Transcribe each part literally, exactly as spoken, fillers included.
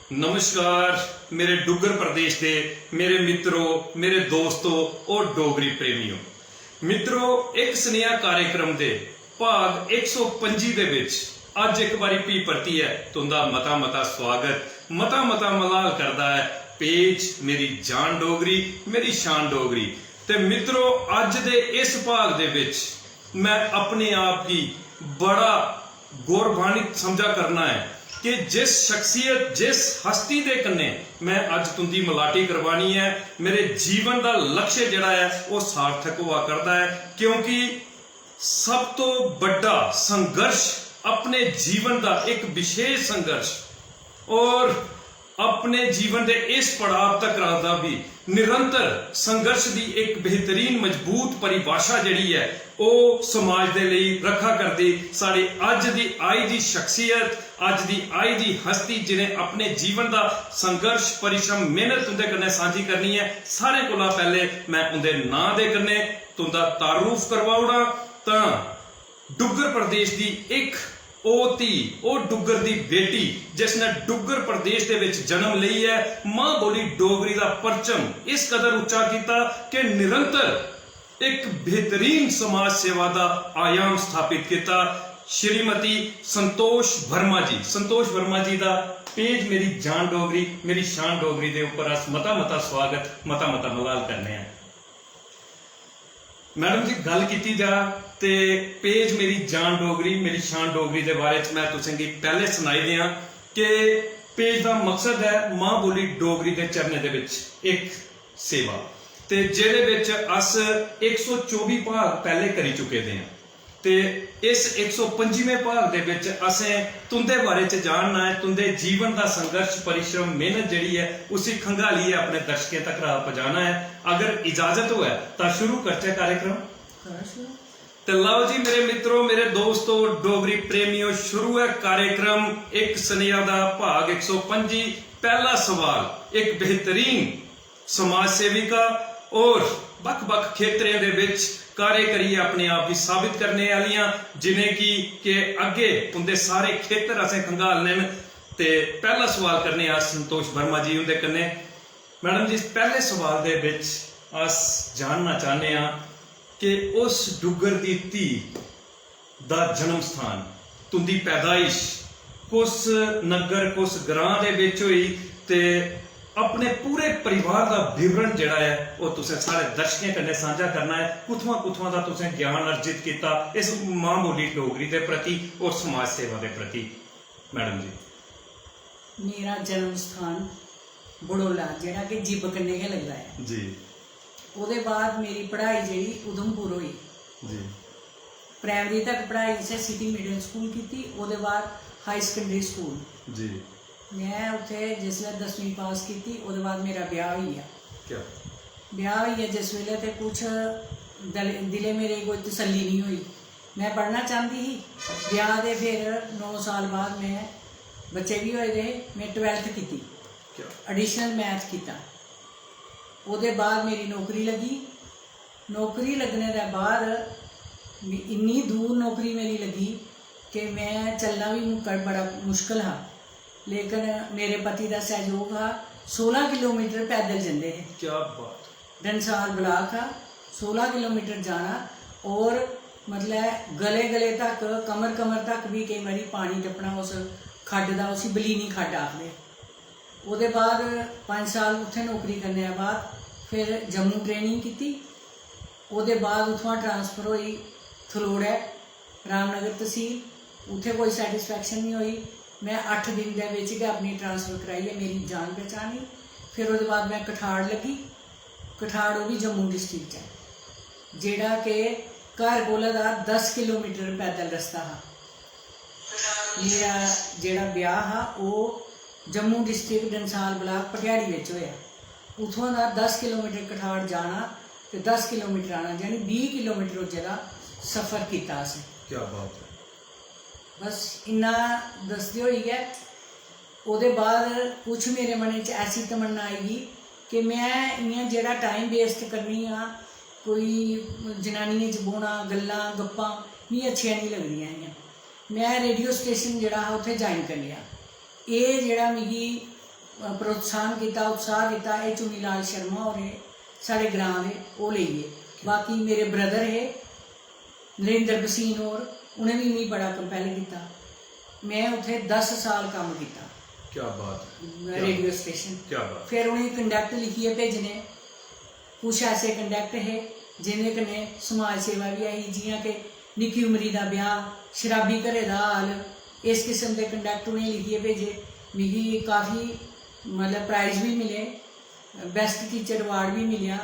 नमस्कार मेरे डुग्गर प्रदेश दे मेरे मित्रो, मेरे दोस्तो और डोगरी प्रेमियो। मित्रो, इक सनेहा कार्यक्रम दे भाग इक सौ पंजी दे विच अज्ज इक बारी भी परतियै तुंदा मता मता स्वागत, मता मता मलाल करदा ऐ पेज मेरी जान डोगरी, मेरी शान डोगरी। ते मित्रो, अज्ज दे इस भाग दे विच मैं अपने आप गी बड़ा गौरवान्वित समझा करना ऐ कि जिस शख्सियत, जिस हस्ती दे कन्नै मैं अज्ज तुंदी मलाटी करवानी ऐ, मेरे जीवन दा लक्ष्य जेह्ड़ा ऐ, ओह् सार्थक होआ करदा ऐ, क्योंकि सब तो बड्डा संघर्ष अपने जीवन दा इक विशेष संघर्ष और अपने जीवन दे इस पड़ाव तक दा भी निरंतर संघर्ष दी इक बेहतरीन मजबूत परिभाषा जेह्ड़ी ऐ, ओह् समाज दे लेई रक्खा करदी। साढ़ी अज्ज दी आई दी शख्सियत, अज्ज दी आई दी हस्ती, जिनें अपने जीवन दा संघर्ष, परिश्रम, मेहनत तुंदे कन्नै सांझी करनी ऐ, सारें कोला पैह्ले मैं उंदे नांऽ दे कन्नै तुंदा तारुफ करवा ओड़ां। तां डुग्गर प्रदेश दी इक ओह् धी, ओह् डुग्गर दी बेटी, जिसने डुग्गर प्रदेश दे विच जन्म लेइयै मां बोली डोगरी दा परचम इस कदर उच्चा कीता कि निरंतर इक बेहतरीन समाज सेवा दा आयाम स्थापित कीता। श्रीमती संतोष वर्मा जी, संतोष वर्मा जी दा पेज मेरी जान डोगरी, मेरी शान डोगरी दे उप्पर अस मता मता स्वागत, मता मता मलाल करने आं। मैडम जी, गल्ल कीती जा ते पेज मेरी जान डोगरी, मेरी शान डोगरी दे बारे च मैं तुसें गी पैह्ले सनाई देआं कि पेज दा मकसद ऐ मां बोली डोगरी दे चरणें दे विच इक सेवा, ते जेह्दे विच अस इक सौ चौबी भाग पैह्ले करी चुके दे आं। ते इस इक सौ पंजीमें भाग दे विच असें तुंदे बारे च जानना ऐ, तुंदे जीवन दा संघर्ष, परिश्रम, मेहनत जेह्ड़ी ऐ, उसी खंगालियै अपने दर्शकें तक पजाना ऐ। अगर इजाजत होऐ तां शुरू करचै कार्यक्रम। करो शुरू। ते लओ जी मेरे मित्रो, मेरे दोस्तो, डोगरी प्रेमियो, शुरू ऐ कार्यक्रम इक सनेहा दा भाग इक सौ पंजी। पैह्ला सवाल, इक बेहतरीन समाज सेविका और बक्ख-बक्ख खेतरें दे विच कार्य करियै अपने आप गी साबित करने आह्लियां, जिनेंगी के अग्गे उंदे सारे खेतर असें खंगालने न। ते पैह्ला सवाल करने आं अस संतोष वर्मा जी उंदे कन्नै। मैडम जी, पैह्ले सवाल दे विच अस जानना चाह्ने आं कि उस डुग्गर दी धी दा जन्म स्थान, तुंदी पैदाइश कुस नग्गर, कुस ग्रां दे विच होई ते अपने पूरे परिवार दा विवरण जेह्ड़ा ऐ, ओह् तुसें सारे दर्शकें कन्नै सांझा करना ऐ। कुत्थुआं, कुत्थुआं दा तुसें ज्ञान अर्जित कीता इस मां बोली डोगरी दे प्रति और समाज सेवा दे प्रति, मैडम जी? मेरा जन्म स्थान बड़ोला, जेह्ड़ा कि जिब कन्नै गै लगदा ऐ। जी। ओह्दे बाद मेरी पढ़ाई जेह्ड़ी उधमपुर होई। जी। प्राइमरी तक पढ़ाई इस्सै सिटी मिडल स्कूल कीती, ओह्दे बाद हाई सकैंडरी स्कूल। जी। में उत्थै जिसलै दसमीं पास कीती, ओह्दे बाद मेरा ब्याह् होई गेआ। क्या? ब्याह् होई गेआ जिस बेल्लै, ते कुछ दल-, दिलै मेरे गी कोई तसल्ली निं होई। में पढ़ना चांह्दी ही। ब्याह् दे फिर नौ साल बाद में, बच्चे बी होए दे हे, में ट्वैल्थ कीती। क्या? एडिशनल मैथ कीता। ओह्दे बाद मेरी नौकरी लग्गी। नौकरी लग्गने दे बाद मी-, इन्नी दूर नौकरी मेरी लग्गी कि में चलना बी मुक्कड़ बड़ा मुश्कल हा, लेकिन मेरे पति दा सैह्योग हा। सोलां किलोमीटर पैदल जंदे हे। क्या बात। डंसाल ब्लाक हा, सोलां किलोमीटर जाना और मतलब गले गले तक, कमर कमर तक बी केईं बारी पानी टप्पना उस खड्ड दा, उसी बलीनी खड्ड आखदे। ओह्दे बाद पंज साल उत्थै नौकरी करने दे बाद फिर जम्मू ट्रेनिंग कीती। ओह्दे बाद उत्थुआं ट्रांसफर होई थलोड़ै, रामनगर तसील। उत्थै कोई सैटिस्फैक्शन निं होई। में अट्ठ दिन दे बिच गै अपनी ट्रांसफर कराइयै मेरी जान पहचान ही। फिर ओह्दे बाद में कठाड़ लग्गी। कठाड़ ओह् बी जम्मू डिस्ट्रिक्ट च ऐ, जेह्ड़ा कि घर कोला दा दस किलोमीटर पैदल रस्ता हा। मेरा जेह्ड़ा ब्याह् हा ओह् जम्मू डिस्ट्रिक्ट डंसाल ब्लाक भटियाड़ी बिच होएआ। उत्थुआं दा दस किलोमीटर कठाड़ जाना ते दस किलोमीटर आना, यानी बीह् किलोमीटर उस जगह सफर कीता असें। क्या बात है। बस इन्ना दसदे होई गै ओह्दे बाद कुछ मेरे मनै च ऐसी तमन्ना आई गेई कि में इ'यां जेह्ड़ा टाइम वेस्ट करनी आं, कोई जनानियें च बौह्ना, गल्लां गप्पां, मिगी अच्छियां निं लगदियां हियां। में रेडियो स्टेशन जेह्ड़ा हा उत्थै ज्वाइन करी लेआ। एह् जेह्ड़ा मिगी प्रोत्साहन कीता, उत्साह दित्ता, एह् चुनी लाल शर्मा होर हे साढ़े ग्रांऽ दे, ओह् लेई गे। बाकी मेरे ब्रदर हे नरेंद्र भसीन होर, उ'नें बी मिगी बड़ा कंपेल कीता। में उत्थै दस साल कम्म कीता। क्या बात है, क्या रेडियो स्टेशन। क्या बात। फिर उ'नेंगी कंडक्ट लिखियै भेजने। कुछ ऐसे कंडक्ट हे जिं'दे कन्नै समाज सेवा बी ऐ ही, जि'यां कि निक्की उमरी दा ब्याह, शराबी घरै दा हाल, इस किस्म दे कंडक्ट उ'नेंगी लिखियै भेजे। मिगी काफी, मतलब, प्राइज बी मिले, बेस्ट टीचर अवार्ड बी मिलेआ।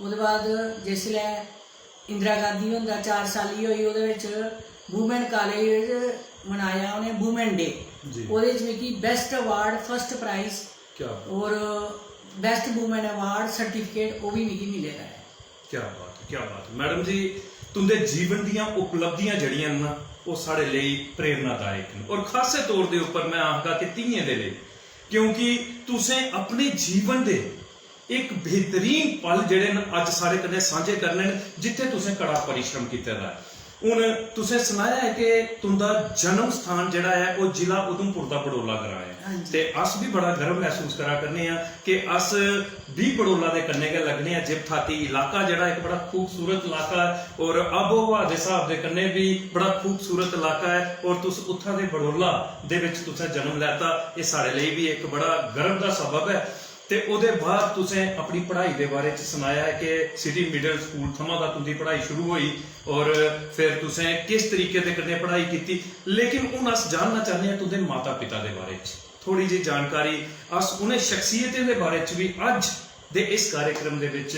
ओह्दे बाद जिसलै इंदिरा गांधी हुंदा चार साली होई, ओह्दे बिच वुमेन कॉलेज मनाया उ'नें वुमेन डे। जी। ओह्दे च मिगी बेस्ट अवार्ड, फर्स्ट प्राइज क्या और बेस्ट वुमेन अवार्ड सर्टिफिकेट, ओह् बी मिगी मिले दा ऐ। क्या बात है, क्या बात है। मैडम जी, तुंदे जीवन दियां उपलब्धियां जेह्ड़ियां न ना, ओह् साढ़े लेई प्रेरणादायक न, और खासे तौर दे उप्पर मैं आखगा कि धीएं दे लेई, क्योंकि तुसें अपने जीवन दे इक बेहतरीन पल जेह्ड़े न, अज्ज साढ़े कन्नै सांझे करने न, जित्थै तुसें कड़ा परिश्रम कीते दा ऐ। हून तुसें सनाया ऐ कि तुंदा जन्म स्थान जेह्ड़ा ऐ, ओह् जिला उधमपुर दा बडोला ग्रां ऐ। हां जी। ते अस बी बड़ा गर्व महसूस करा करने आं कि अस बी बडोला दे कन्नै गै लगने आं। जिब थाती इलाका जेह्ड़ा इक बड़ा खूबसूरत इलाका ऐ, और आबो हवा दे स्हाब दे कन्नै बी बड़ा खूबसूरत इलाका ऐ, और तुस उत्थां दे बडोला दे बिच तुसें जन्म लैता, एह् साढ़े लेई बी इक बड़ा गर्व दा सबब ऐ। ते ओह्दे बाद तुसें अपनी पढ़ाई दे बारे च सनाया ऐ कि सिटी मिडल स्कूल थमां दा तुंदी पढ़ाई शुरू होई, और फिर तुसें किस तरीके दे कन्नै पढ़ाई कीती। लेकिन हून अस जानना चाह्न्ने आं तुंदे माता पिता दे बारे च थोड़ी जेही जानकारी। अस उ'नें शख्सियतें दे बारे च बी अज्ज दे इस कार्यक्रम दे बिच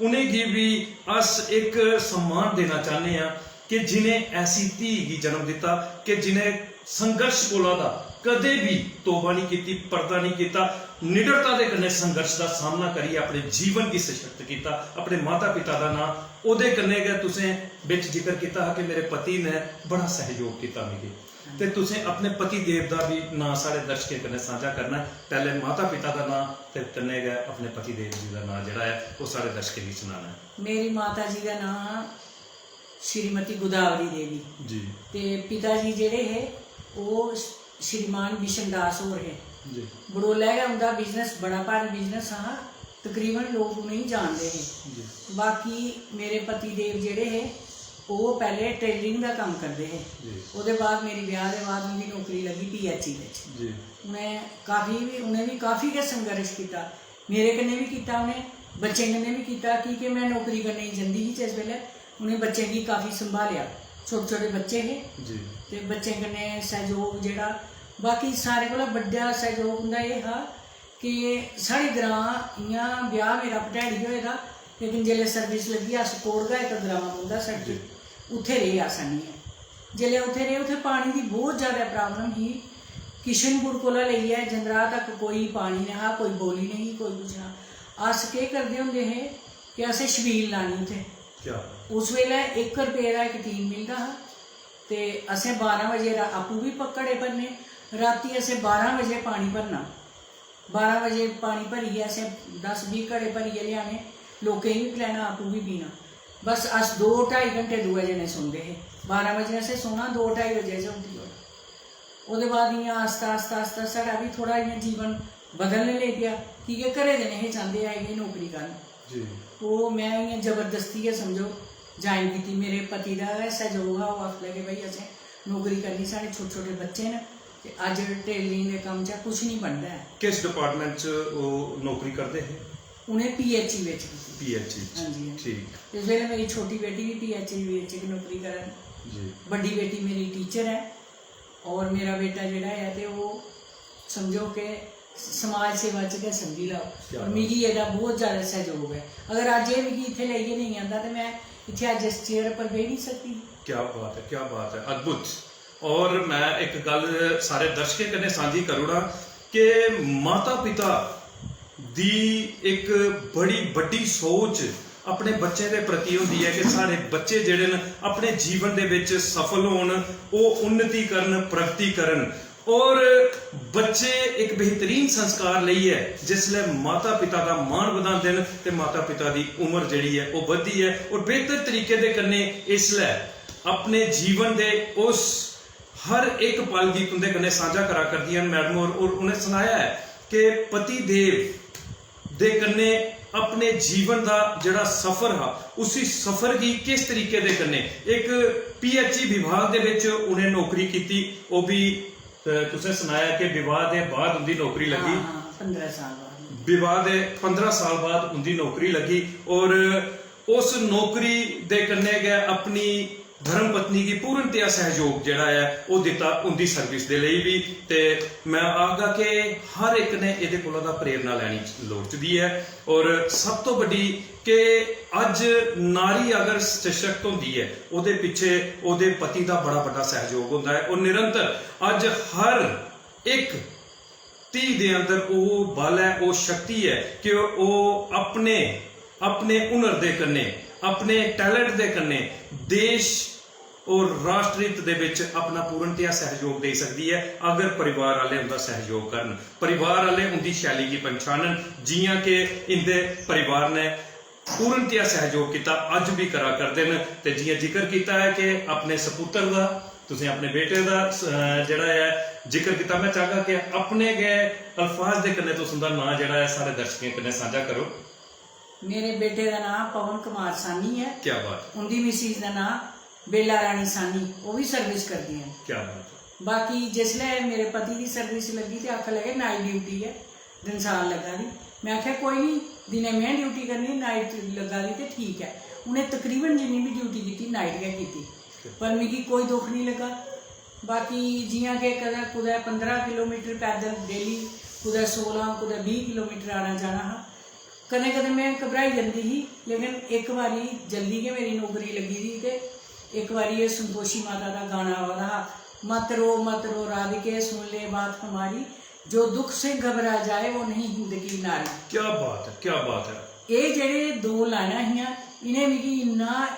उ'नेंगी बी अस इक सम्मान देना चाह्न्ने आं कि जिनें ऐसी धी गी जन्म दित्ता कि जिनें संघर्ष कोला दा कदें बी तोबा नहीं कीती, पर्दा नहीं कीता, निडरता दे कन्नै संघर्ष दा सामना करियै अपने जीवन गी सशक्त कीता। अपने माता पिता दा नां, ओह्दे कन्नै गै तुसें बिच जिक्र कीता हा कि मेरे पति ने बड़ा सहयोग कीता मिगी, ते तुसें अपने पति देव दा बी नां साढ़े दर्शकें कन्नै सांझा करना ऐ। पैह्ले माता पिता दा नां ते कन्नै गै अपने पति देव जी दा नां जेह्ड़ा ऐ, ओह् साढ़े दर्शकें गी सनाना ऐ। मेरी माता जी दा नां श्रीमती गोदावरी देवी। जी। ते पिता जी जेह्ड़े हे, ओह् श्रीमान बिशन दास होर हे। जी। बडोलै गै उं'दा बिजनेस, बड़ा भारी बिजनेस हा, तकरीबन लोक उ'नेंगी जानदे हे। जी। बाकी मेरे पति देव जेह्ड़े हे, ओह् पैह्ले टेलरिंग दा कम्म करदे हे। जी। ओह्दे बाद मेरी ब्याह दे बाद उं'दी नौकरी लग्गी पीएचई बिच। जी। उ'नें काफी बी, उ'नें बी काफी गै संघर्ष कीता, मेरे कन्नै बी कीता उ'नें, बच्चें कन्नै बी कीता, की के में नौकरी करने गी जंदी ही जिस बेल्लै, उ'नें बच्चें गी काफी संभालेआ। छोटे छोटे बच्चे हे जी। ते बच्चें कन्नै सैह्जोग जेह्ड़ा, बाकी सारें कोला बड्डा सैह्जोग उं'दा एह् हा कि साढ़े ग्रां इ'यां ब्याह मेरा भटैड़ी होए दा, लेकिन जेल्लै सर्विस लग्गी अस कोटगा इक ग्रां पौंदा सड़की, उत्थै रेह् अस आनियै। जेल्लै उत्थै रेह्, उत्थै पानी दी बहुत ज्यादा प्राब्लम ही। किशनपुर कोला लेइयै जंदराह तक कोई पानी नेईं हा, कोई बौली नेईं ही, कोई कुछ ना। अस केह् करदे होंदे हे कि असें छबील लानी उत्थै। क्या? उस बेल्लै इक रपेऽ दा इक टीन मिलदा हा ते असें बारां बजे रा-, आपूं बी प-, घड़े भरने। रातीं असें बारां बजे पानी भरना। बारां बजे पानी भरियै असें दस बीह् घड़े भरियै लेआने, लोकें गी बी पलैना, आपूं बी पीना। बस अस दो ढाई घंटे दोऐ जने सौंदे हे। बारां बजे असें सौना, दो ढाई बजे असें उट्ठी जाना। ओह्दे बाद इ'यां आस्ता, आस्ता, आस्ता साढ़ा बी थोह्ड़ा इ'यां जीवन बदलने लेई पेआ, की के घरै दे नेहे चांह्दे ऐ कि नौकरी करन। जी। ओह् में इ'यां जबरदस्ती गै समझो ज्वाइन कीती। मेरे पति दा गै सैह्जोग हा, ओह् आखन लगे, "भाई, असें नौकरी करनी, साढ़े छोटे-छोटे बच्चे न ते अज्ज टेलरिंग दे कम्म चा कुछ निं बनदा ऐ।" किस डिपार्टमेंट च ओह् नौकरी करदे हे? उ'नें पीएचई बिच कीती। पीएचई च। हां जी, हां जी। ठीक। इस बेल्लै मेरी छोटी बेटी बी पीएचई बिच इक नौकरी करा दी। जी। बड्डी बेटी मेरी टीचर ऐ और मेरा बेटा जेह्ड़ा ऐ ते ओह् समझो कि समाज सेवा च गै समझी लैओ। क्या और बात। मिगी एह्दा बहुत ज्यादा सैह्जोग ऐ। अगर अज्ज एह् मिगी इत्थै लेइयै नेईं आंदा ते में इत्थै अज्ज इस चेयर पर बेही निं सकदी। क्या बात है, क्या बात है, अद्भुत। और मैं एक गल सारे दर्शकें कन्नै सांझी करूड़ा कि माता पिता दी एक बड़ी बड्डी सोच अपने बच्चें दे प्रति होंदी ऐ कि साढ़े बच्चे जेह्ड़े न अपने जीवन दे बिच सफल होन, ओह् उन्नति करन, प्रगति करन। और बच्चे इक बेहतरीन संस्कार लेइयै जिसलै माता पिता दा मान बधांदे न ते माता पिता दी उम्र जेह्ड़ी ऐ ओह् बधदी ऐ और बेहतर तरीके दे कन्नै इसलै अपने जीवन दे उस हर इक पल गी तुं'दे कन्नै सांझा करा करदियां न मैडम होर। और उ'नें सनाया ऐ के पति देव दे कन्नै अपने जीवन दा जेह्ड़ा सफर हा, उसी सफर गी किस तरीके दे कन्नै इक पीएचई विभाग दे बिच उ'नें नौकरी कीती। ओह् बी, अ, तुसें सनाया कि विवाह दे बाद उं'दी नौकरी लग्गी। हाँ, हाँ, पंद्रह साल बाद। विवाह दे पंद्रह साल बाद उं'दी नौकरी लग्गी और उस नौकरी दे कन्नै गै अपनी धर्म पत्नी गी पूर्णतया सैहयोग जेह्ड़ा ऐ ओह् दित्ता उं'दी सर्विस दे लेई बी। ते में आखगा कि हर इक ने एह्दे कोला दा प्रेरणा लैनी लोड़चदी ऐ। और सब तो बड्डी कि अज्ज नारी अगर सशक्त होंदी ऐ, ओह्दे पिच्छे ओह्दे पति दा बड़ा बड्डा सैहयोग होंदा ऐ। और निरंतर अज्ज हर इक धी दे अंदर ओह् बल ऐ, ओह् शक्ति ऐ कि ओह् अपने अपने हुनर दे कन्नै, अपने टैलेंट दे कन्नै देश और राष्ट्र हित दे बिच अपना पूर्णतया सैहयोग देई सकदी ऐ, अगर परिवार आह्ले उं'दा सैहयोग करन, परिवार आह्ले उं'दी शैली गी पंछानन, जि'यां कि इं'दे परिवार ने पूर्णतया सैहयोग कीता, अज्ज बी करा करदे न। ते जि'यां जिक्र कीता ऐ कि अपने सपुत्तर दा, तुसें अपने बेटे दा, अ, जेह्ड़ा ऐ जिक्र कीता, में चाहगा कि अपने गै अल्फाज दे कन्नै तुस उं'दा नांऽ जेह्ड़ा ऐ साढ़े दर्शकें कन्नै सांझा करो। मेरे बेटे दा नांऽ पवन कुमार सानी ऐ। क्या बात उं'दी मिसिज दा नांऽ बेला रानी सानी, ओह् बी सर्विस करदियां न। क्या बात है। बाकी जिसलै मेरे पति दी सर्विस लग्गी ते आखन लगे नाइट ड्यूटी ऐ, दिन साल लग्गा दी। में आखेआ कोई निं, दिनै में ड्यूटी करनी, नाइट लग्गा दी ते ठीक ऐ। उ'नें तकरीबन जिन्नी बी ड्यूटी कीती नाइट गै कीती, पर मिगी कोई दुख निं लग्गा। बाकी जि'यां कि कदें कुतै पंदरां किलोमीटर पैदल डेली, कुतै सोलां, कुतै बीह् किलोमीटर आना जाना हा। कदें कदें में घबराई जंदी ही, लेकिन इक बारी जल्दी गै मेरी नौकरी लग्गी दी ही ते इक बारी एह् संतोषी माता दा गाना आवा दा हा, "मत रो मत रो राधिके सुन ले बात हमारी, जो दुख से घबरा जाए वो नहीं हिंद की नारी।" क्या बात है, क्या बात है। एह् जेह्ड़े दो लाइनां हियां, इ'नें मिगी इन्ना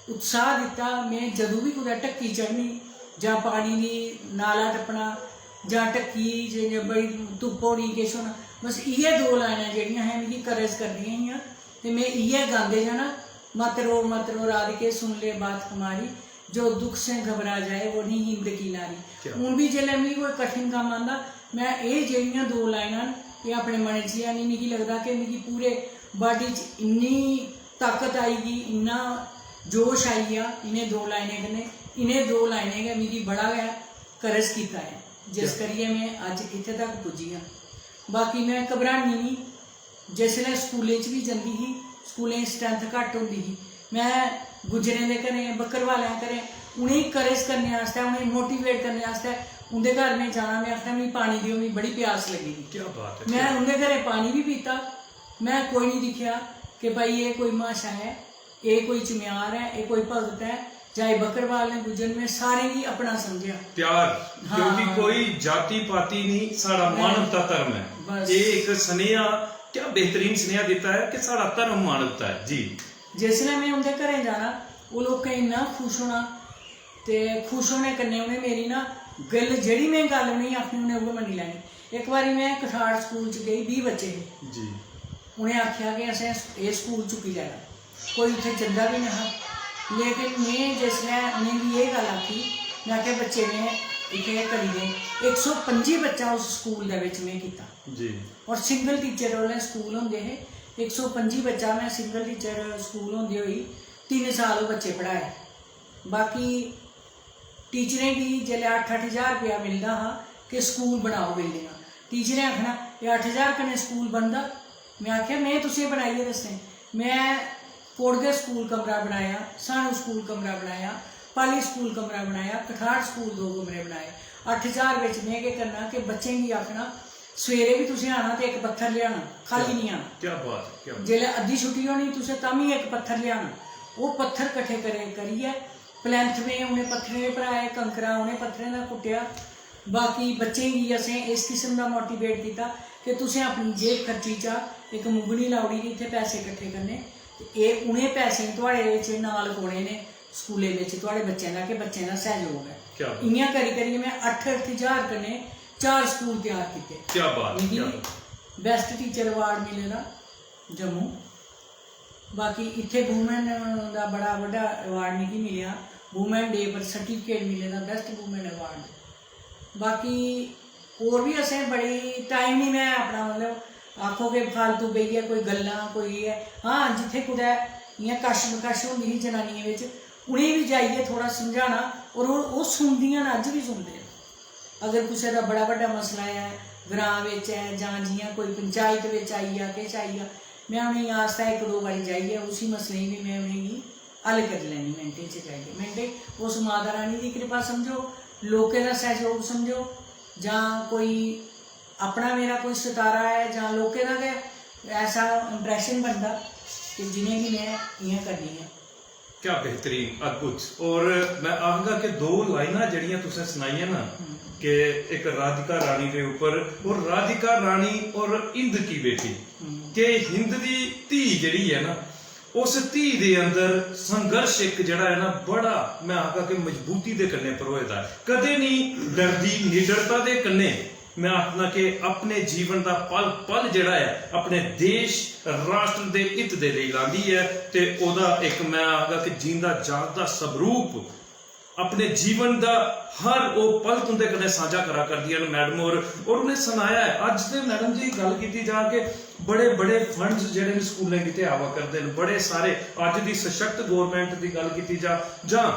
उत्साह दित्ता। में जदूं बी कुतै ढक्की चढ़नी जां पानी दी नाला टप्पना जां ढक्की च जां बड़ी धुप्प होनी, किश होना, बस इ'यै दो लाइनां जेह्ड़ियां हियां मिगी करेज करदियां हियां ते में इ'यै गांदे जाना, "मत रो मत रो राधिके सुन ले बात हमारी, जो दुख से घबरा जाए वो नहीं हिंद की नारी।" क्या? हून बी जिसलै मिगी कोई कठिन कम्म आंदा, में एह् जेह्ड़ियां दो लाइनां न, एह् अपने मनै च गै आह्नी, मिगी लगदा कि मिगी पूरे बाडी च इन्नी ताकत आई गेई, इन्ना जोश आई गेआ इ'नें दो लाइनें कन्नै। इ'नें दो लाइनें गै मिगी बड़ा गै करज कीता ऐ, जिस क्या? करियै में अज्ज इत्थै तक पुज्जी आं। बाकी में घबरानी निं। जिसलै स्कूलें च बी जंदी ही, स्कूलें च स्ट्रेंथ घट्ट होंदी ही, में गुज्जरें दे घरें, बक्करवालें दे घरें, उ'नेंगी करज करने आस्तै, उ'नेंगी मोटिवेट करने आस्तै उं'दे घर में जाना, में आखना, "मिगी पानी देओ, मिगी बड़ी प्यास लग्गी दी।" क्या बात है, में क्या उं'दे घरें पानी बी पीता। में कोई निं दिक्खेआ कि भाई एह् कोई म्हाशा ऐ, एह् कोई चमेआर ऐ, एह् कोई भगत ऐ, जां एह् बक्करवाल ने गुज्जर, में सारें गी अपना समझेआ। प्यार, हाँ। क्योंकि कोई जाति पाति नहीं, साढ़ा नहीं। मानवता धर्म है। बस। ये एक स्नेहा, क्या बेहतरीन स्नेहा दिता है कि साढ़ा धर्म मानवता है। जी। जिसलै में उं'दे घरें जाना, ओह् लोकें इन्ना खुश होना, ते खुश होने कन्नै उ'नें मेरी ना गल्ल, जेह्ड़ी में गल्ल उ'नेंगी आखनी, उ'नें उ'ऐ मन्नी लैनी। इक बारी में कठाड़ स्कूल च गेई, बीह् बच्चे हे। जी। उ'नें आखेआ कि असें एह् स्कूल चुक्की लैना, कोई उत्थै जंदा बी नेहा। लेकिन में जिसलै उ'नेंगी एह् गल्ल आखी, में आखेआ, "बच्चे, में इत्थै एह् करी दे।" इक सौ पंजी बच्चा उस स्कूल दे बिच में कीता। जी। और सिंगल टीचर, उसलै स्कूल होंदे हे, इक सौ पंजी बच्चा में सिंगल टीचर स्कूल होंदे होई तिन्न साल ओह् बच्चे पढ़ाए। बाकी टीचरें गी जिसलै अट्ठ अट्ठ ज्हार रपेआ मिलदा हा कि स्कूल बनाओ, बिल्डिंगां, टीचरें आखना, "एह् अट्ठ ज्हार कन्नै स्कूल बनदा?" में आखेआ, "में तुसें बनाइयै दस्सने।" में कोटगे स्कूल कमरा बनाया, सानू स्कूल कमरा बनाया, पाली स्कूल कमरा बनाया, कठाड़ स्कूल दो कमरे बनाए। अट्ठ ज्हार बिच में केह् करना कि बच्चें गी आखना, "सवेरे बी तुसें आना ते इक पत्थर लेआना, खाल्ली निं आना।" क्या बात है, क्या बात। जिसलै अद्धी छुट्टी होनी, तुसें तां बी इक पत्थर लेआना। ओह् पत्थर कट्ठे करे, करियै plinth में उ'नें पत्थरें दे भराए, कंकरा उ'नें पत्थरें दा कुट्टेआ। बाकी बच्चें गी असें इस किस्म दा मोटिवेट कीता कि तुसें अपनी जेब खर्ची चा इक मुंगनी लाई ओड़ी कि इत्थै पैसे कट्ठे करने, ते एह् उ'नें पैसें गी थुआढ़े बिच नांऽ लखोने ने स्कूलें बिच थुआढ़े बच्चें दा, कि बच्चें दा सैह्योग ऐ। क्या बात। इ'यां करी करियै में अट्ठ अट्ठ ज्हार कन्नै चार स्कूल त्यार कीते। क्या बात, मिगी क्या बात। Best teacher award मिले दा जम्मू। बाकी इत्थै वुमेन दा बड़ा बड्डा अवार्ड मिगी मिलेआ, वुमेन डे पर सर्टिफिकेट मिले दा, बेस्ट वुमेन अवार्ड। बाकी होर बी असें बड़ी टाइम निं, में अपना मतलब आखो कि फालतू बेहियै कोई गल्लां, कोई एह् ऐ। हां, जित्थै कुतै इ'यां कश मकश होंदी ही जनानियें बिच, उ'नेंगी बी जाइयै थोह्ड़ा समझाना, और ओह् ओह् सुनदियां न, अज्ज बी सुनदे न। अगर कुसै दा बड़ा बड्डा मसला ऐ, ग्रांऽ बिच ऐ, जां जि'यां कोई पंचायत बिच आई गेआ, किश आई गेआ, में उ'नेंगी आस्तै इक दो बारी जाइयै उसी मसले गी बी में उ'नेंगी हल करी लैनी मिंटें च जाइयै। मिंटें च उस माता रानी दी कृपा समझो, लोकें दा सैह्योग समझो, जां कोई अपना मेरा कोई सतारा ऐ, जां लोकें दा गै ऐसा इंप्रेशन बनदा कि जि'नेंगी में इ'यां करनी आं। क्या बेहतरीन, अद्भुत। और मैं आखगा कि दो लाइनां जेह्ड़ियां तुसें सनाइयां ना, हम्म। कि इक राधिका रानी दे उप्पर, और राधिका रानी और हिंद की बेटी, हम्म। कि हिंद दी धी जेह्ड़ी ऐ ना, उस धी दे अंदर संघर्ष इक जेह्ड़ा ऐ ना, बड़ा, मैं आखगा कि मजबूती दे कन्नै परोए दा ऐ। कदें निं डरदी, निडरता दे कन्नै, मैं आखना कि अपने जीवन दा पल पल जेह्ड़ा ऐ, अपने देश राष्ट्र दे हित दे लेई लांदी ऐ, ते ओह्दा इक, मैं आखगा कि जींदा जागदा स्वरूप, अपने जीवन दा हर ओह् पल तुं'दे कन्नै सांझा करा करदियां न मैडम होर। और उ'नें सनाया ऐ, अज्ज ते मैडम जी गल्ल कीती जा कि बड़े बड़े फंड्स जेह्ड़े न स्कूलें गितै आवा करदे न, बड़े सारे। अज्ज दी सशक्त गौरमेंट दी गल्ल कीती जा, जां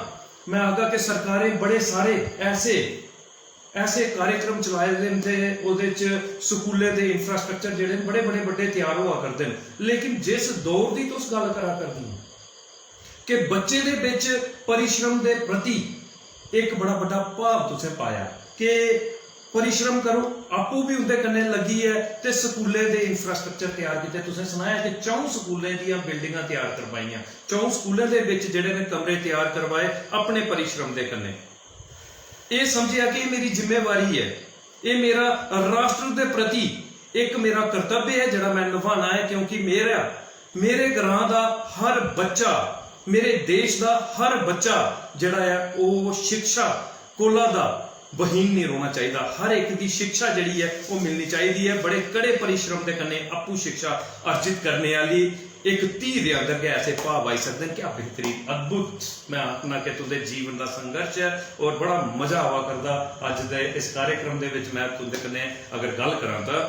मैं आखगा कि सरकारें बड़े सारे ऐसे, ऐसे कार्यक्रम चलाए दे न ते ओह्दे च स्कूलें दे इंफ्रास्ट्रक्चर जेह्ड़े न, बड़े बड़े बड्डे त्यार होआ करदे न। लेकिन जिस दौर दी तुस गल्ल करा करदी ओ कि बच्चे दे बिच परिश्रम दे प्रति इक बड़ा बड्डा भाव तुसें पाया कि परिश्रम करो, आपूं बी उं'दे कन्नै लग्गियै ते स्कूलें दे इंफ्रास्ट्रक्चर त्यार कीते। तुसें सनाया कि च'ऊं स्कूलें दियां बिल्डिंगां त्यार करवाइयां, च'ऊं स्कूलें दे बिच जेह्ड़े न कमरे त्यार करवाए अपने परिश्रम दे कन्नै। एह् समझेआ कि एह् मेरी जिम्मेवारी ऐ, एह् मेरा राष्ट्र दे प्रति इक मेरा कर्तव्य ऐ जेह्ड़ा मैं नभाना ऐ, क्योंकि मेरा, मेरे ग्रां दा हर बच्चा, मेरे देश दा हर बच्चा जेह्ड़ा ऐ, ओह् शिक्षा कोला दा बहीन नेईं रौह्ना चाहिदा। हर इक दी शिक्षा जेह्ड़ी ऐ, ओह् मिलनी चाहिदी ऐ। बड़े कड़े परिश्रम दे कन्नै आपूं शिक्षा अर्जित करने आह्ली इक धी दे अंदर गै ऐसे भाव आई सकदे न। क्या बेहतरीन, अद्भुत। मैं आखना कि तुं'दे जीवन दा संघर्ष ऐ और बड़ा मजा आवा करदा अज्ज दे इस कार्यक्रम दे विच। मैं तुं'दे कन्नै अगर गल्ल करां तां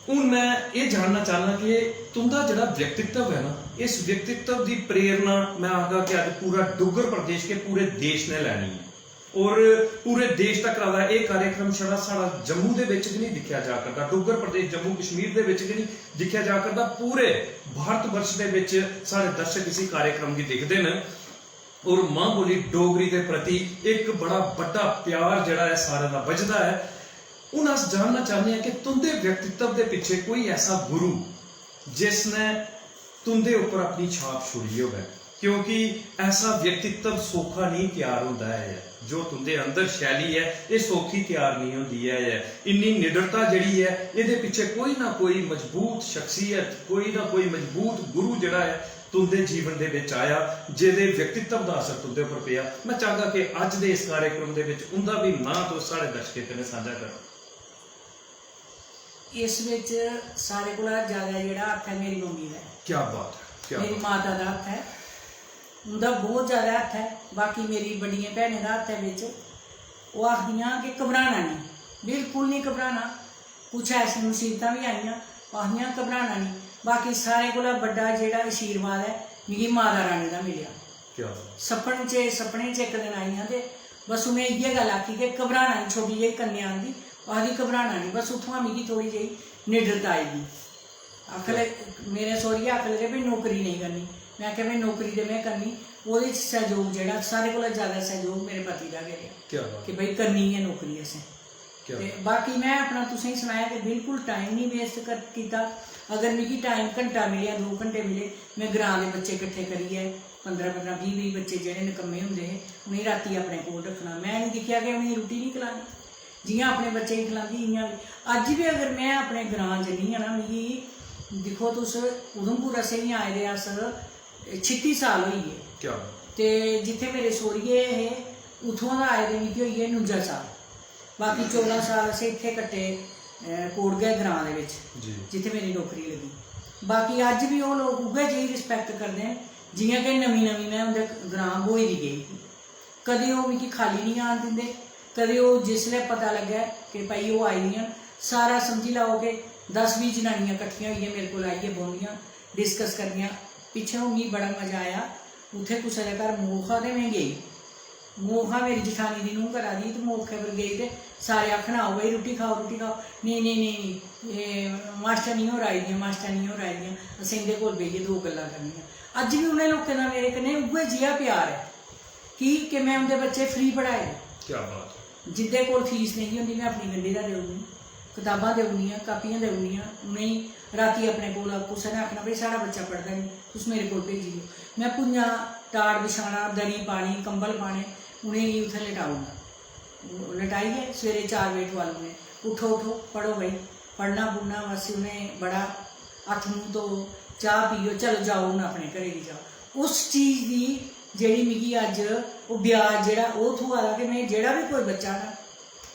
हून मैं एह् जानना चाह्न्नां कि तुं'दा जेह्ड़ा व्यक्तित्व ऐ ना, इस व्यक्तित्व दी प्रेरणा, मैं आखगा कि अज्ज पूरा डुग्गर प्रदेश के पूरे देश ने लैनी ऐ। और पूरे देश तक दा एह् कार्यक्रम छड़ा साढ़ा जम्मू दे बिच गै निं दिक्खेआ जा करदा, डुग्गर प्रदेश, जम्मू कश्मीर दे बिच गै निं दिक्खेआ जा करदा, पूरे भारत वर्ष दे बिच साढ़े दर्शक इसी कार्यक्रम गी दिखदे न। और मां बोली डोगरी दे प्रति इक बड़ा बड्डा प्यार जेह्ड़ा ऐ सारें दा बझदा ऐ। हून अस जानना चाह्न्ने आं कि तुं'दे व्यक्तित्व दे पिच्छे कोई ऐसा गुरु जिसने तुं'दे उप्पर अपनी छाप छोड़ी होवै, क्योंकि ऐसा व्यक्तित्व सौखा नेईं त्यार होंदा ऐ। जो तुं'दे अंदर शैली ऐ, एह् सौखी त्यार नेईं होंदी ऐ। इन्नी निडरता जेह्ड़ी ऐ, एह्दे पिच्छे कोई ना कोई मजबूत शख्सियत, कोई ना कोई मजबूत गुरु जेह्ड़ा ऐ, तुं'दे जीवन दे बिच आया, जेह्दे व्यक्तित्व दा असर तुं'दे उप्पर पेआ। मैं चाहगा कि अज्ज दे इस कार्यक्रम दे बिच उं'दा बी नांऽ तुस साढ़े दर्शकें कन्नै सांझा करो। इस बिच सारे कोला ज्यादा जेह्ड़ा हत्थ ऐ मेरी मम्मी दा ऐ। क्या बात है, क्या मेरी बात। माता दा हत्थ ऐ, उं'दा बहुत ज्यादा हत्थ ऐ। बाकी मेरी बड्डियें भैनें दा हत्थ ऐ बिच। ओह् आखदियां कि घबराना नेईं, बिल्कुल निं घबराना। कुछ ऐसी मुसीबतां बी आइयां, ओह् आखदियां घबराना नेईं। बाकी सारें कोला बड्डा जेह्ड़ा आशीर्वाद ऐ, मिगी माता रानी दा मिलेआ। क्या बात। सपन च, सपने च इक दिन आइयां ते बस उ'नें इ'यै गल्ल आखी कि घबराना नेईं, छोटी जेही कन्या आंदी, ओह् आखदी घबराना नेईं। बस उत्थुआं मिगी थोह्ड़ी जेही निडरता आई गेई। आखन लगे, मेरे सौह्रिये आखन लगे, "भाई, नौकरी नेईं करनी।" में आखेआ, "भाई, नौकरी ते में करनी।" ओह्दे च सैह्योग जेह्ड़ा, सारे कोला जैदा सैह्योग मेरे पति दा गै रेहा। क्या बात। कि भाई, करनी गै नौकरी असें। क्या ते बात। बाकी में अपना तुसेंगी सनाया कि बिल्कुल टाइम निं वेस्ट कर, कीता। अगर मिगी टाइम घंटा मिलेआ, दो घंटे मिले, में ग्रां दे बच्चे किट्ठे करियै, पंदरां पंदरां, बीह् बीह् बच्चे जेह्ड़े नकम्मे होंदे हे, उ'नेंगी रातीं अपने कोल रक्खना। में निं दिक्खेआ कि उ'नेंगी रुट्टी निं खलानी। जि'यां अपने बच्चें गी खलांदी, इ'यां बी। अज्ज बी अगर में अपने ग्रां जन्नी आं ना, मिगी दिक्खो तुस, उधमपुर असेंगी आए दे अस छित्ती साल होई गे। क्या? ते जित्थै मेरे सौह्रिये हे, उत्थुआं दा आए दे मिगी होई गे नुंजा साल। बाकी चौदां साल असें इत्थै कट्टे, अ, कोटगै ग्रां दे बिच, जी। जित्थै मेरी नौकरी लगी। बाकी अज्ज बी ओह् लोक उ'ऐ जेही रिस्पैक्ट करदे न, जि'यां कि नमीं नमीं में उं'दे ग्रां ब्होई दी गेई ही। कदें ओह् मिगी खाल्ली निं आन दिंदे, कदें ओह् जिसलै पता लग्गै कि भाई ओह् आई दियां न, सारा समझी लैओ कि दस बीह् जनानियां कट्ठियां होइयै मेरे कोल आइयै बौंह्दियां, डिस्कस करदियां। पिच्छें हून मिगी बड़ा मजा आया, उत्थै कुसै दे घर मोख हा ते में गेई। मोख हा, मेरी जठानी दी नूंह् करा दी ही ते मोखै पर गेई ते सारे आखन, "आओ भाई, रुट्टी खाओ, रुट्टी खाओ।" "नेईं, नेईं, नेईं, नेईं, एह् मास्टरनी होर आई दियां, मास्टरनी होर आई दियां, असें इं'दे कोल बेहियै दो गल्लां करनियां।" अज्ज बी उ'नें लोकें दा मेरे कन्नै उ'ऐ जेहा प्यार ऐ। की? कि में उं'दे बच्चे फ्री पढ़ाए दे। क्या बात है। जिं'दे कोल फीस नेईं होंदी, में अपनी गंढी दा देई ओड़नी, कताबां देई ओड़नियां, कापियां देई ओड़नियां उ'नेंगी। रातीं अपने कोल कुसै ने आखना, "भाई, साढ़ा बच्चा पढ़दा निं, तुस मेरे कोल भेजी देओ।" में भुञां टाट बिछाना, दरी पानी, कंबल पाने, उ'नेंगी उत्थै लटाई ओड़ना। लटाइयै सवेरे चार बजे ठुआलू में, "उट्ठो, उट्ठो, पढ़ो भाई।" पढ़ना पुढ़ना, बस उ'नें बड़ा हत्थ मूंह धो, चाह् पियो, चलो जाओ हून अपने घरै गी जाओ। उस चीज दी जेह्ड़ी मिगी अज्ज ओह् ब्याज जेह्ड़ा ओह् थ्होआ दा कि में जेह्ड़ा बी कोई बच्चा ना,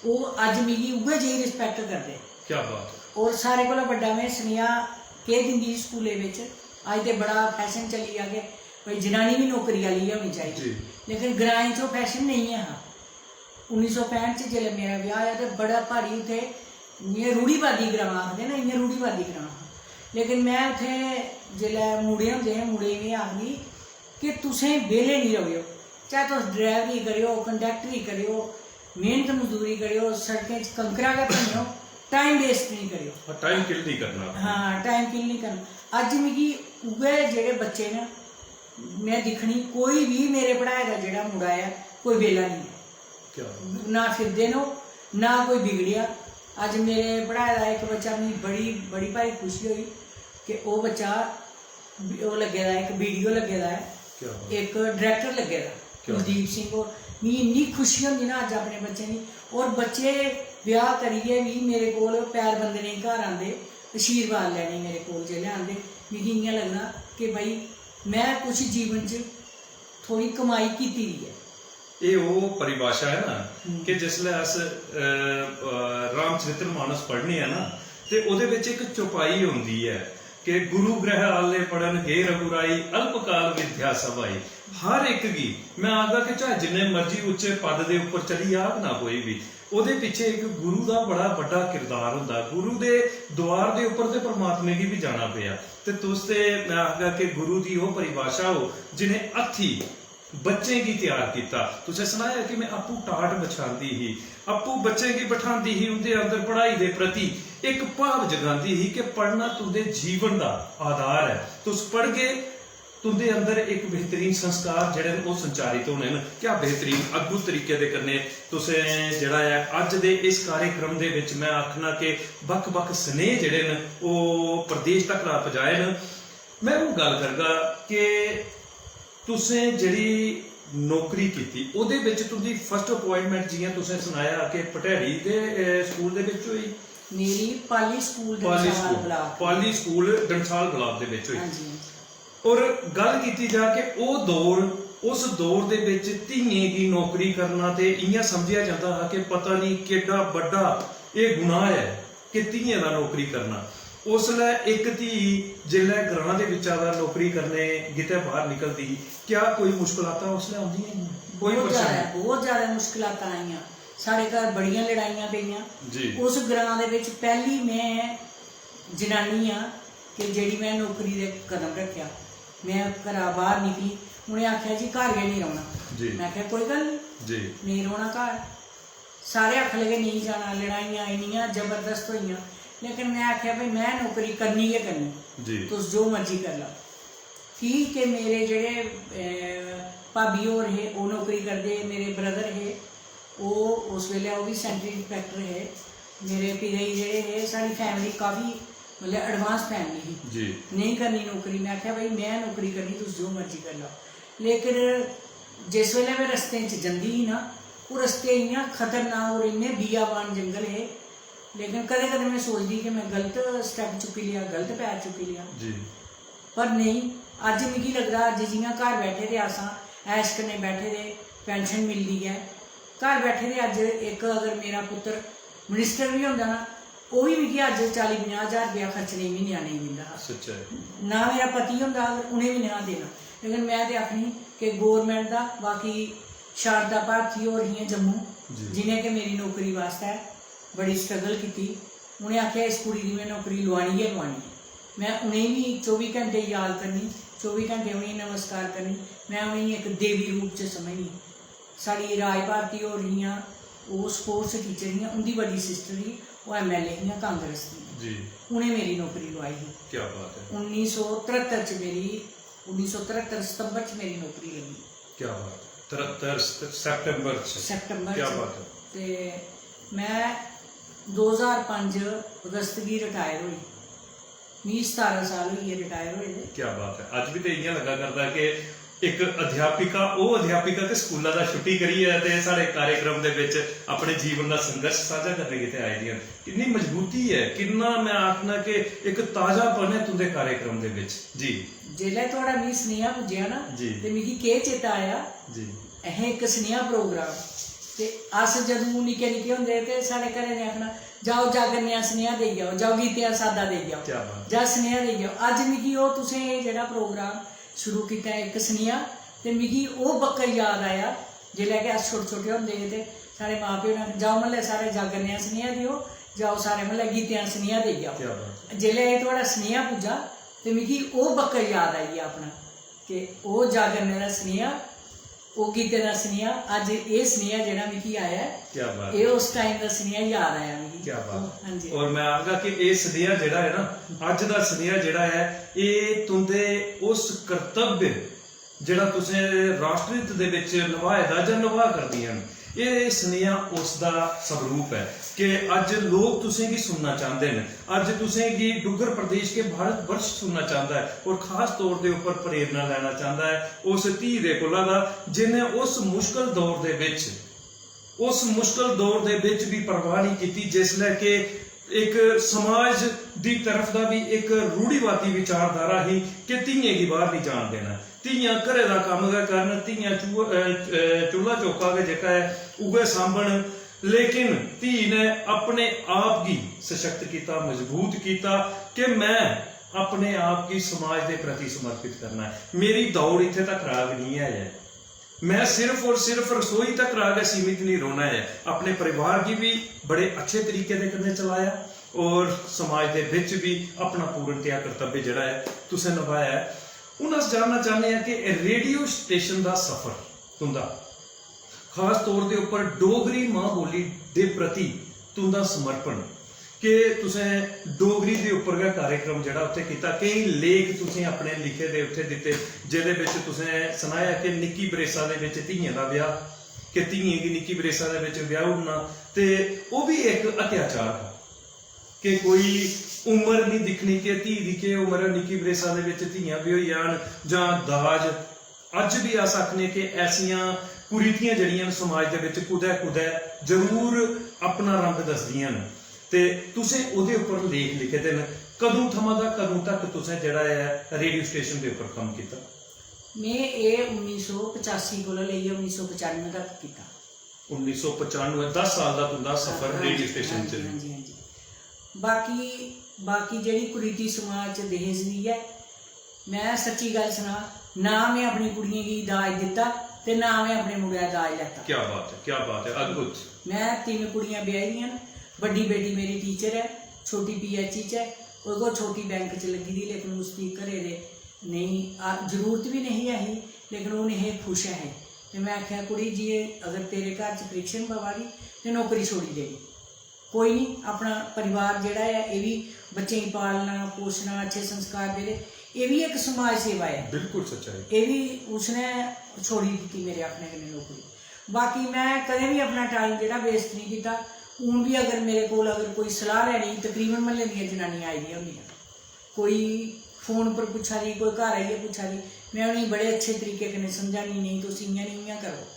ओह् अज्ज मिगी उ'ऐ जेही रिस्पैक्ट करदे। क्या बात है। और सारे कोला बड्डा में सनेहा केह् दिंदी ही स्कूलै बिच, अज्ज ते बड़ा फैशन चली गेआ कि भाई जनानी बी नौकरी आह्ली गै होनी चाहिदी। जी। लेकिन ग्राएं च ओह् फैशन नेईं ऐ हा। उन्नी सौ पैंह्ठ च जिसलै मेरा ब्याह् होआ ते बड़ा भारी उत्थै इ'यां रूढ़ीवादी ग्रांऽ आखदे ना, इ'यां रूढ़ीवादी ग्रांऽ हा। लेकिन में उत्थै जिसलै मुड़े होंदे हे, मुड़े गी में आखदी कि तुसें बेह्ले निं रवेओ, चाहे तुस ड्राइवरी करेओ, कंडक्टरी करेओ, मेह्नत मजदूरी करेओ, सड़कें च कंकरा गै भन्नेओ, टाइम वेस्ट निं करेओ। और टाइम किल नहीं करना। हां, टाइम किल निं करना। अज्ज मिगी उ'ऐ जेह्ड़े बच्चे न, में दिक्खनी, कोई बी मेरे पढ़ाए दा जेह्ड़ा मुड़ा ऐ, कोई बेह्ला निं ऐ। क्या बात। ना फिरदे न ओह्, ना कोई बिगड़ेआ। अज्ज मेरे पढ़ाए दा इक बच्चा, मिगी बड़ी, बड़ी भारी खुशी होई कि ओह् बच्चा बी-, ओह् लग्गे दा, इक बीडीओ लग्गे दा ऐ, क्या बात। इक डायरैक्टर लग्गे दा, क्या बात। कुलदीप सिंह होर। मिगी इन्नी खुशी होंदी ना अज्ज अपने बच्चें दी। और बच्चे ब्याह् करियै बी मेरे कोल पैर बंदने गी घर आंदे, आशीर्वाद लैने गी मेरे कोल जेल्लै आंदे, मिगी इ'यां लगदा कि भाई, में कुछ जीवन च थोह्ड़ी कमाई कीती दी ऐ। एह् ओह् परिभाशा ऐ ना हम्म। कि जिसलै अस, अ, अ, रामचरित्र मानस पढ़ने आं ना, ते ओह्दे बिच इक चौपाई होंदी ऐ कि "गुरु गृह आले पढ़न गे रघुराई, अल्पकाल विद्या सब आई।" हर इक गी, में आखदा कि चाहे जिन्ने मर्जी उच्चे पद दे उप्पर चली जाग ना कोई बी, ओह्दे पिच्छे इक गुरु दा बड़ा बड्डा किरदार होंदा। गुरु दे द्वार दे उप्पर ते परमात्मे गी बी जाना पेआ। ते तुस ते, में आखगा कि गुरु दी ओह् परिभाशा हो जि'नें हत्थी बच्चें गी त्यार कीता। तुसें सनाया कि में आपूं टाट बछांदी ही, आपूं बच्चें गी बठांदी ही, उं'दे अंदर पढ़ाई दे प्रति इक भाव जगांदी ही कि पढ़ना तुं'दे जीवन दा आधार ऐ। तुस पढ़गे, तुं'दे अंदर इक बेहतरीन संस्कार जेह्ड़े न, ओह् संचारित होने न। क्या बेहतरीन, अद्भुत तरीके दे कन्नै तुसें जेह्ड़ा ऐ, अज्ज दे इस कार्यक्रम दे बिच, में आखना कि बक्ख-बक्ख स्नेह जेह्ड़े न, ओह् प्रदेश तक पजाए न। में हून गल्ल करगा कि तुसें जेह्ड़ी नौकरी कीती, ओह्दे बिच तुं'दी first appointment, जि'यां तुसें सनाया कि भटैड़ी दे, अ, स्कूल दे बिच होई? मेरी पाली स्कूल, पाली डंसाल स्कूल, ब्लाक। पाली स्कूल डंसाल ब्लाक दे बिच होई। हां जी, हां जी। और गल्ल कीती जा कि ओह् दौर, उस दौर दे बिच धियें गी नौकरी करना ते इ'यां समझेआ जंदा हा कि पता निं केड्डा बड्डा एह् गुनाह् ऐ कि धियें दा नौकरी करना। उसलै इक धी जिसलै ग्रांऽ दे बिच्चा दा नौकरी करने गितै बाह्र निकलदी ही, क्या कोई मुश्कलातां उसलै औंदियां हियां? कोई बहुत परेशानी? ज्यादा, बहुत ज्यादा मुश्कलातां आइयां। साढ़े घर बड़ियां लड़ाइयां पेइयां। जी। उस ग्रांऽ दे बिच पैह्ली में जनानी आं कि जेह्ड़ी में नौकरी दे कदम रक्खेआ। में घरा बाह्र निकली, उ'नें आखेआ, "जी, घर गै नेईं रौह्ना।" जी। में आखेआ, "कोई गल्ल नेईं, जी। नेईं रौह्ना घर।" सारे आखन लगे, "नेईं जाना।" लड़ाइयां इन्नियां जबरदस्त होइयां, लेकिन में आखेआ, "भाई, में नौकरी करनी गै करनी, जी। तुस जो मर्जी करी लैओ।" की के मेरे जेह्ड़े, अ, भाभी होर हे, ओह् नौकरी करदे हे, मेरे brother हे, ओह् उस बेल्लै ओह् बी सैनिटरी इंस्पैक्टर हे। मेरे पिता जी जेह्ड़े हे, साढ़ी family काफी, मतलब, advance family ही। जी। नेईं करनी नौकरी। में आखेआ, "भाई, में नौकरी करनी, तुस जो मर्जी करी लैओ।" लेकिन जिस बेल्लै में रस्तें च जंदी ही ना, ओह् रस्ते इ'यां खतरनाक और इन्ने बियाबान जंगल हे, लेकिन कदें-कदें में सोचदी कि में गलत step चुक्की लेआ, गलत पैर चुक्की लेआ। जी। पर नेईं, अज्ज मिगी लगदा, अज्ज जि'यां घर बैठे दे अस आं, ऐश कन्नै बैठे दे, pension मिलदी ऐ, घर बैठे दे अज्ज इक अगर मेरा पुत्तर minister बी होंदा ना, ओह् बी मिगी अज्ज चाली पंजाह् ज्हार रपेआ खर्चने गी म्हीने दा नेईं दिंदा हा। सच्चा ऐ। ना मेरा पति होंदा, अगर उ'नें बी नेईं हा देना। लेकिन में ते आखनी कि government दा, बाकी शारदा भारती होर हियां जम्मू, जि'नें कि मेरी नौकरी बास्तै बड़ी स्ट्रगल कीती। उ'नें आखेआ, "इस कुड़ी दी में नौकरी लोआनी गै लोआनी ऐ।" में उ'नेंगी बी चौबी घैंटे याद करनी, चौबी घैंटे उ'नेंगी नमस्कार करनी। में उ'नेंगी इक देवी रूप च समझनी। साढ़ी राज भारती होर हियां, ओह् स्पोर्ट्स टीचर हियां, उं'दी बड्डी सिस्टर ही, ओह् एमएलए हियां कांग्रेस दी। जी। उ'नें मेरी नौकरी लोआई ही। क्या बात है। उन्नी सौ तरहत्तर च मेरी, उन्नी सौ तरहत्तर सितंबर च मेरी नौकरी लगी। क्या बात है। तरहत्तर सित-, सितंबर च। सितंबर क्या च। बात है। ते में दो ज्हार पंज अगस्त गी रिटायर होई। मिगी सतारां साल होई गे रिटायर होए दे। क्या बात है। अज्ज बी ते इ'यां लग्गा करदा कि इक अध्यापिका, ओह् अध्यापिका कि स्कूला दा छुट्टी करियै ते साढ़े कार्यक्रम दे बिच अपने जीवन दा संघर्ष साझा करने गितै आई दियां न। किन्नी मजबूती ऐ, किन्ना, में आखना कि इक ताजापन ऐ तुं'दे कार्यक्रम दे बिच। जी। जेल्लै थुआढ़ा मिगी सनेहा पुज्जेआ ना, जी। ते मिगी केह् चेता आया? जी। अहें इक सनेहा प्रोग्राम, ते अस जदूं निक्के निक्के होंदे हे ते साढ़े घरें दे आखना, "जाओ जागरनेआं सनेहा देई आओ, जाओ गीतेआं सादा देई आओ, क्या बात। जाओ सनेहा देई आओ।" अज्ज मिगी ओह्, तुसें एह् जेह्ड़ा प्रोग्राम शुरू कीता, इक सनेहा, ते मिगी ओह् बक्कल याद आया, जेल्लै कि अस छोटे छोटे होंदे हे ते साढ़े मां प्यो ने आखना, "जाओ म्हल्लै सारे जागरनेआं सनेहा देओ, जाओ सारे म्हल्लै गीतेआं सनेहा देई आओ।" क्या बात है। जेल्लै एह् थुआढ़ा सनेहा पुज्जा ते मिगी ओह् बक्कल याद आई गेआ अपना, कि ओह् जागरने दा सनेहा, ओह् गीतें दा सनेहा, अज्ज एह् सनेहा जेह्ड़ा मिगी आया ऐ, क्या बात। एह् उस टाइम दा सनेहा याद आया मिगी। क्या बात। हां जी। और मैं आखगा कि एह् सनेहा जेह्ड़ा ऐ ना, अज्ज दा सनेहा जेह्ड़ा ऐ, एह् तुं'दे उस कर्तव्य जेह्ड़ा तुसें राष्ट्रहित दे बिच नभाए दा जां नभा करदियां न, एह् सनेहा उस दा स्वरूप ऐ कि अज्ज लोक तुसेंगी सुनना चांह्दे न, अज्ज तुसेंगी डुग्गर प्रदेश के भारत वर्ष सुनना चांह्दा ऐ और खास तौर दे उप्पर प्रेरणा लैना चांह्दा ऐ उस धी दे कोला दा, जिन्नै उस मुश्कल दौर दे बिच, उस मुश्कल दौर दे बिच बी परवाह नेईं कीती, जिसलै कि इक समाज दी तरफ दा बी इक रूढ़िवादी विचारधारा ही कि धियें गी बाहर नेईं जान देना। धियां घरै दा कम्म गै करन, धियां चू-, अ, अ, चूल्हा चौका गै जेह्का ऐ उ'ऐ सांभन। लेकिन धी ने अपने आप गी सशक्त कीता, मजबूत कीता कि मैं अपने आप गी समाज दे प्रति समर्पित करना ऐ। मेरी दौड़ इत्थै तक राग निं ऐ। मैं सिर्फ और सिर्फ रसोई तक राग गै सीमित निं रौह्ना ऐ। अपने परिवार गी बी बड़े अच्छे तरीके दे कन्नै चलाया और समाज दे बिच बी अपना पूर्णतया कर्तव्य जेह्ड़ा ऐ तुसें नभाया ऐ। हून अस जानना चाह्न्ने आं कि रेडियो स्टेशन दा सफर तुं'दा, खास तौर दे उप्पर डोगरी मां बोली दे प्रति तुं'दा समर्पण, कि तुसें डोगरी दे उप्पर गै कार्यक्रम जेह्ड़ा उत्थै कीता, केईं लेख तुसें अपने लिखे दे उत्थै दित्ते, जेह्दे बिच तुसें सनाया कि निक्की बरेसा दे बिच धियें दा ब्याह, कि धियें गी निक्की बरेसा दे बिच ब्याह ओड़ना, ते ओह् बी इक अत्याचार हा। कि कोई उम्र निं दिक्खनी कि धी दी केह् उम्र ऐ, निक्की बरेसा दे बिच धियां ब्योई जान जां दाज। अज्ज बी अस आखने कि ऐसियां कुरीतियां जेह्ड़ियां न समाज दे बिच कुतै कुतै जरूर अपना रंग दसदियां न। ते तुसें ओह्दे उप्पर लेख लिखे दे न। कदूं थमां दा कदूं तक तुसें जेह्ड़ा ऐ रेडियो स्टेशन दे उप्पर कम्म कीता? में एह् उन्नी सौ पचासी कोला लेइयै उन्नी सौ पचानुए तक कीता। उन्नी सौ पचानुए, दस साल दा तुं'दा सफर हां, रेडियो स्टेशन च। हां जी, हां जी। बाकी, बाकी जेह्ड़ी कुरीति समाज च दहेज दी ऐ, में सच्ची गल्ल सनां, ना में अपनी कुड़ियें गी दाज दित्ता ते ना में अपने मुड़े दा दाज लैता। क्या बात है, क्या बात है, अद्भुत। में तिन्न कुड़ियां ब्याही दियां न, बड्डी बेटी मेरी टीचर ऐ, छोटी पीएचई च ऐ, ओह्दे कोल छोटी बैंक च लग्गी दी, लेकिन उसदी घरै दे नेईं, आ, जरूरत बी नेईं ऐ ही, लेकिन ओह् नेहे खुश ऐ हे। ते में आखेआ, "कुड़ी जी, अगर तेरे घर च परीक्षण पवा दी ते नौकरी छोड़ी देनी। कोई निं, अपना परिवार जेह्ड़ा ऐ, एह् बी बच्चें गी पालना, पोसना, अच्छे संस्कार देने, एह् बी इक समाज सेवा ऐ।" बिल्कुल सच्चाई। एह् बी उसने छोड़ी दित्ती मेरे आखने कन्नै नौकरी। बाकी में कदें बी अपना टाइम जेह्ड़ा वेस्ट निं कीता। हून बी अगर मेरे कोल अगर कोई सलाह् लैने गी, तकरीबन म्हल्ले दियां जनानियां आई दियां होंदियां, कोई फोन पर पुच्छा दी, कोई घर आइयै पुच्छा दी, में उ'नेंगी बड़े अच्छे तरीके कन्नै समझानी, "नेईं, तुस इ'यां नेईं, इ'यां करो,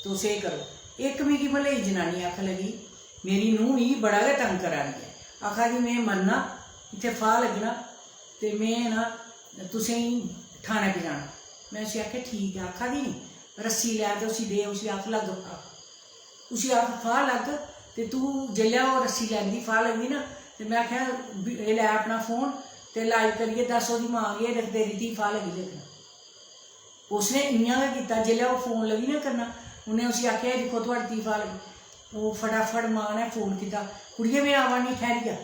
तुस एह् करो।" इक मिगी म्हल्ले दी जनानी आखन लगी, "मेरी नूंह् मिगी बड़ा गै तंग करा दी ऐ, आखा दी में मरना, इत्थै फाह् लग्गना ते में ना तुसेंगी ठाने पजाना।" में उसी आखेआ, "ठीक ऐ, आखा दी नी, रस्सी लै ते उसी दे, उसी आख लग्ग फाह्।" उसी आख, "फाह् लग्ग, ते तूं जेल्लै ओह् रस्सी लैंदी, फाह् लगदी ना," ते में आखेआ, "बी-, एह् लै अपना फोन ते लाइव करियै दस्स ओह्दी मां गी, एह् दिक्ख, तेरी धी फाह् लगी लग्गना।" उसने इ'यां गै कीता, जेल्लै ओह् फोन लगी ना करना, उ'नें उसी आखेआ, "दिक्खो थुआढ़ी दी फाल।" ओह् फटाफट मां ने फोन कीता, "कुड़िये, में आवा नी, ठैहरी जा।"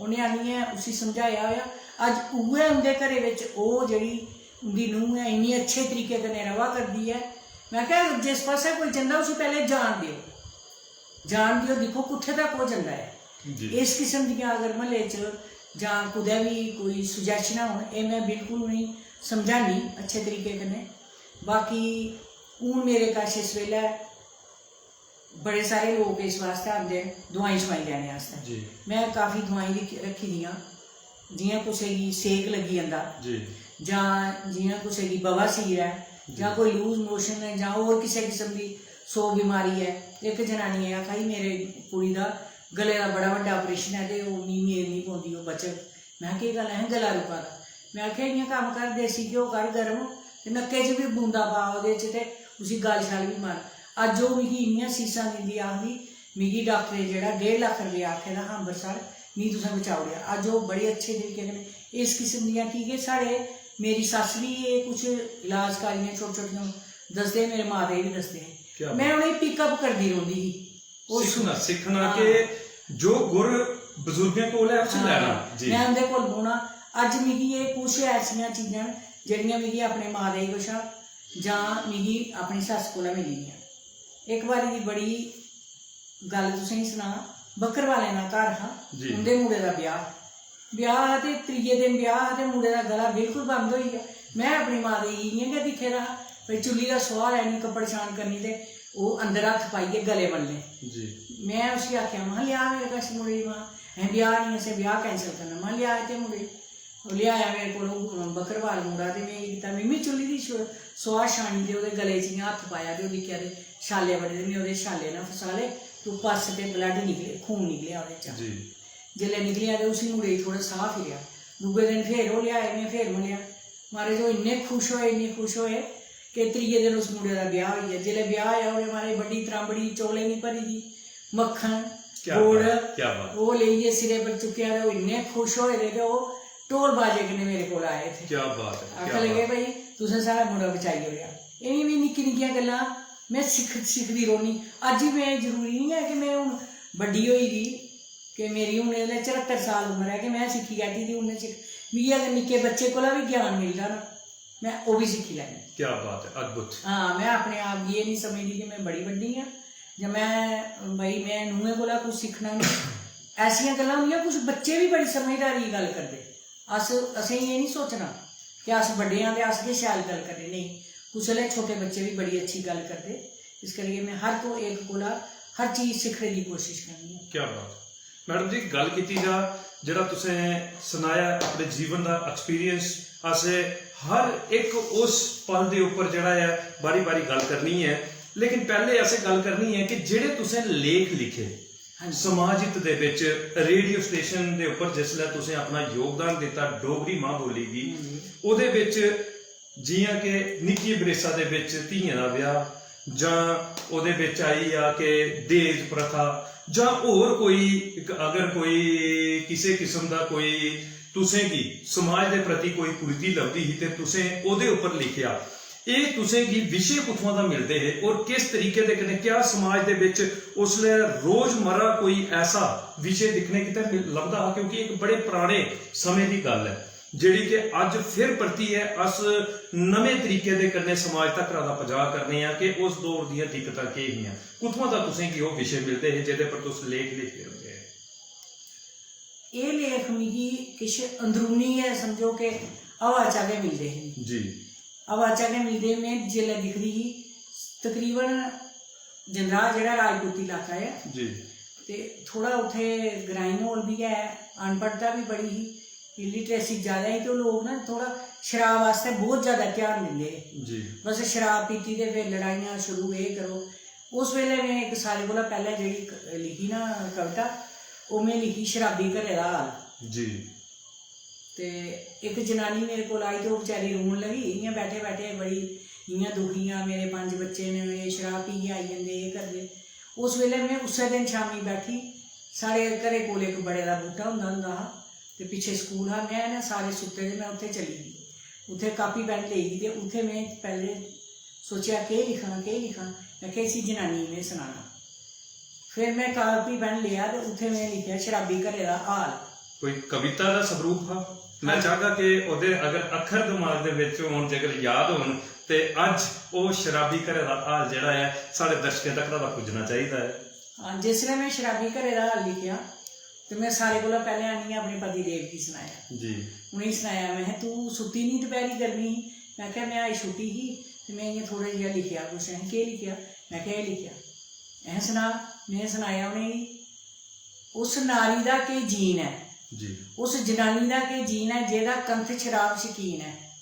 उ'नें आनियै उसी समझाया होएआ। अज्ज उ'ऐ उं'दे घरै बिच ओह् जेह्ड़ी उं'दी नूंह् ऐ, इन्नी अच्छे तरीके कन्नै र'वा करदी ऐ। में आखेआ, जिस पासै कोई जंदा, उसी पैह्लें जान देओ, जान देओ, दिक्खो कुत्थै तक ओह् जंदा ऐ। जी। इस किस्म दियां अगर म्हल्ले च जां कुतै बी कोई सुजैशनां होन, एह् में बिल्कुल उ'नेंगी समझानी अच्छे तरीके कन्नै। बाकी हून मेरे कश इस बेल्लै बड़े सारे लोक इस वास्तै आंदे न दुआई शुआई लैने आस्तै। जी। में काफी दुआई रक्खी, रक्खी दियां, जि'यां कुसै गी सेक लग्गी जंदा, जी। जां जि'यां कुसै गी बवासीर ऐ, जी। जां कोई लूज मोशन ऐ, जां होर किसै किस्म दी सौ बमारी ऐ। इक जनानी ऐ, आखा दी, "मेरे कुड़ी दा गले दा बड़ा बड्डा ऑपरेशन ऐ ते ओह् मी मेद निं पौंदी, ओह् बचग।" में आखेआ, "केह् गल्ल ऐ, गला रुका दा?" में आखेआ, "इ'यां कम्म कर, देसी घ्यो कर गर्म ते नक्के च बी बूंदा पा ओह्दे च ते उसी गल शल बी मार।" अज्ज ओह् मिगी इन्नियां सीसां दिंदी, आखदी, "मिगी डाक्टरै जेह्ड़ा डेढ़ लक्ख रपेआ आखे दा हा अम्बरसर, मी तुसें बचाई ओड़ेआ।" अज्ज ओह् बड़े अच्छे तरीके कन्नै इस किस्म दियां, की के साढ़े, मेरी सस्स बी एह् कुछ इलाजकारियां छोटी छोटियां दसदे हे, मेरे माता जी बी दसदे हे। क्या में बात। उ'नेंगी पिकअप करदी रौंह्दी ही। ओह् सिक्खना, सिक्खना हाँ। कि जो गुर बजुर्गें कोल ऐ, उसी हाँ, लैना। जी। में उं'दे कोल बौह्ना। अज्ज मिगी एह् कुछ ऐसियां चीजां न जेह्ड़ियां मिगी अपने माता जी कशा जां मिगी अपनी सस्स कोला मिली दियां। इक बारी दी बड़ी गल्ल तुसेंगी सनां, बक्करवालें दा घर हा, जी। उं'दे मुड़े दा ब्याह्। ब्याह् हा ते त्रिये दिन ब्याह् हा ते मुड़े दा गला बिल्कुल बंद होई गेआ। में अपनी माता गी इ'यां गै दिक्खे दा हा, भई चुल्ली दा सोआह् लैनी, कपड़ शान करनी ते ओह् अंदर हत्थ पाइयै गले ब'न्ने। जी। में उसी आखेआ, महां, "लेआ मेरे कश मुड़े गी, महां, असें ब्याह् निं, असें ब्याह् cancel करना।" महां, "लेआ इत्थै मुड़े गी।" ओह् लेआया मेरे कोल, ओह् बक्करवाल मुड़ा, ते में केह् कीता, में बी चुल्ली दी सो-, सोआह् छानी ते ओह्दे गले च इ'यां हत्थ पाया ते ओह् दिक्खेआ ते छाले बड़े, ते में ओह्दे छाले ना फसाले ते ओह् पस ते blood निकले, खून निकलेआ ओह्दे चा। जी। जेल्लै निकलेआ ते उसी मुड़े गी थोह्ड़ा साह् फिरेआ। दूए दिन फिर ओह् लेआए, में फिर मलेआ। महाराज, ओह् इन्ने खुश होए, इन्ने खुश होए कि त्रिये दिन उस मुड़े दा ब्याह् होई गेआ। जेल्लै ब्याह् होआ, उ'नें, महाराज, बड्डी त्रांबड़ी चौलें दी भरी दी, मक्खन, क्या गुड़, बात, क्या बात। ओह् लेइयै सिरै पर चुक्केआ ते ओह् इन्ने खुश होए दे ते ओह् ढोल बाजे कन्नै मेरे कोल आए इत्थै। क्या बात है, आखन क्या लगे, बात। "भाई, तुसें साढ़ा मुड़ा बचाई ओड़ेआ।" एह् बी निक्की निक्कियां गल्लां में सिक्ख-, सिखदी रौह्नी। अज्ज बी में, जरूरी निं ऐ कि में हून बड्डी होई दी, कि मेरी हून इसलै चरह्त्तर साल उम्र ऐ, कि में सिक्खी लैती दी, हून में सिक्ख-, मिगी अगर निक्के बच्चे कोला बी ज्ञान मिलदा ना, में ओह् बी सिक्खी लैन्नी। क्या बात है, अद्भुत। हां, में अपने आप गी एह् निं समझदी कि में बड़ी बड्डी आं जां में, भाई, में नूहें कोला कुछ सिक्खना निं। ऐसियां गल्लां होंदियां, कुछ बच्चे बी बड़ी समझदारी दी गल्ल करदे। अस, असेंगी एह् निं सोचना कि अस बड्डे आं ते अस गै शैल गल्ल करने, नेईं, कुसै बेल्लै छोटे बच्चे बी बड़ी अच्छी गल्ल करदे। इस करियै में हर को-, इक कोला हर चीज सिक्खने दी कोशिश करनी आं। क्या बात। मैडम जी, गल्ल कीती जा, जेह्ड़ा तुसें सनाया अपने जीवन दा experience, अस हर इक उस पल दे उप्पर जेह्ड़ा ऐ, बारी-बारी गल्ल करनी ऐ, लेकिन पैह्ले असें गल्ल करनी ऐ कि जेह्ड़े तुसें लेख लिखे, हां जी। समाज हित दे बिच, रेडियो स्टेशन दे उप्पर जिसलै तुसें अपना योगदान दित्ता डोगरी मां बोली गी, हां जी। ओह्दे बिच जि'यां कि निक्की बरेसा दे बिच धियें दा ब्याह्, जां ओह्दे बिच आई गेआ कि दाज प्रथा, जां होर कोई इक, अगर कोई किसे किस्म दा कोई तुसें गी समाज दे प्रति कोई कुरीति लभदी ही ते तुसें ओह्दे उप्पर लिखेआ, एह् तुसें गी विशे कुत्थुआं दा मिलदे हे और किस तरीके दे कन्नै, क्या समाज दे बिच उसलै रोजमर्रा कोई ऐसा विशे दिक्खने गितै मिल-, लभदा हा? क्योंकि इक बड़े पराने समें दी गल्ल ऐ। जेह्ड़ी कि अज्ज फिर परतियै अस नमें तरीके दे कन्नै समाज तक्कर दा पजाऽ करने आं कि उस दौर दियां दिक्कतां केह् हियां, कुत्थुआं दा तुसें गी ओह् विशे मिलदे हे जेह्दे पर तुस लेख लिखदे होंदे हे? एह् लेख मिगी किश अंदरूनी गै समझो कि हवा चा गै मिलदे हे। जी। हवा चा गै मिलदे हे। में जिसलै दिखदी ही, तकरीबन जंद्राह जेह्ड़ा राजपूती इलाका ऐ, जी। ते थोह्ड़ा उत्थै ग्राईं म्हौल बी ऐ, अनपढ़ता बी बड़ी ही, illiteracy जैदा ही, ते ओह् लोक ना थोह्ड़ा शराब आस्तै बहुत जैदा ध्यान दिंदे हे। जी। बस शराब पीती ते फिर लड़ाइयां शुरू, एह् करो। उस बेल्लै में इक सारें कोला पैह्लें जेह्ड़ी क-, लिखी ना कविता, ओह् में लिखी शराबी घरै दा हाल। जी। ते इक जनानी मेरे कोल आई ते ओह् बेचारी रोन लगी, इ'यां बैठे बैठे बड़ी इ'यां दुखी आं, मेरे पंज बच्चे न, एह् शराब पीयै आई जंदे, एह् करदे। उस बेल्लै में उस्सै दिन शामीं बैठी, साढ़े घरै कोल इक बड़े दा बूह्टा होंदा होंदा हा ते पिच्छें स्कूल हा, में ना सारे सुत्ते दे, में उत्थै चली गेई, उत्थै कापी पैन लेई गेई ते उत्थै में पैह्लें सोचेआ, केह् लिखां, केह् लिखां? में आखेआ, इसी जनानी गी में सनाना। फिर में कापी पैन लेआ ते उत्थै में लिखेआ, शराबी घरै दा हाल। कोई कविता दा स्वरूप हा? में हां। चाहगा कि ओह्दे अगर अक्खर दमाग दे बिच होन, जेकर याद होन, ते अज्ज ओह् शराबी घरै दा हाल जेह्ड़ा ऐ, साढ़े दर्शकें तक दा पुज्जना चाहिदा ऐ। हां, जिसलै में शराबी घरै दा हाल लिखेआ, ते में सारे कोला पैह्लें आनियै अपने पति देव गी सनाया। जी। उ'नेंगी सनाया, में आखेआ, "तूं सुत्ती निं दपैह्री, गर्मी ही।" में आखेआ, "में अज्ज छुट्टी ही ते में इ'यां थोह्ड़ा जेहा लिखेआ कुछ।" "अहें, केह् लिखेआ?" में आखेआ, "एह् लिखेआ।" "अहें, सना।" में सनाया उ'नेंगी, उस नारी दा केह् जीन ऐ, जी। उस जनानी दा केह् जीन ऐ जेह्दा कंठ शराब शकीन ऐ।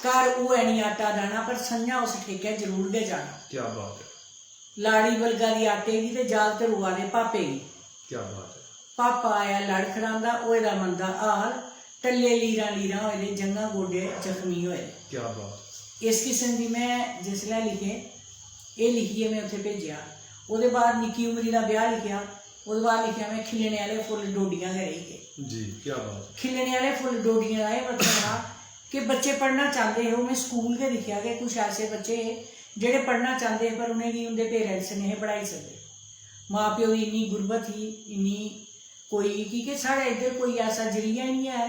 घर होऐ निं आटा दाना, पर संञा उस ठेकै जरूर गै जाना। क्या बात ऐ। लाड़ी बलगा दी आटे गी ते जागत रोआ दे पापे गी। क्या बात ऐ। पापा आया लड़ खड़ांदा, होए दा मंदा हाल, टल्ले लीरां लीरां होए दे, जंघां गोडे जख्मी होए दे। क्या बात। इस किस्म दी में जिसलै लिखे, एह् लिखियै में उत्थै भेजेआ। ओह्दे बाद निक्की उमरी दा ब्याह् लिखेआ, ओह्दे बाद लिखेआ में खिल्लने आह्ले फुल्ल डोडियां गै रेही गे। जी, क्या बात। खिल्लने आह्ले फुल्ल डोडियां दा एह् मतलब हा कि बच्चे पढ़ना चांह्दे हे। ओह् में स्कूल गै दिक्खेआ कि कुछ ऐसे बच्चे हे जेह्ड़े पढ़ना चांह्दे हे, पर उ'नेंगी उं'दे पेरेंट्स नेईं हे पढ़ाई सकदे। मां प्यो दी इन्नी गुरबत ही, इन्नी कोई, की के साढ़े इद्धर कोई ऐसा जरिया ही निं ऐ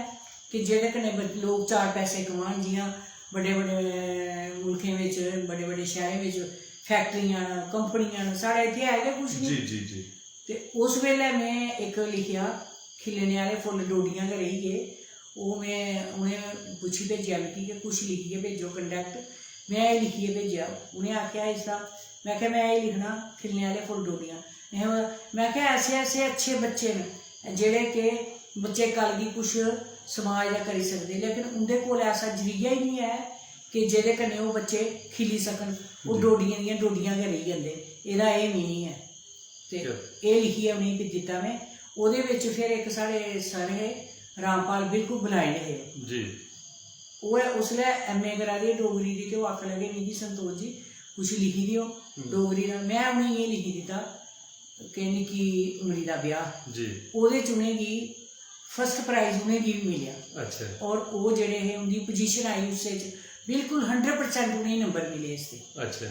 कि जेह्दे कन्नै ब-, लोक चार पैसे कमान। जि'यां बड्डे बड्डे मुल्खें बिच, बड्डे बड्डे शैह्रें बिच फैक्टरियां न, कंपनियां न, साढ़े इत्थै है गै कुछ निं। जी, जी, जी। ते उस बेल्लै में इक लिखेआ, खिल्लने आह्ले फुल्ल डोडियां गै रेही गे। ओह् में, उ'नें पुच्छी भेजेआ मिगी कि कुछ लिखियै भेजो, कंडैक्ट। में एह् लिखियै भेजेआ। उ'नें आखेआ इसदा, में आखेआ, "में एह् लिखना, खिल्लने आह्ले फुल्ल डोडियां।" में, में आखेआ, "ऐसे, ऐसे अच्छे बच्चे न जेह्ड़े कि बच्चे कल गी कुछ समाज दा करी सकदे, लेकिन उं'दे कोल ऐसा जरिया ही निं ऐ कि जेह्दे कन्नै ओह् बच्चे खिली सकन। ओह् जी। डोडियें दियां डोडियां गै रेही जंदे। एह्दा एह् मीनिंग ऐ।" ते क्या? एह् लिखियै उ'नेंगी दित्ता में। ओह्दे बिच फिर इक साढ़े सर हे, रामपाल, बिल्कुल blind हे। जी। ओह् उसलै M A करा दे हे डोगरी दी, ते ओह् आखन लगे, "मिगी संतोष जी कुछ लिखी देओ हम्म। डोगरी दा।" में उ'नेंगी एह् लिखी दित्ता कि निक्की उमरी दा ब्याह्। जी। ओह्दे च उ'नेंगी first prize उ'नेंगी बी मिलेआ। अच्छा। और ओह् जेह्ड़े हे, उं'दी position आई उस च, बिल्कुल hundred percent उ'नेंगी नंबर मिले इसदे। अच्छा।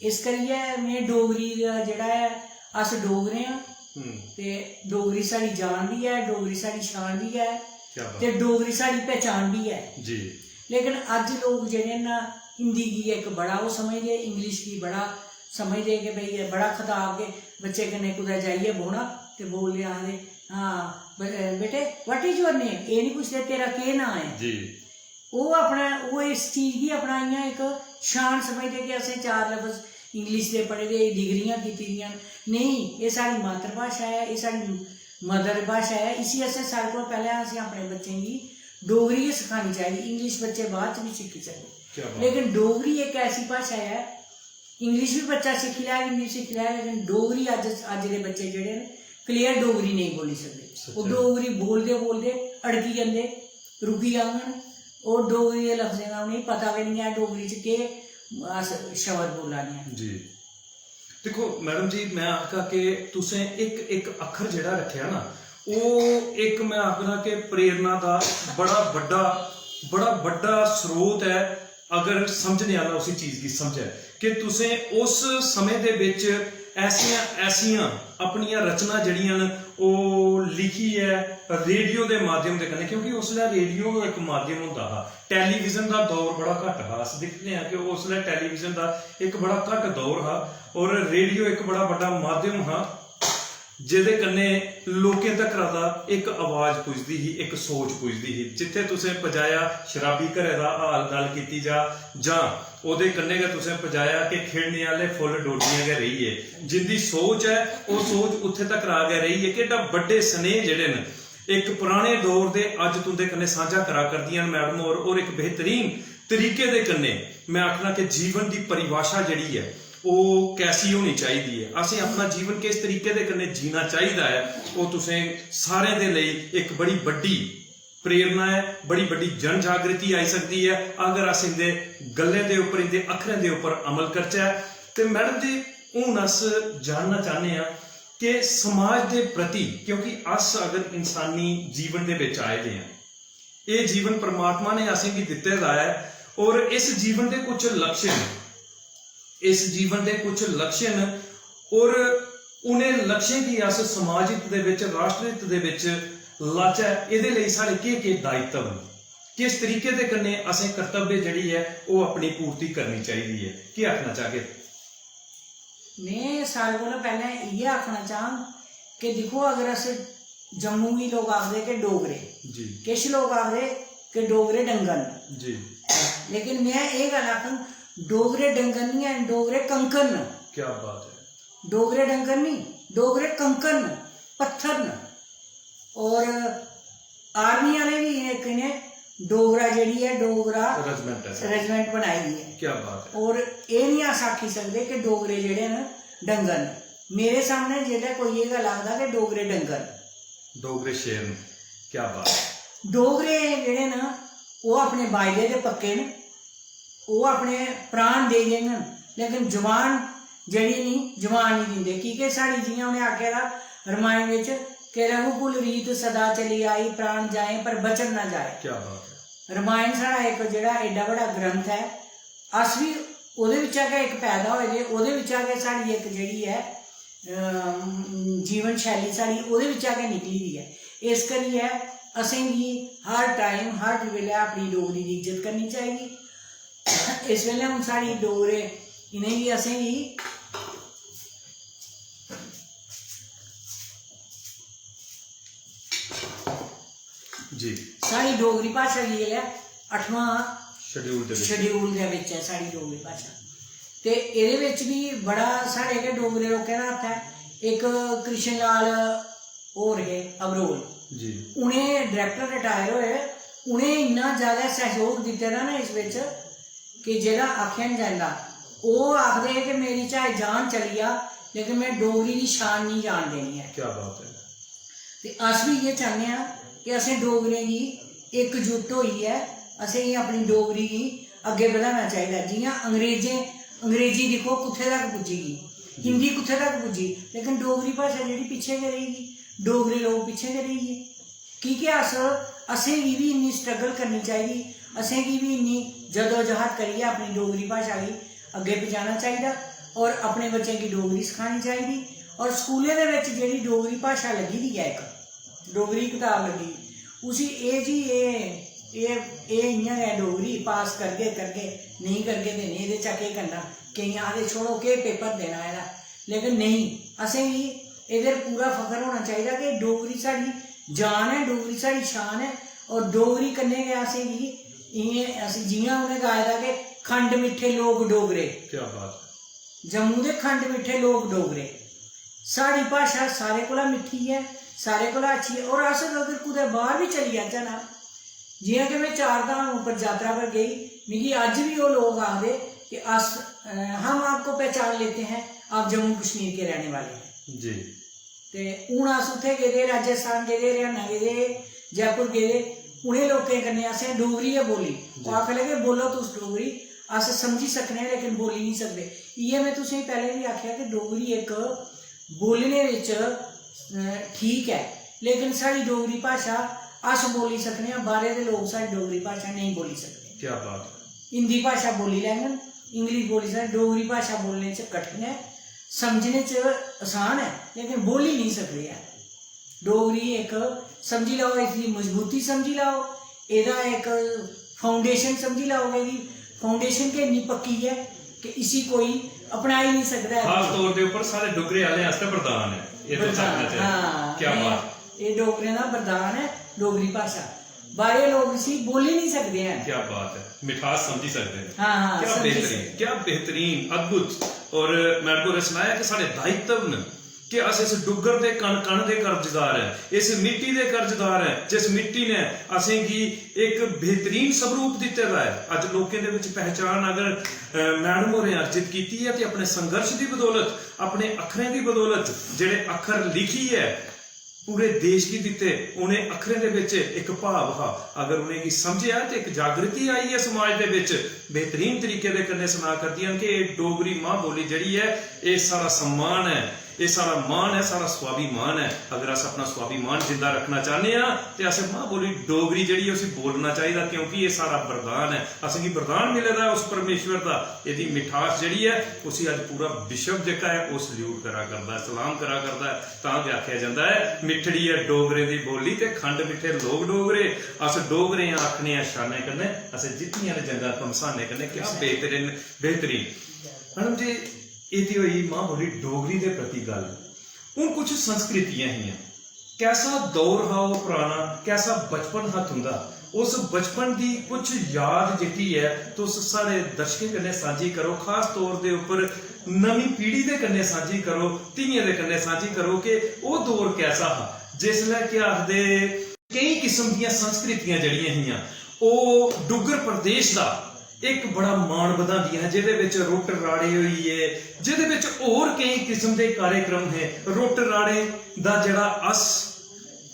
इस करियै में डोगरी दा जेह्ड़ा ऐ, अस डोगरे आं हम्म। ते डोगरी साढ़ी जान बी ऐ, डोगरी साढ़ी शान बी ऐ क्या बात। ते डोगरी साढ़ी पहचान बी ऐ। जी। लेकिन अज्ज लोक जेह्ड़े न, हिंदी गी इक बड़ा ओह् समझदे, English गी बड़ा समझदे कि भई एह् बड़ा खताब के बच्चे कन्नै कुतै जाइयै बौह्ना ते बोलदे आखदे, "हां, ब-, बेटे, what is your name?" एह् निं पुछदे, "तेरा केह् नांऽ ऐ?" जी। ओह् अपना, ओह् इस चीज गी अपना इ'यां इक शान समझदे कि असें चार लफ्ज English दे पढ़े दे, डिग्रियां कीती दियां न। नेईं, एह् साढ़ी मातृभाशा ऐ, एह् साढ़ी mother भाशा ऐ। इसी असें सारें कोला पैह्लें असें अपने बच्चें गी डोगरी गै सखानी चाहिदी। English बच्चे बाद च बी सिक्खी सकदे। क्या बात। लेकिन डोगरी इक ऐसी भाशा ऐ, English बी बच्चा सिक्खी लैग, हिंदी सिक्खी लैग, लेकिन डोगरी अज्ज, अज्ज दे बच्चे जेह्ड़े न, clear डोगरी नेईं बोली सकदे। सच्चाई। ओह् डोगरी बोलदे बोलदे अड़की जंदे, रुकी जाङन। ओह् डोगरी दे लफ्जें दा उ'नेंगी पता गै निं ऐ, डोगरी च केह् अस शब्द बोल्ला ने आं। जी। दिक्खो मैडम जी, में आखगा कि तुसें इक, इक अक्खर जेह्ड़ा रक्खेआ ना, ओह् इक, में आखना कि प्रेरणा दा बड़ा बड्डा, बड़ा बड्डा स्रोत ऐ, अगर समझने आह्ला उसी चीज गी समझै, कि तुसें उस समें दे बिच ऐसियां, ऐसियां अपनियां रचनां जेह्ड़ियां न, ओह् लिखियै रेडियो दे माध्यम दे कन्नै, क्योंकि उसलै रेडियो गै इक माध्यम होंदा हा, टेलीविजन दा दौर बड़ा घट्ट हा। अस दिक्खने आं कि उसलै टेलीविजन दा इक बड़ा घट्ट दौर हा और रेडियो इक बड़ा बड्डा माध्यम हा, जेह्दे कन्नै लोकें तक्कर दा इक आवाज पुजदी ही, इक सोच पुजदी ही। जित्थै तुसें पजाया शराबी घरै दा हाल गल्ल कीती जा, जां ओह्दे कन्नै गै तुसें पजाया कि खिड़ने आह्ले फुल्ल डोडियां गै रेही गे। जिंदी सोच ऐ, ओह् सोच उत्थै तक्कर गै रेही ऐ। केड्डा बड्डे स्नेह जेह्ड़े न, इक पराने दौर दे अज्ज तुं'दे कन्नै सांझा करा करदियां न मैडम होर, होर इक बेहतरीन तरीके दे कन्नै में आखना कि जीवन दी परिभाशा जेह्ड़ी ऐ, ओह् कैसी होनी चाहिदी ऐ, असें अपना जीवन किस तरीके दे कन्नै जीना चाहिदा ऐ, ओह् तुसें सारें दे लेई इक बड़ी बड्डी प्रेरणा ऐ, बड़ी बड्डी जन जागृति आई सकदी ऐ, अगर अस इं'दे गल्लें दे उप्पर, इं'दे अक्खरें दे उप्पर अमल करचै। ते मैडम जी, हून अस जानना चाह्न्ने आं कि समाज दे प्रति, क्योंकि अस अगर इंसानी जीवन दे बिच आए दे आं, एह् जीवन परमात्मा ने असेंगी दित्ते दा ऐ और इस जीवन दे कुछ लक्ष्य न। इस जीवन दे कुछ लक्ष्य न और उ'नें लक्ष्यें गी अस समाज हित दे बिच, राष्ट्र हित दे बिच लाचै, एह्दे लेई साढ़े केह्-केह् दायित्व न? किस तरीके दे कन्नै असें कर्तव्य जेह्ड़ी ऐ, ओह् अपनी पूर्ति करनी चाहिदी ऐ? केह् आखना चाह्गे? में सारें कोला पैह्लें इ'यै आखना चाह्ङ कि दिक्खो, अगर अस जम्मू गी लोक आखदे कि डोगरे, जी, किश लोक आखदे कि डोगरे डंगर न, जी, लेकिन में एह् गल्ल आखङ, डोगरे डंगर निं हैन, डोगरे कंकर न। क्या बात है। डोगरे डंगर निं, डोगरे कंकर न, पत्थर न। और आर्मी आह्ले बी इ'नें, इ'नें डोगरा जेह्ड़ी ऐ, डोगरा रेजिमेंट है। रेजिमेंट बनाई दी ऐ। क्या बात है। और एह् निं अस आखी सकदे कि डोगरे जेह्ड़े न, डंगर न। मेरे सामने जेल्लै कोई एह् गल्ल आखदा कि डोगरे डंगर न, डोगरे शेर न। क्या बात है। डोगरे जेह्ड़े न, ओह् अपने बायदे दे पक्के न, ओह् अपने प्राण देई देङन, लेकिन जबान जेह्ड़ी निं, जबान निं दिंदे। की के साढ़ी, जि'यां उ'नें आखे दा रमायण बिच कि रघुकुल रीत सदा चली आई, प्राण जाए पर वचन ना जाए। क्या बात है। रमायण साढ़ा इक जेह्ड़ा एड्डा बड्डा ग्रंथ ऐ, अस बी ओह्दे बिच्चा गै इक पैदा होए दे, ओह्दे बिच्चा गै साढ़ी इक जेह्ड़ी ऐ, अम, जीवन शैली साढ़ी ओह्दे बिच्चा गै निकली दी ऐ। इस करियै असेंगी हर टाइम, हर बेल्लै अपनी डोगरी दी इज्जत करनी चाहिदी। इस बेल्लै हून साढ़ी डोगरे, इ'नेंगी, असेंगी जी। साढ़ी डोगरी भाशा गी जेल्लै अठमां शेड्यूल दे बिच। शेड्यूल दे बिच ऐ साढ़ी डोगरी भाशा। ते एह्दे बिच बी बड़ा साढ़े गै डोगरे लोकें दा हत्थ ऐ। इक कृष्ण लाल होर हे अबरोल, जी। उ'नें, डायरेक्टर रिटायर होए, उ'नें इन्ना ज्यादा सैहयोग दित्ते दा ना इस बिच कि जेह्ड़ा आखेआ निं जंदा। ओह् आखदे हे कि मेरी चाहे जान चली जा, लेकिन में डोगरी दी शान निं जान देनी ऐ। क्या बात है। ते अस बी इ'यै चाह्न्ने आं कि असें डोगरें गी इकजुट होइयै असेंगी अपनी डोगरी गी अग्गें बधाना चाहिदा। जि'यां अंग्रेजें, अंग्रेजी दिक्खो कुत्थै तक पुज्जी गेई, हिंदी कुत्थै तक पुज्जी, लेकिन डोगरी भाशा जेह्ड़ी पिच्छें गै रेही गेई, डोगरे लोक पिच्छें गै रेही गे। की के अस, असेंगी बी इन्नी स्ट्रगल करनी चाहिदी, असेंगी बी इन्नी जदोजहद करियै अपनी डोगरी भाशा गी अग्गें पजाना चाहिदा और अपने बच्चें गी डोगरी सखानी चाहिदी। और स्कूलें दे बिच जेह्ड़ी डोगरी भाशा लग्गी दी ऐ, इक डोगरी कताब लग्गी दी, उसी एह् जी, एह्, एह्, एह् इ'यां गै डोगरी पास करगे, करगे, नेईं करगे ते नेईं, एह्दे चा केह् करना? केईं आखदे, "छोड़ो, केह् पेपर देना एह्दा?" लेकिन नेईं, असेंगी एह्दे पर पूरा फखर होना चाहिदा कि डोगरी साढ़ी जान ऐ, डोगरी साढ़ी शान ऐ। और डोगरी कन्नै गै असेंगी इ'यां, अस जि'यां उ'नें गाए दा कि "खंड मिट्ठे लोक डोगरे", क्या बात है। जम्मू दे खंड मिट्ठे लोक डोगरे। साढ़ी भाशा सारें कोला मिट्ठी ऐ, सारें कोला अच्छी ऐ। और अस अगर कुतै बाह्र बी चली जाचै ना, जि'यां कि में चार धाम उप्पर जातरा पर गेई, मिगी अज्ज बी ओह् लोक आखदे कि अस, अ, "हम आपको पहचान लेते हैं, आप जम्मू कश्मीर के रहने वाले हैं।" जी। ते हून अस उत्थै गेदे, राजस्थान गेदे, हरियाणा गेदे, जयपुर गेदे, उ'नें लोकें कन्नै असें डोगरी गै बोली। ओह् आखन लगे, "बोलो तुस डोगरी, अस समझी सकने आं लेकिन बोली निं सकदे।" इ'यै में तुसेंगी पैह्लें बी आखेआ कि डोगरी इक बोलने बिच, अ, ठीक ऐ, लेकिन साढ़ी डोगरी भाशा अस बोली सकने आं, बाह्रे दे लोक साढ़ी डोगरी भाशा नेईं बोली सकदे। क्या बात है। हिंदी भाशा बोली लैङन, इंग्लिश बोली सकदे, डोगरी भाशा बोलने च कठिन ऐ, समझने च आसान ऐ, लेकिन बोली निं सकदे ऐ। डोगरी इक, समझी लैओ, इसदी मजबूती समझी लैओ, एह्दा इक फाउंडेशन समझी लैओ, एह्दी फाउंडेशन गै इन्नी पक्की ऐ कि इसी कोई अपनाई निं सकदा ऐ। खास तौर दे उप्पर साढ़े डोगरे आह्लें आस्तै वरदान ऐ एह्, तुस वरदान, आखना चाह्। हां, क्या एह्, बात। एह् डोगरें दा वरदान ऐ, डोगरी भाशा। बाह्रे लोक इसी बोली निं सकदे हैन। क्या बात है, मिठास समझी सकदे न। हां, हां, क्या समझी बेहतरीन, सकदे। क्या बेहतरीन, अद्भुत। और मैडम होरें सनाया कि साढ़े दायित्व न कि अस इस डुग्गर दे कण कण दे कर्जदार ऐ, इस मिट्टी दे कर्जदार ऐ, जिस मिट्टी ने असेंगी इक बेहतरीन स्वरूप दित्ते दा ऐ। अज्ज लोकें दे विच पहचान अगर, अ, मैडम होरें अर्जित कीती ऐ ते अपने संघर्ष दी बदौलत, अपने अक्खरें दी बदौलत, जेह्ड़े अक्खर लिखियै पूरे देश गी दित्ते, उ'नें अक्खरें दे विच इक भाव हा, अगर उ'नेंगी समझेआ ते इक जागृति आई ऐ समाज दे विच। बेहतरीन तरीके दे कन्नै सना करदियां न कि एह् डोगरी मां बोली जेह्ड़ी ऐ, एह् साढ़ा सम्मान ऐ, एह् साढ़ा मान ऐ, साढ़ा स्वाभिमान ऐ। अगर अस अपना स्वाभिमान जिंदा रक्खना चाह्न्ने आं ते असें मां बोली डोगरी जेह्ड़ी ऐ उसी बोलना चाहिदा, क्योंकि एह् साढ़ा वरदान ऐ। असेंगी वरदान मिले दा ऐ उस परमेश्वर दा। एह्दी मिठास जेह्ड़ी ऐ उसी अज्ज पूरा विश्व जेह्का ऐ ओह् सल्यूट करा करदा ऐ, सलाम करा करदा ऐ। तां गै आखेआ जंदा ऐ, "मिट्ठड़ी ऐ डोगरें दी बोली ते खंड मिट्ठे लोक डोगरे।" अस डोगरे आं आखने आं शानै कन्नै, असें जित्तियां न जंगां घमसानै कन्नै। क्या बेहतरीन, बेहतरीन। मैडम जी, एह् ते होई मां बोली डोगरी दे प्रति गल्ल। हून कुछ संस्कृतियां हियां, कैसा दौर हा ओह् पराना, कैसा बचपन हा तुं'दा, उस बचपन दी कुछ याद जेह्की ऐ तुस साढ़े दर्शकें कन्नै सांझी करो, खास तौर दे उप्पर नमीं पीढ़ी दे कन्नै सांझी करो, धियें दे कन्नै सांझी करो कि ओह् दौर कैसा हा जिसलै केह् आखदे केईं किस्म दियां संस्कृतियां जेह्ड़ियां हियां ओह् डुग्गर प्रदेश दा इक बड़ा मान बधांदियां हियां, जेह्दे बिच रुट्ट राड़े होई गे, जेह्दे बिच होर केईं किस्म दे कार्यक्रम हे। रुट्ट राड़े दा जेह्ड़ा अस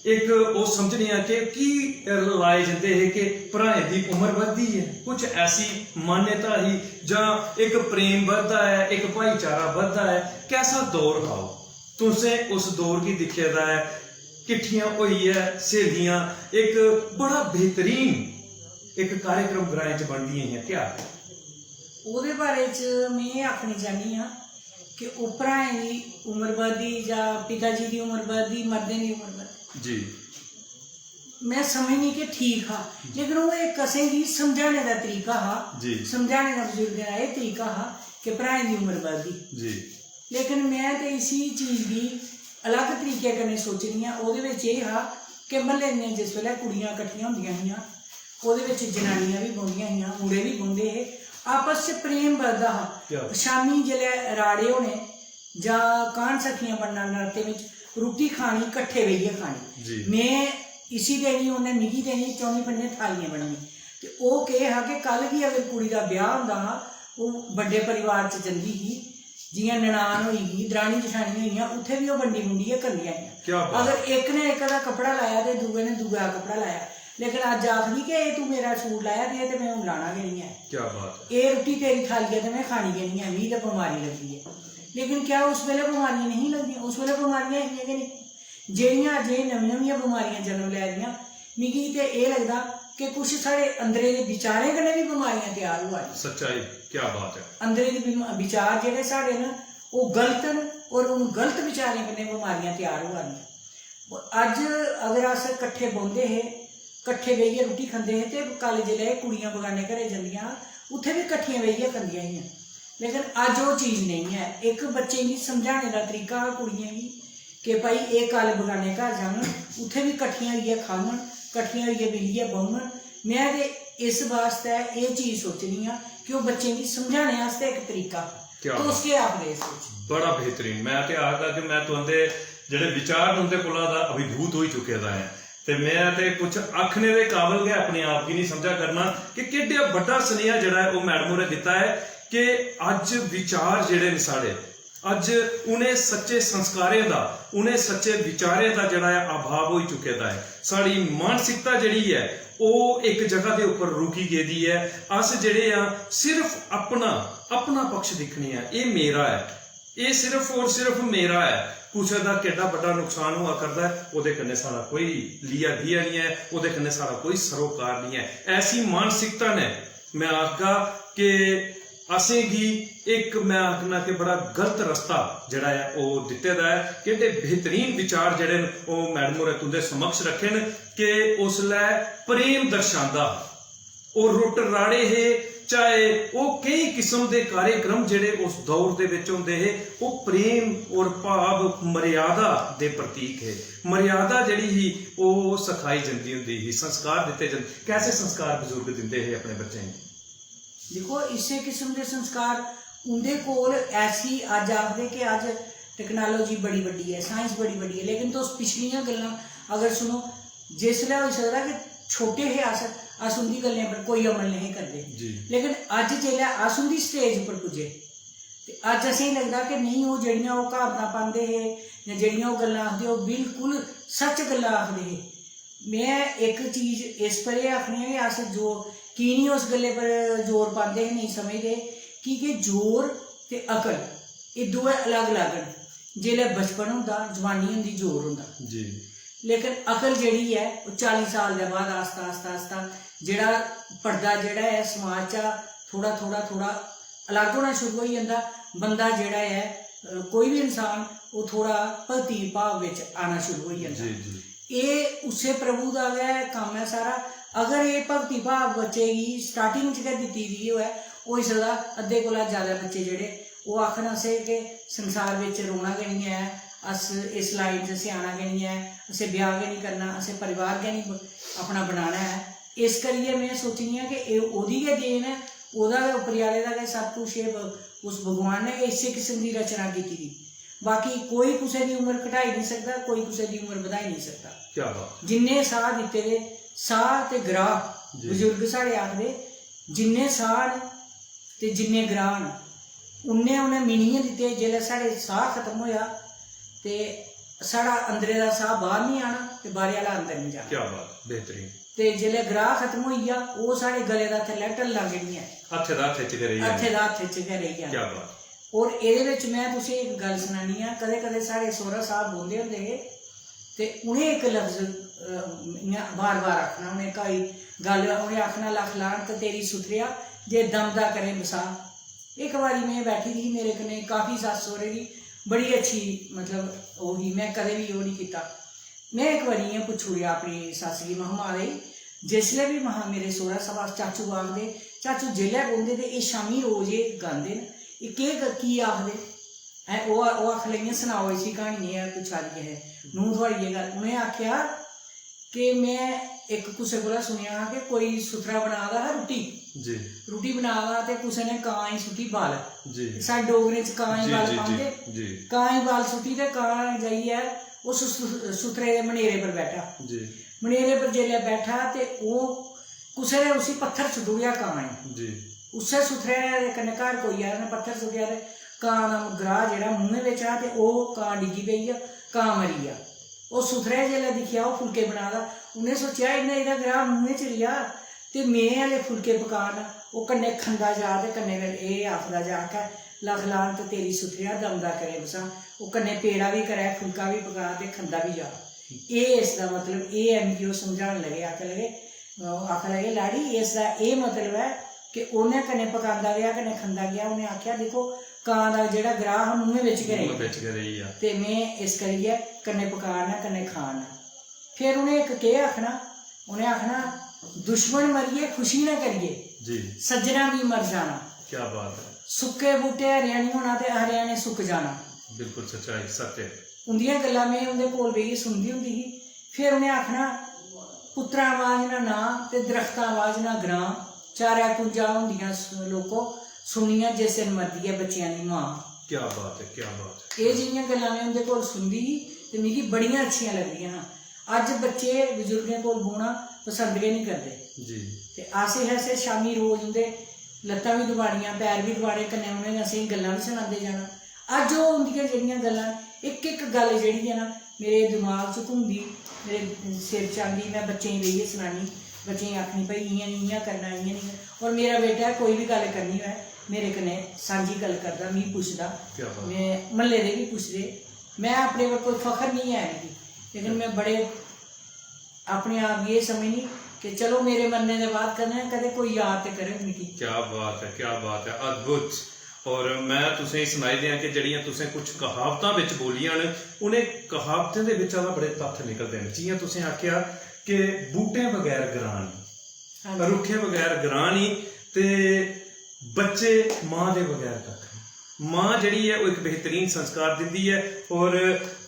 इक ओह् समझने आं कि की लाए जंदे हे कि भ्राएं दी उम्र बधदी ऐ, कुछ ऐसी मान्यता ही, जां इक प्रेम बधदा ऐ, इक भाईचारा बधदा ऐ। कैसा दौर हा ओह्? तुसें उस दौर गी दिक्खे दा ऐ, किट्ठियां होइयै स्हेलियां इक बड़ा बेहतरीन इक कार्यक्रम ग्राएं च बनदियां हियां। क्या? ओह्दे बारे च में एह् आखनी चाह्न्नी आं कि ओह् भ्राएं दी उम्र बधदी जां पिता जी दी उम्र बधदी, मर्दें दी उम्र बधदी। जी। में समझनी कि ठीक हा, लेकिन ओह् इक असेंगी समझाने दा तरीका हा, जी। समझाने दा बजुर्गें दा एह् तरीका हा कि भ्राएं दी उम्र बधदी। जी। लेकिन में ते इसी चीज गी अलग तरीके कन्नै सोचनी आं। ओह्दे बिच एह् हा कि म्हल्ले दियां जिस बेल्लै कुड़ियां कट्ठियां होंदियां हियां, ओह्दे बिच जनानियां बी बौंह्दियां हियां, मुड़े बी बौंह्दे हे, आपस च प्रेम बधदा हा। क्या? शामीं जिसलै राड़े होने जां काह्न सखियां बनना, नरातें बिच रुट्टी खानी, कट्ठे बेहियै खानी। जी। में इसी देनी, उन्नै मिगी देनी, चौनी पंजे थालियां बननी। ते ओह् केह् हा कि कल गी अगर कुड़ी दा ब्याह् होंदा हा, ओह् बड्डे परिवार च जंदी ही, जि'यां ननान होई गेई, दरानी जठानी होई गेइयां, उत्थै बी ओह् बंडी बुंडियै खंदियां हियां। क्या बात। अगर इक ने इक दा कपड़ा लाया ते दूए ने दूए दा कपड़ा लाया, लेकिन अज्ज आखदी कि "एह् तूं मेरा सूट लाया ते एह् ते में हून लाना गै निं ऐ। क्या बात है। एह् रुट्टी तेरी थाली ऐ ते में खानी गै निं ऐ, मिगी ते बमारी लगदी ऐ।" लेकिन क्या उस बेल्लै बमारियां नेईं लगदियां? उस बेल्लै बमारियां हियां गै नेईं। जेह्ड़ियां अज्ज एह् नमीं-नमियां बमारियां जन्म लै दियां, मिगी ते एह् लगदा कि कुछ साढ़े अंदरै दे विचारें कन्नै बी बमारियां त्यार होआ दियां। सच्चाई, क्या बात है। अंदरै दे बिम-, विचार जेह्ड़े साढ़े न, ओह् गलत न, और उन गलत विचारें कन्नै बमारियां त्यार होआ दियां। और अज्ज अगर अस कट्ठे बौंह्दे हे, कट्ठे बेहियै रुट्टी खंदे हे, ते कल जिसलै एह् कुड़ियां बगाने घरें जंदियां हां, उत्थै बी कट्ठियां बेहियै खंदियां हियां। लेकिन अज्ज ओह् चीज नेईं ऐ। इक बच्चें गी समझाने दा तरीका हा कुड़ियें गी कि भाई एह् कल बगाने घर जाङन, उत्थै बी कट्ठियां होइयै खाङन, कट्ठियां होइयै बेहियै बौह्ङन। में ते इस बास्तै एह् चीज सोचनी आं कि ओह् बच्चें गी समझाने आस्तै इक तरीका हा। क्या तुस बात। केह् आखदे इस बिच? बड़ा बेहतरीन। में ते आखदा कि में तुं'दे जेह्ड़े विचार न उं'दे कोला दा अभिभूत होई चुके दा ऐ। ते में ते कुछ आखने दे काबल गै अपने आप गी निं समझा करना कि केड्डा बड्डा सनेहा जेह्ड़ा ऐ ओह् मैडम होरें दित्ता ऐ कि अज्ज विचार जेह्ड़े न साढ़े, अज्ज उ'नें सच्चे संस्कारें दा, उ'नें सच्चे विचारें दा जेह्ड़ा ऐ अभाव होई चुके दा ऐ। साढ़ी मानसिकता जेह्ड़ी ऐ ओह् इक जगह दे उप्पर रुकी गेदी ऐ। अस जेह्ड़े आं सिर्फ अपना, अपना पक्ष दिक्खने आं, एह् मेरा ऐ, एह् सिर्फ और सिर्फ मेरा ऐ। कुसै दा केड्डा बड्डा नुकसान होआ करदा ऐ, ओह्दे कन्नै साढ़ा कोई लिया दिया निं ऐ, ओह्दे कन्नै साढ़ा कोई सरोकार निं ऐ। ऐसी मानसिकता ने, में आखगा कि असेंगी इक, में आखना कि बड़ा गलत रस्ता जेह्ड़ा ऐ ओह् दित्ते दा ऐ। केह्ड़े बेहतरीन विचार जेह्ड़े न ओह् मैडम होरें तुं'दे समक्ष रक्खे न कि उसलै प्रेम दर्शांदा हा। ओह् रुट्ट राड़े हे, चाहे ओह् केई किस्म दे कार्यक्रम जेह्ड़े उस दौर दे बिच होंदे हे, ओह् प्रेम और भाव, मर्यादा दे प्रतीक हे। मर्यादा जेह्ड़ी ही, ओह् सखाई जंदी होंदी ही, संस्कार दित्ते जंदे। कैसे संस्कार बजुर्ग दिंदे हे अपने बच्चें गी? दिक्खो, इस्सै किस्म दे संस्कार उं'दे कोल ऐसी, अज्ज आखदे कि अज्ज technology बड़ी बड्डी ऐ, science बड़ी बड्डी ऐ, लेकिन तुस पिछलियां गल्लां अगर सुनो, जिसलै होई सकदा कि छोटे हे अस, अस उं'दी गल्लें पर कोई अमल नेईं हे करदे। जी। लेकिन अज्ज जेल्लै अस उं'दी stage उप्पर पुज्जे, ते अज्ज असेंगी लगदा कि नेईं, ओह् जेह्ड़ियां ओह् क्हावतां पांदे हे जां जेह्ड़ियां ओह् गल्लां आखदे, ओह् बिल्कुल सच्च गल्लां आखदे हे। में इक चीज इस पर एह् आखनी आं कि अस जो, की निं उस गल्लै पर जोर पांदे हे, नेईं समझदे, की के जोर ते अकल एह् दोऐ अलग-अलग न। जेल्लै बचपन होंदा, जवानी होंदी, जोर होंदा। जी। लेकिन अकल जेह्ड़ी ऐ, ओह् चाली साल दे बाद आस्ता आस्ता आस्ता जेह्ड़ा पर्दा जेह्ड़ा ऐ समाज चा थोह्ड़ा थोह्ड़ा थोह्ड़ा अलग होना शुरू होई जंदा। बंदा जेह्ड़ा ऐ, अ, कोई बी इंसान, ओह् थोह्ड़ा भक्ति भाव बिच आना शुरू होई जंदा। जी जी। एह् उस्सै प्रभु दा गै कम्म ऐ सारा। अगर एह् भक्ति भाव बच्चे गी स्टार्टिंग च गै दित्ती दी होऐ, होई सकदा अद्धे कोला जैदा बच्चे जेह्ड़े ओह् आखन असें के संसार बिच रौह्ना गै निं ऐ, अस इस लाइन च असें आना गै निं ऐ, असें ब्याह् गै निं करना, असें परिवार गै निं ब-, अपना बनाना ऐ। इस करियै में सोचनी आं कि एह् ओह्दी गै देन ऐ, ओह्दा गै, उप्परे आह्ले दा गै सब कुछ, एह् ब-, उस भगवान ने गै इस्सै किस्म दी रचना कीती दी। बाकी कोई कुसै दी उम्र घटाई निं सकदा, कोई कुसै दी उम्र बधाई निं सकदा। क्या बात। जिन्ने साह् दित्ते दे, साह् ते ग्राह्, जी। बजुर्ग साढ़े आखदे, जिन्ने साह् न ते जिन्ने ग्राह् न, उन्ने उ'नें मिनियै दित्ते। जेल्लै साढ़े साह् खत्म होआ ते साढ़ा अंदरै दा साह् बाह्र निं आना ते बाह्रै आह्ला अंदर निं जाना। क्या बात, बेहतरीन। ते जेल्लै ग्राह् खत्म होई गेआ, ओह् साढ़े गले दा थल्लै ढलना गै निं ऐ। हत्थे दा हत्थे च गै रेही जाना। हत्थे दा हत्थे च गै रेही जाना। क्या बात। और एह्दे बिच में तुसें इक गल्ल सनानी आं, कदें कदें साढ़े सौह्रा साहब बौंह्दे होंदे हे ते उ'नें इक लफ्ज, अ, इ'यां बार बार आखना, उ'नें घाई गल्ल, उ'नें आखना, "लक्ख लानत तेरी सुथरेआ, जे दमदा करें बसाह्।" इक बारी में बैठी दी ही, मेरे कन्नै काफी सस्स सौह्रे दी बड़ी अच्छी, मतलब, ओह् ही, में कदें बी ओह् निं कीता। में इक बारी इ'यां पुच्छी ओड़ेआ अपनी सस्स गी, महां, "मां दे, जिसलै बी, महां, मेरे सौह्रा साहब अस चाचू आखदे, चाचू जेल्लै बौंह्दे ते एह् शामीं रोज एह् गांदे न, एह् केह् ग-, की आखदे?" हैं, ओह्, ओह् आखन लगियां, "सनाओ इसी क्हानी, एह् पुच्छा दी ऐ, नूंह् थुआढ़ी एह् गल्ल।" उ'नें आखेआ कि में इक कुसै कोला सुनेआ हा कि कोई सुथरा बना दा हा रुट्टी, जी। रुट्टी बना दा ते कुसै ने कां गी सुट्टी बल। जी। साढ़े डोगरें च कां गी जी, बल जी, पांदे। जी। कां गी बल सुट्टी ते कां जाइयै उस सु-, सुथरे दे मनेरे पर बैठा। जी। मनेरे पर जेल्लै बैठा ते ओह् कुसै ने उसी पत्थर सुट्टी ओड़ेआ कां गी। जी। उस्सै सुथरे दे कन्नै घर कोई आया, उ'नें पत्थर सुट्टेआ ते कां दा ग्राह् जेह्ड़ा मुंहै बिच हा ते ओह् कां डिग्गी पेई गेआ, कां मरी गेआ। ओह् सुथरे जेल्लै दिक्खेआ, ओह् फुलके बना दा, उ'नें सोचेआ, "इ'न्नै एह्दा ग्राह् मुंहै च रेहा ते में हले फुलके पका ना।" ओह् कन्नै खंदा जा ते कन्नै गै एह् आखदा जा, आखै, "लख लानत तेरी सुथरेआ, दमदा करे बसां।" ओह् कन्नै पेड़ा बी करै, फुलका बी पका ते खंदा बी जा। एह् इसदा मतलब एह् ऐ, मिगी ओह् समझान लगे, आखन लगे, अ, आखन लगे, "लाड़ी, इसदा एह् मतलब ऐ कि उ'नें कन्नै पकांदा गेआ, कन्नै खंदा गेआ।" उ'नें आखेआ, "दिक्खो, कां दा जेह्ड़ा ग्राह् हा, मुंहै बिच गै रेही मुंहै गेआ। बिच गै रेही गेआ। ते में इस करियै कन्नै पका ना, कन्नै खा ना।" फिर उ'नें इक केह् आखना, उ'नें आखना, "दुश्मन मरियै खुशी ना करियै, जी। सज्जना बी मर जाना। क्या बात है। सुक्के बूह्टे हरेआ निं होना ते हरेआ ने सुक्क जाना।" बिल्कुल सच्चाई, सत्य। उं'दियां गल्लां में उं'दे कोल बेहियै सुनदी होंदी ही। फिर उ'नें आखना, "पुत्तरा आवाज ना नां ते दरख्तां आवाज ना ग्रां, चारै कुंजां होंदियां स-, लोको, सुनियां जिस दिन मरदी ऐ बच्चेआं दी मां।" क्या बात है, क्या बात है। एह् जेहियां गल्लां में उं'दे कोल सुनदी ही ते मिगी बड़ियां अच्छियां लगदियां हां। अज्ज बच्चे बजुर्गें कोल बौह्ना पसंद गै निं करदे। जी। ते अस हे असें शामीं रोज उं'दे लत्तां बी दबानियां, पैर बी दबाने, कन्नै उ'नें असेंगी गल्लां बी सनांदे जाना। अज्ज ओह् उं'दियां जेह्ड़ियां गल्लां, इक इक गल्ल जेह्ड़ी ऐ ना, मेरे दमाग च घुमदी, मेरे सिर च आंदी, में बच्चें गी बेहियै सनानी, बच्चें गी आखनी, "भाई, इ'यां निं, इ'यां करना, इ'यां निं।" और मेरा बेटा ऐ, कोई बी गल्ल करनी होऐ, मेरे कन्नै सांझी गल्ल करदा, मिगी पुछदा। क्या बात। में म्हल्ले दे बी पुछदे, में अपने पर कोई फखर निं ऐ मिगी, लेकिन में बड़े अपने आप गी एह् समझनी कि चलो, मेरे मरने दे बाद कदें ना कदें कोई याद ते करग मिगी। क्या बात है, क्या बात है, अद्भुत। और मैं तुसें सनाई देआं कि जेह्ड़ियां तुसें कुछ कहावतां बिच बोलियां न, उ'नें कहावतें दे बिच्चा दा बड़े तत्थ निकलदे न। जि'यां तुसें आखेआ कि बूह्टें बगैर ग्रां निं, हां जी। रुक्खें बगैर ग्रां निं, ते बच्चे मां दे बगैर कक्ख निं। मां जेह्ड़ी ऐ, ओह् इक बेहतरीन संस्कार दिंदी ऐ। और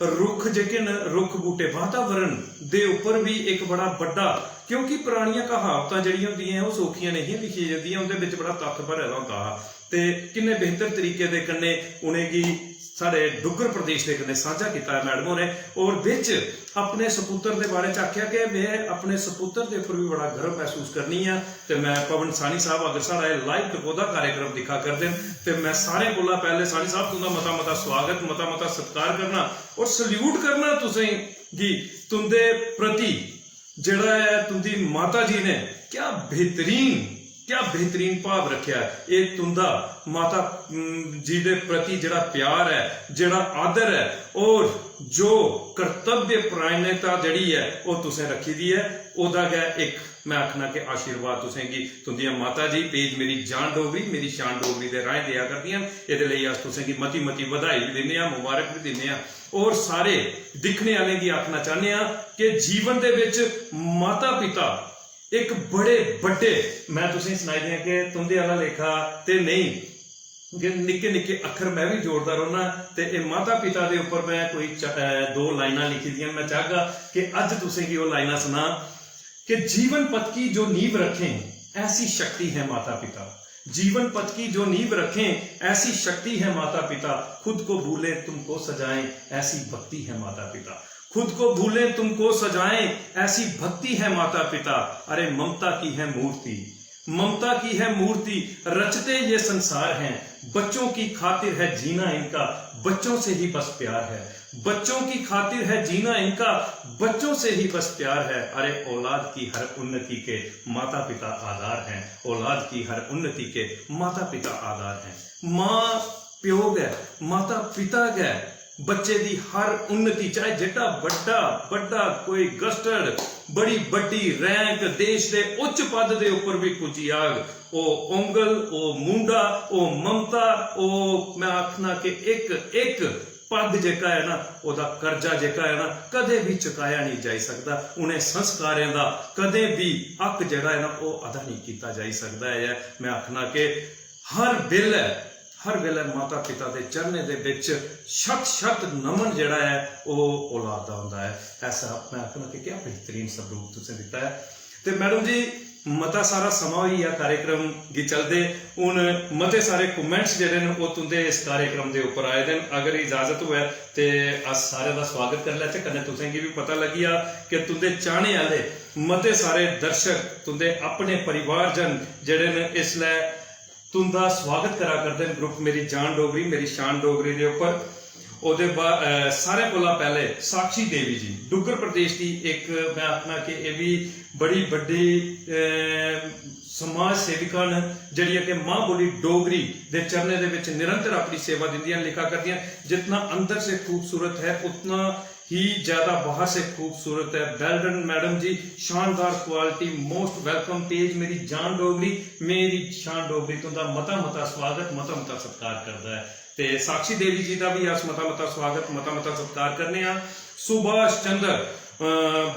रुक्ख जेह्के न, रुक्ख बूह्टे, वातावरण दे उप्पर बी इक बड़ा बड्डा, क्योंकि परानियां कहावतां जेह्ड़ियां होंदियां, ओह् सौखियां नेईं हियां लिखियां जंदियां, उं'दे बिच बड़ा तत्थ भरे दा होंदा हा। ते किन्ने बेहतर तरीके दे कन्नै उ'नेंगी साढ़े डुग्गर प्रदेश दे कन्नै सांझा कीता ऐ मैडम होरें। और बिच अपने सपुत्तर दे बारे च आखेआ कि में अपने सपुत्तर दे उप्पर बी बड़ा गर्व मसूस करनी आं। ते में पवन सानी साहब, अगर साढ़ा एह् live टकोह्दा कार्यक्रम दिक्खा करदे न, ते में सारें कोला पैह्ले सानी साहब तुं'दा मता मता स्वागत, मता मता सत्कार करना और salute करना तुसें गी, तुं'दे प्रति जेह्ड़ा ऐ तुं'दी माता जी ने क्या बेहतरीन, क्या बेहतरीन भाव रखेआ ऐ। एह् तुं'दा माता, उम, जी दे प्रति जेह्ड़ा प्यार ऐ, जेह्ड़ा आदर ऐ, और जो कर्तव्य परायणता जेह्ड़ी ऐ, ओह् तुसें रक्खी दी ऐ, ओह्दा गै इक, मैं आखना कि आशीर्वाद तुसें गी तुं'दियां माता जी, पेज मेरी जान डोगरी, मेरी शान डोगरी दे राहें देआ करदियां न। एह्दे लेई अस तुसें गी मती मती बधाई बी दिन्ने आं, मुबारक बी दिन्ने आं, और सारे दिक्खने आह्लें गी आखना चाह्न्ने आं कि जीवन दे बिच माता पिता इक बड़े बड्डे, मैं तुसें सनाई दियां कि तुं'दे आह्ला लेखा ते नेईं, कि निक्के निक्के अक्खर मैं बी जोड़दा रौह्ना, ते एह् माता पिता दे उप्पर मैं कोई च-, अ, दो लाइनां लिखी दियां न। मैं चाहगा कि अज्ज तुसें गी ओह् लाइनां सनां कि जीवन पथ की जो नींव रखें, ऐसी शक्ति है माता पिता। जीवन पथ की जो नींव रखें, ऐसी शक्ति है माता पिता। खुद को भूलें तुमको सजाएं, ऐसी भक्ति है माता पिता। खुद को भूलें तुमको सजाएं, ऐसी भक्ति है माता पिता। अरे ममता की है मूर्ति, ममता की है मूर्ति, रचते ये संसार हैं। बच्चों की खातिर है जीना इनका, बच्चों से ही बस प्यार है। बच्चों की खातिर है जीना इनका, बच्चों से ही बस प्यार है। अरे औलाद की हर उन्नति के माता पिता आधार हैं, औलाद की हर उन्नति के माता पिता आधार हैं। मां प्यो गै, माता पिता गै बच्चे दी हर उन्नति, चाहे जेह्ड़ा बड्डा, बड्डा कोई गस्टर्ड, बड़ी बड्डी रैंक, देश दे उच्च पद दे उप्पर भी पुज्जी आग, ओह् औंगल, ओह् मूंडा, ओह् ममता, ओह्, मैं आखना कि इक, इक पद जेह्का ऐ ना, ओह्दा कर्जा जेह्का ऐ ना, कदें बी चुकाया नेईं जाई सकदा। उ'नें संस्कारें दा कदें बी हक जेह्ड़ा ऐ ना, ओह् अदा नेईं कीता जाई सकदा ऐ। मैं आखना कि हर बेल्लै, हर बेल्लै माता पिता दे चरणें दे बिच शत शत नमन जेह्ड़ा ऐ, ओह् औलाद दा होंदा ऐ। ऐसा मैं आखना कि क्या बेहतरीन स्वरूप तुसें दित्ता ऐ। ते मैडम जी, मता सारा समां होई गेआ कार्यक्रम गी चलदे। हून मते सारे comments जेह्ड़े न, ओह् तुं'दे इस कार्यक्रम दे उप्पर आए दे न। अगर इजाजत होऐ ते अस सारें दा स्वागत करी लैचै, कन्नै तुसें गी बी पता लग्गी जा कि तुं'दे चाह्ने आह्ले मते सारे दर्शक, तुं'दे अपने परिवारजन जेह्ड़े न, इसलै तुं'दा स्वागत करा करदे न ग्रुप मेरी जान डोगरी, मेरी शान डोगरी दे उप्पर। ओह्दे बाद, अ, सारें कोला पैह्ले साक्षी देवी जी, डुग्गर प्रदेश दी इक, मैं आखना कि एह् बी बड़ी बड्डी, अ, समाज सेविका न, जेह्ड़ियां कि मां बोली डोगरी दे चरणें दे बिच निरंतर अपनी सेवा दिंदियां न, लिखा करदियां न, "जितना अंदर से खूबसूरत है, उतना ही ज्यादा बाहर से खूबसूरत है।" Well done मैडम जी, शानदार quality, most welcome page मेरी जान डोगरी, मेरी शान डोगरी तुं'दा मता मता स्वागत, मता मता सत्कार करदा ऐ। ते साक्षी देवी जी दा बी अस मता मता स्वागत, मता मता सत्कार करने आं। सुभाष चंद्र, अ,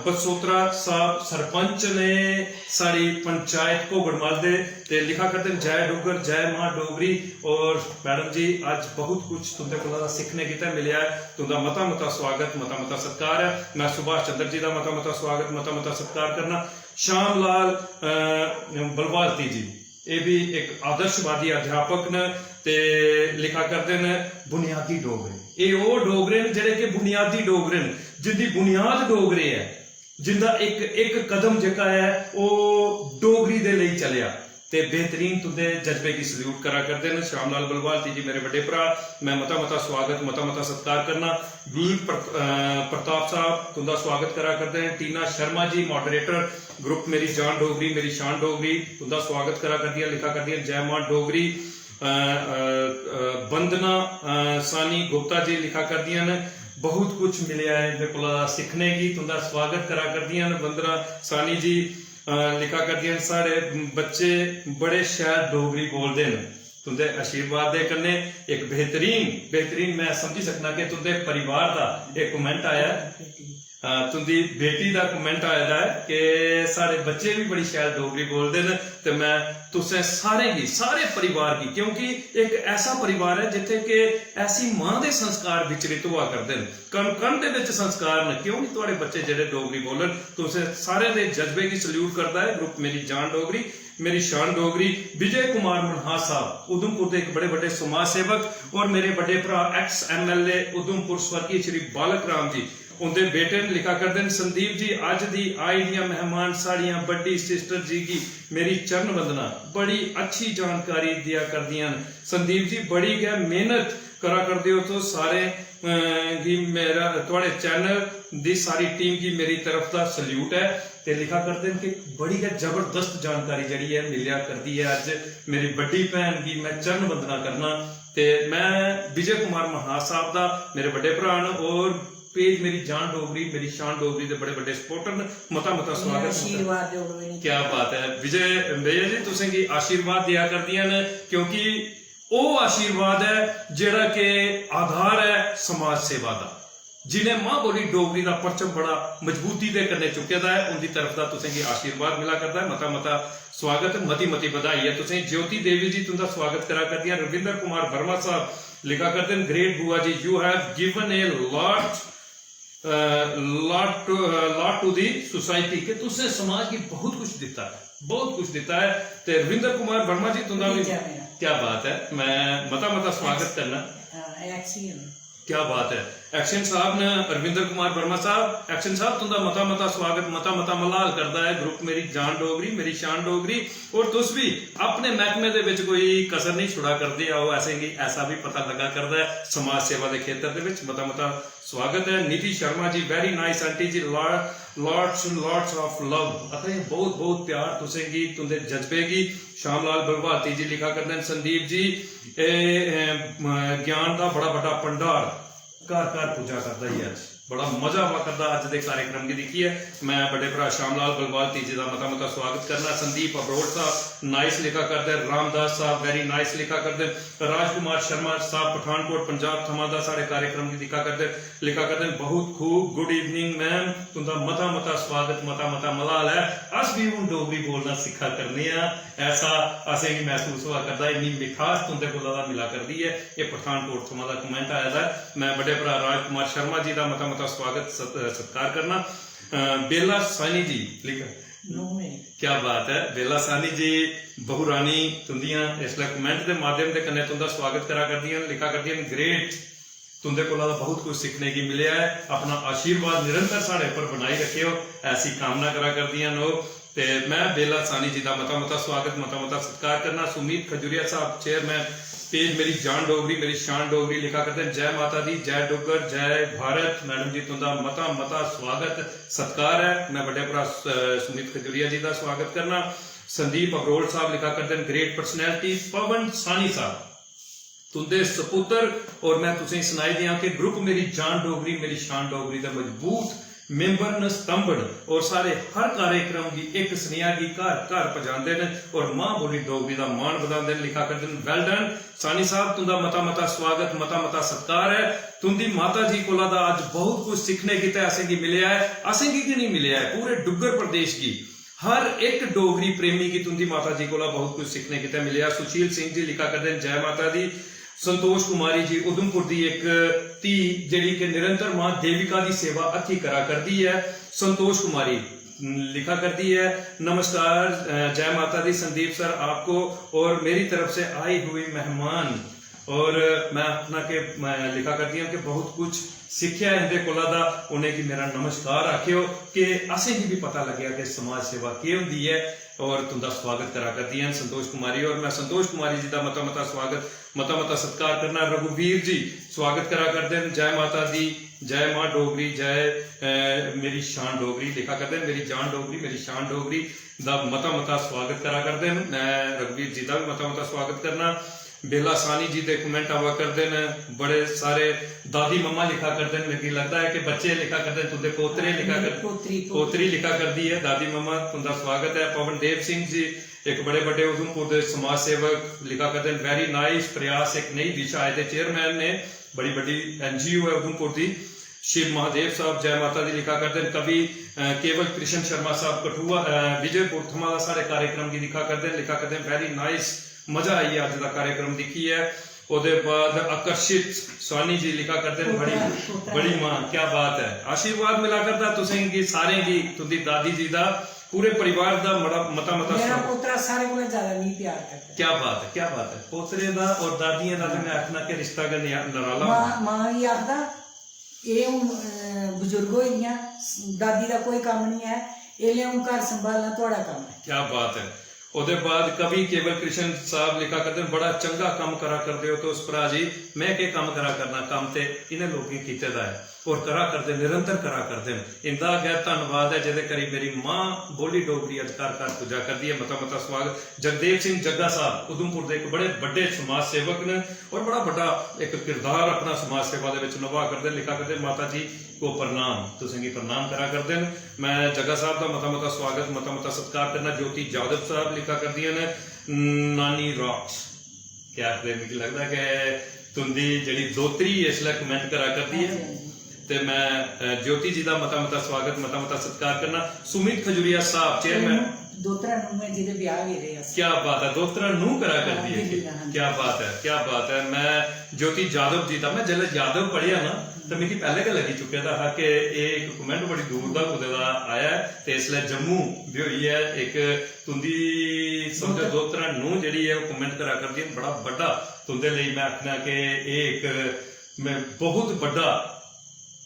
बसोत्रा साहब सरपंच ने साढ़ी पंचायत घोगड़मल दे, ते लिखा करदे न, "जय डुग्गर, जय मां डोगरी।" और मैडम जी, अज्ज बहुत कुछ तुं'दे कोला दा सिक्खने गितै मिलेआ ऐ। तुं'दा मता मता स्वागत, मता मता सत्कार ऐ। मैं सुभाष चंद्र जी दा मता मता स्वागत, मता मता सत्कार करना। श्याम लाल, अ, बलवालती जी, एह् बी इक आदर्शवादी अध्यापक न ते लिखा करदे न बुनियादी डोगरे। एह् ओह् डोगरे न जेह्ड़े कि बुनियादी डोगरे न, जिंदी बुनियाद डोगरे ऐ, जिंदा इक इक कदम जेह्का ऐ ओह् डोगरी दे लेई चलेआ। ते बेहतरीन तुंदे जज्बे गी सल्यूट करा करदे न श्याम लाल बलवालती जी, मेरे बड्डे भ्रा। मैं मता मता स्वागत, मता मता सत्कार करना। वीर प्र-, अ, प्रताप साहब तुंदा स्वागत करा करदे न। टीना शर्मा जी, मॉडरेटर, ग्रुप मेरी जान डोगरी, मेरी शान डोगरी, तुंदा स्वागत करा करदियां, लिखा करदियां, "जय मां डोगरी।" अ, अ, अ, वंदना, अ, सानी गुप्ता जी लिखा करदियां न, "बहुत कुछ मिलेआ ऐ इंदे कोला सिक्खने गी।" तुंदा स्वागत करा करदियां न वंदना सानी जी। अ, लिखा करदियां न, "साढ़े बच्चे बड़े शैल डोगरी बोलदे न।" तुंदे आशीर्वाद दे कन्नै इक बेहतरीन, बेहतरीन, मैं समझी सकना कि तुंदे परिवार दा इक comment आया ऐ। अ, तुंदी बेटी दा comment आए दा ऐ कि साढ़े बच्चे भी बड़ी शैल डोगरी बोलदे न, ते मैं तुसें सारें गी, सारे परिवार गी, क्योंकि इक ऐसा परिवार ऐ जित्थै कि ऐसी मां दे संस्कार विचरित होआ करदे न, कण कण दे बिच संस्कार न, क्यों नहीं थुआढ़े बच्चे जेह्ड़े डोगरी बोलन? तुसें सारें दे जज्बे गी सल्यूट करदा ऐ ग्रुप मेरी जान डोगरी, मेरी शान डोगरी। विजय कुमार मनहास साहब, उधमपुर दे इक बड़े बड्डे समाज सेवक और मेरे बड्डे भ्रा, एक्स एमएलए उधमपुर, स्वर्गीय श्री बालक राम जी, उंदे बेटे न, लिखा करदे न, "संदीप जी, अज्ज दी आई दियां मेहमान साढ़ियां बड्डी सिस्टर जी गी मेरी चरण वंदना, बड़ी अच्छी जानकारी देआ करदियां न। संदीप जी, बड़ी गै मेहनत करा करदे ओ तुस सारे, अ, गी मेरा, थुआढ़े चैनल दी सारी टीम गी मेरी तरफ दा सल्यूट ऐ। ते लिखा करदे न कि बड़ी गै जबरदस्त जानकारी जेह्ड़ी ऐ मिलेआ करदी ऐ। अज्ज मेरी बड्डी भैन गी मैं चरण वंदना करना। ते मैं विजय कुमार महास साहब दा, मेरे बड्डे भ्राऽ न और पेज मेरी जान डोगरी, मेरी शान डोगरी दे बड़े बड्डे सपोर्टर न। मता मता स्वागत, मता आशीर्वाद देओ इ'नेंगी। क्या बात है विजय भैया जी, तुसेंगी आशीर्वाद देआ करदियां न, क्योंकि ओह् आशीर्वाद ऐ जेह्ड़ा कि आधार ऐ समाज सेवा दा। जि'नें मां बोली डोगरी दा परचम बड़ा मजबूती दे कन्नै चुक्के दा ऐ, उं'दी तरफ दा तुसेंगी आशीर्वाद मिला करदा ऐ। मता मता स्वागत, मती मती बधाई ऐ तुसें। ज्योति देवी जी तुं'दा स्वागत करा करदियां। रविंद्र कुमार वर्मा साहब लिखा करदे न, "Great बुआ जी, you have given a lot, lot, lot to the society।" कि तुसें समाज गी बहुत कुछ दित्ता ऐ, बहुत कुछ दित्ता ऐ। ते रविंद्र कुमार वर्मा जी तुं'दा भी, भतीजा मेरा। क्या बात है, मैं मता मता स्वागत करना। हाँ, एक्शन। क्या बात है, एक्शन साहब ने, रविंद्र कुमार वर्मा साहब, एक्शन साहब तुं'दा मता मता स्वागत, मता मता मलाल करदा ऐ ग्रुप मेरी जान डोगरी, मेरी शान डोगरी। और तुस भी अपने मैहकमे दे विच कोई कसर नहीं छुड़ा करदे आओ, ऐसे गी ऐसा भी पता लगा करदा ऐ समाज सेवा दे खेतर दे विच। मता मता स्वागत है। Nidhi Sharma ji, very nice aunty जी, lots lots of love। अते बहुत बहुत प्यार तुसें गी, तुंदे जज्बे गी। श्यामलाल बलभारती जी लिखा करदे न, संदीप जी, ए, ए, म, ज्ञान दा बड़ा बड्डा भंडार घर घर पुज्जा करदा ही अज्ज। बड़ा मजा आवा करदा अज्ज दे कार्यक्रम गी दिक्खियै। मैं बड्डे भ्रा श्यामलाल बलभारती जी दा मता मता स्वागत करना। संदीप अबरोड़ साहब nice लिखा करदे, रामदास साहब very nice लिखा करदे, राजकुमार शर्मा साहब पठानकोट पंजाब थमां दा साढ़े कार्यक्रम गी दिक्खा करदे, लिखा करदे न, "बहुत खूब, good evening ma'am, तुंदा मता मता स्वागत, मता मता मलाल ऐ। अस भी हून डोगरी बोलना सिक्खा करने आं, ऐसा असेंगी महसूस होआ करदा ऐ, इन्नी मिठास तुंदे कोला दा मिला करदी ऐ।" एह् पठानकोट थमां दा कमेंट आए दा ऐ। मैं बड्डे भ्रा राजकुमार शर्मा जी दा मता मता स्वागत सत-, सत्कार करना। अ, बेला सानी जी लिख, क्या बात है, बेला सानी जी, बहु रानी तुंदियां इसलै कमेंट दे माध्यम दे कन्नै तुंदा स्वागत करा करदियां न, लिखा करदियां न, "Great, तुंदे कोला दा बहुत कुछ सिक्खने गी मिलेआ ऐ, अपना आशीर्वाद निरंतर साढ़े उप्पर बनाई रखेओ", ऐसी कामना करा करदियां न ओह्। ते मैं बेला सानी जी दा मता मता स्वागत, मता मता सत्कार करना। सुमीत खजुरिया साहब, चेयरमैन पेज मेरी जान डोगरी, मेरी शान डोगरी लिखा करदे न, "जय माता दी, जय डुग्गर, जय भारत।" मैडम जी तुंदा मता मता स्वागत सत्कार ऐ। मैं बड्डे भ्रा स-, सुमित खजुरिया जी दा स्वागत करना। संदीप अबरोल साहब लिखा करदे न, "Great personality।" पवन सानी साहब, तुंदे सपुत्र और मैं तुसें सनाई दियां कि ग्रुप मेरी जान डोगरी, मेरी शान डोगरी दा मजबूत मेंबर न, स्तंभ न और साढ़े हर कार्यक्रम दी इक सनेहा गी घर घर पजांदे न और मां बोली डोगरी दा मान बधांदे न। लिखा करदे न, "Well done सानी साहब, तुंदा मता मता स्वागत, मता मता सत्कार ऐ। तुंदी माता जी कोला दा अज्ज बहुत कुछ सिक्खने गितै असेंगी मिलेआ ऐ, असेंगी गै नहीं मिलेआ ऐ, पूरे डुग्गर प्रदेश गी, हर इक डोगरी प्रेमी गी तुंदी माता जी कोला बहुत कुछ सिक्खने गितै मिलेआ।" सुशील सिंह जी लिखा करदे न, "जय माता दी।" संतोष कुमारी जी, उधमपुर दी इक धी जेह्ड़ी कि निरंतर मां देविका दी सेवा हत्थी करा करदी ऐ। संतोष कुमारी लिखा करदी है, "नमस्कार, अ, जय माता दी संदीप सर, आपको और मेरी तरफ से आई हुई मेहमान।" और मैं अपना के, मैं लिखा करदी हूँ कि बहुत कुछ सिक्खेआ इंदे कोला दा, उ'नेंगी मेरा नमस्कार आखेओ कि असेंगी भी पता लग्गेआ कि समाज सेवा केह् होंदी ऐ। और तुंदा स्वागत करा करदी हन संतोष कुमारी, और मैं संतोष कुमारी जी दा मता मता स्वागत, मता मता सत्कार करना। रघुवीर जी स्वागत करा करदे न, "जय माता दी, जय मां डोगरी, जय, अ, मेरी शान डोगरी" लिखा करदे न, "मेरी जान डोगरी, मेरी शान डोगरी" दा मता मता स्वागत करा करदे न। मैं रघुवीर जी दा भी मता मता स्वागत करना। बेला सानी जी दे कमेंट आवा करदे न, बड़े सारे दादी मम्मा लिखा करदे न, मिगी लगदा ऐ कि बच्चे लिखा करदे न, तुंदे पोतरे लिखा कर-, पोतरी, पोतरी। पोतरी लिखा करदी ऐ। दादी मम्मा, तुंदा स्वागत ऐ। पवन देव सिंह जी, इक बड़े बड्डे उधमपुर दे समाज सेवक, लिखा करदे न, "Very nice प्रयास, एक नई दिशा" आए दे चेयरमैन ने, बड़ी बड्डी एनजीओ ऐ उधमपुर दी। शिव महादेव साहब, जय माता दी, लिखा करदे न। कवि, अ, केवल कृष्ण शर्मा साहब कठुआ, अ, विजयपुर थमां दा साढ़े कार्यक्रम गी दिक्खा करदे न, लिखा करदे न, "Very nice, मजा आई गेआ अज्ज दा कार्यक्रम दिक्खियै।" ओह्दे बाद आकर्षित स्वानी जी लिखा करदे न, "बड़ी, पोतरा, पोतरा। बड़ी मां, क्या बात है।" आशीर्वाद मिला करदा तुसें गी, सारें गी, तुंदी दादी जी दा, पूरे परिवार दा मड़ा, मता, मता मेरा स्वागत। पोतरा सारे कोला ज्यादा मिगी प्यार करदा। क्या बात है, क्या बात है। पोतरे दा और दादियें दा ते मैं आखना कि रिश्ता गै निरा-, नराला मां, होंदा। मां गी आखदा, "एह् हून, अ, बजुर्ग होई गेइयां, दादी दा कोई कम्म निं ऐ, एल्लै हून घर संभालना थुआढ़ा कम्म ऐ।" क्या बात है। ओह्दे बाद कवि केवल कृष्ण साहब लिखा करदे न, "बड़ा चंगा कम्म करा करदे ओ तुस भ्रा जी, में केह् कम्म करा करना, कम्म ते इ'नें लोकें कीते दा ऐ।" और करा करदे, निरंतर करा करदे न। इंदा गै धन्नवाद ऐ जेह्दे करी मेरी मां बोली डोगरी अज्ज घर घर पुज्जा करदी ऐ। मता मता सुआगत। जगदेव सिंह जग्गा साहब उधमपुर दे इक बड़े बड्डे समाज सेवक न और बड़ा बड्डा इक किरदार अपना समाज सेवा दे विच नभा करदे न। लिखा करदे, "माता जी को प्रणाम", तुसेंगी प्रणाम करा करदे न। मैं जग्गा साहब दा मता मता सुआगत, मता मता सत्कार करना। ज्योति यादव साहब लिखा करदियां न, "नानी रॉक्स।" क्या आखदे, मिगी लगदा कि तुंदी जेह्ड़ी दोतरी इसलै comment करा करदी ऐ। हां जी, हां जी। ते मैं, अ, ज्योति जी दा मता मता स्वागत, मता मता सत्कार करना। सुमित खजूरिया साहब, chairman। दोतरा नूं ऐ, जिदे ब्याह गेदे अस। क्या बात ऐ, दोतरा नूं करा करदी ऐ। हां जी, हां जी। क्या बात ऐ, क्या बात ऐ। मैं ज्योति यादव जी दा, मैं जिसलै यादव पढ़ेआ ना, ते मिगी पैह्ले गै लग्गी चुके दा हा कि एह् इक comment बड़ी दूर दा कुतै दा आया ऐ ते इसलै जम्मू ब्योही ऐ। इक तुंदी समझो दोतरा नूं जेह्ड़ी ऐ, ओह् comment करा करदी ऐ। बड़ा बड्डा तुंदे लेई, मैं आखना कि एह् इक, मैं बहुत बड्डा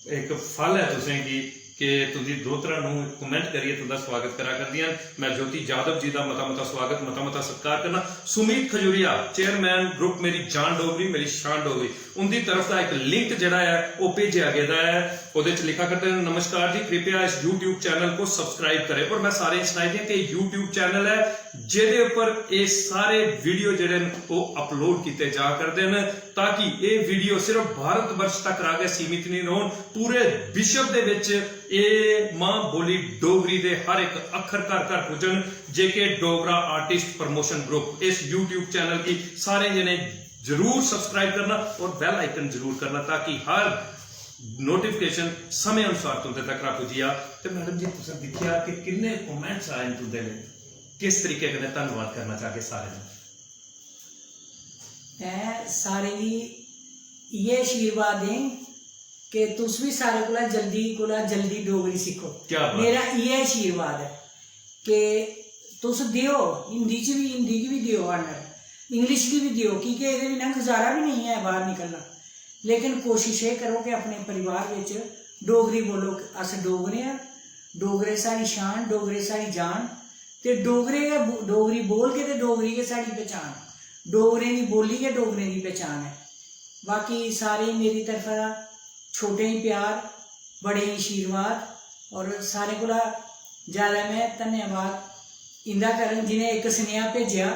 इक फल ऐ तुसेंगी कि तुंदी दोतरा नूं comment करियै तुंदा स्वागत करा करदियां न। मैं ज्योति यादव जी दा मता मता स्वागत, मता मता सत्कार करना। सुमित खजूरिया, chairman group मेरी जान डोगरी, मेरी शान डोगरी, उंदी तरफ दा इक link जेह्ड़ा ऐ, ओह् भेजेआ गेदा ऐ। ओह्दे च लिखा करदे न, "नमस्कार जी, कृपया इस YouTube channel को subscribe करें।" और मैं सारें गी सनाई दियां कि YouTube channel ऐ, जेह्दे उप्पर एह् सारे video जेह्ड़े न, ओह् upload कीते जा करदे न, ताकि एह् video सिर्फ भारत वर्ष तक गै सीमित निं रौह्न, पूरे विश्व दे बिच एह् मां बोली डोगरी दे हर इक अक्खर घर घर पुज्जन। जेके डोगरा artist promotion group, इस YouTube channel गी सारे जने जरूर subscribe करना और bell icon जरूर करना, ताकि हर notification समें अनुसार तुंदे तक पुज्जी जा। ते मैडम जी, तुसें दिक्खेआ कि किन्ने comments आए न तुंदे लेई, किस तरीके कन्नै धन्नवाद करना चाहगे सारें दा? मैं सारें गी इ'यै आशीर्वाद दें कि तुस बी सारे कोला जल्दी कोला जल्दी डोगरी सिक्खो। क्या बात। मेरा इ'यै आशीर्वाद ऐ कि तुस देओ, हिंदी च बी, हिंदी गी बी देओ honor, English गी बी देओ, की के एह्दे बिना गुजारा बी नेईं ऐ बाह्र निकलना। लेकिन कोशिश एह् करो कि अपने परिवार बिच डोगरी बोलो। अस डोगरे आं, डोगरे साढ़ी शान, डोगरे साढ़ी जान, ते डोगरे गै बो-, डोगरी बोलगे ते डोगरी गै साढ़ी पहचान। डोगरें दी बोली गै डोगरें दी पहचान ऐ। बाकी सारें गी मेरी तरफा दा छोटें गी प्यार, बड़ें गी आशीर्वाद, और सारें कोला ज्यादा में धन्यवाद इंदा करङ जिनें इक सनेहा भेजेआ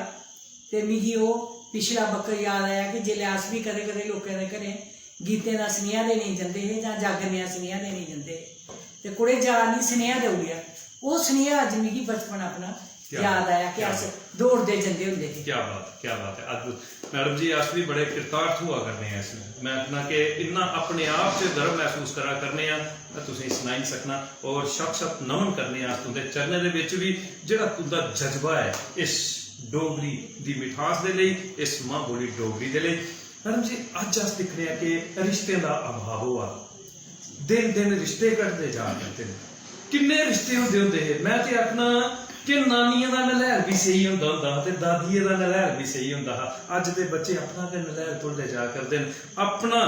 ते मिगी ओह् पिछला बक्कर याद आया कि जेल्लै अस बी कदें-कदें लोकें दे घरें गीतें दा सनेहा देने गी जंदे हे जां जागरने दा सनेहा देने गी जंदे हे, ते कुड़े जा निं सनेहा देई ओड़ेआ। ओह् सनेहा अज्ज मिगी बचपन अपना क्या याद आया कि क्या अस बात। दौड़दे जंदे होंदे हे। क्या बात, क्या बात है, अद्भुत। मैडम जी, अस भी बड़े कृतार्थ हुआ करने हैं इसमें। मैं आखना कि इन्ना अपने आप च गर्व महसूस करा करने आं, मैं तुसें सनाई नहीं सकना। और शत शत नमन करने आं अस तुंदे चरणें दे बिच भी, जेह्ड़ा तुंदा जज्बा ऐ इस डोगरी दी मिठास दे लेई, इस मां बोली डोगरी दे लेई। मैडम जी, अज्ज अस दिक्खने आं कि रिश्तें दा अभाव होआ, दिन दिन रिश्ते घटदे जा करदे न। किन्ने रिश्ते होंदे होंदे हे। मैं ते आखना कि नानियें दा नलैर बी स्हेई होंदा होंदा हा ते दादिये दा नलैर बी स्हेई होंदा हा। अज्ज दे बच्चे अपना गै नलैर भुलदे जा करदे न। अपना,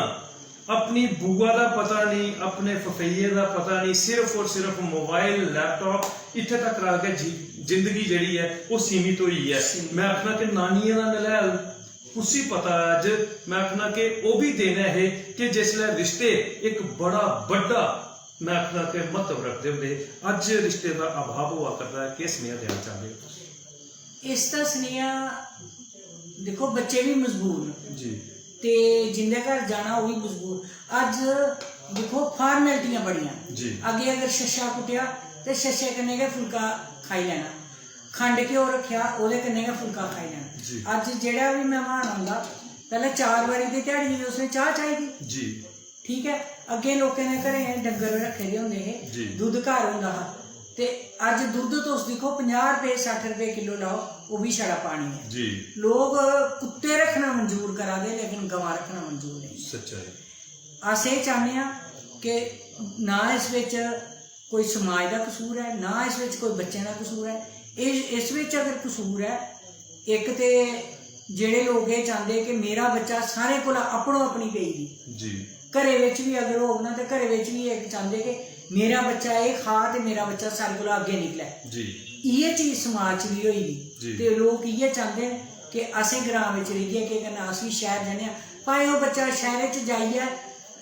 अपनी बुआ दा पता नहीं, अपने फफेइये दा पता नहीं, सिर्फ और सिर्फ mobile, laptop, इत्थे तक रह के जी-, जिंदगी जेह्ड़ी ऐ, ओह् सीमित होई ऐ। सीमित। मैं आखना कि नानियें दा नलैर कुसी पता ऐ? अज्ज मैं आखना कि ओह् बी दिन ऐ हे कि जिसलै रिश्ते इक बड़ा बड्डा, मैं आखना कि, म्हत्तव रखदे होंदे हे। अज्ज रिश्ते दा अभाव होआ करदा ऐ, केह् सनेहा देना चांह्दे ओ तुस? इसदा सनेहा, दिक्खो, बच्चे बी मजबूर न जी। ते जिंदे घर जाना ओह् बी मजबूर। अज्ज दिक्खो, फार्मेलिटियां बड़ियां। जी। अग्गें अगर छच्छा कुट्टेआ ते छच्छे कन्नै गै फुलका खाई लैना, खंड घ्यो रक्खेआ, ओह्दे कन्नै गै फुलका खाई लैना। जी। अज्ज जेह्ड़ा बी मैह्मान औंदा, पैह्लें चार बारी ते ध्याड़ियै दी उसने चाह् चाहिदी। जी। ठीक ऐ, अग्गें लोकें दे घरें डंगर रक्खे दे होंदे हे, जी। दुद्ध घर होंदा हा, ते अज्ज दुद्ध तुस दिक्खो, पंजाह् रपेऽ, सट्ठ रपेऽ किलो लाओ, ओह् बी छड़ा पानी ऐ। जी। लोक कुत्ते रक्खना मंजूर करा दे, लेकिन गवां रक्खना मंजूर नेईं ऐ। सच्चाई। अस एह् चाह्न्ने आं कि ना इस बिच कोई समाज दा कसूर ऐ, ना इस बिच कोई बच्चें दा कसूर ऐ। इस, इस बिच अगर कसूर ऐ, इक ते जेह्ड़े लोक एह् चांह्दे कि मेरा बच्चा सारें कोला अपनो अपनी पेई दी। जी। घरै बिच बी अगर होग ना, ते घरै बिच बी इक चांह्दे कि मेरा बच्चा एह् खा ते मेरा बच्चा सारें कोला अग्गें निकलै। जी। इ'यै चीज समाज च बी होई दी। जी। ते लोक इ'यै चांह्दे न कि असें ग्रां बिच रेहियै केह् करना, अस बी शैह्र जन्ने आं। भाएं ओह् बच्चा शैह्रै च जाइयै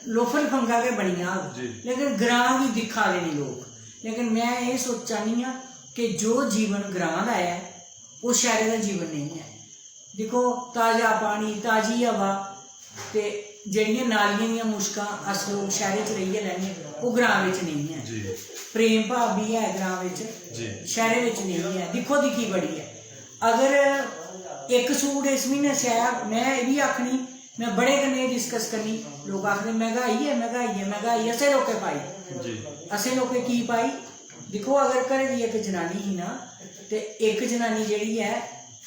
लोफर लफंगा गै बनी जाग, जी। लेकिन ग्रां गी दिक्खा दे निं लोक। लेकिन में एह् सोचा नी आं कि जो जीवन ग्रां दा ऐ, ओह् शैह्रे दा जीवन नेईं ऐ। दिक्खो, ताजा पानी, ताजी हवा, ते जेह्ड़ियां नालियें दियां मुश्कां अस लोक शैह्रे च रेहियै लैन्ने, ओह् ग्रां बिच नेईं ऐ। जी। प्रेम भाव बी ऐ ग्रां बिच, जी। शैह्रे बिच नेईं ऐ। दिक्खो दिक्खी बड़ी ऐ। अगर इक सूट इस म्हीने सेआया, में एह् बी आखनी, में बड़े कन्नै डिस्कस करनी, लोक आखदे, "मैंह्गाई ऐ, मैंह्गाई ऐ, मैंह्गाई असें लोकें पाई।" जी। असें लोकें की पाई? दिक्खो, अगर घरै दी इक जनानी ही ना, ते इक जनानी जेह्ड़ी ऐ,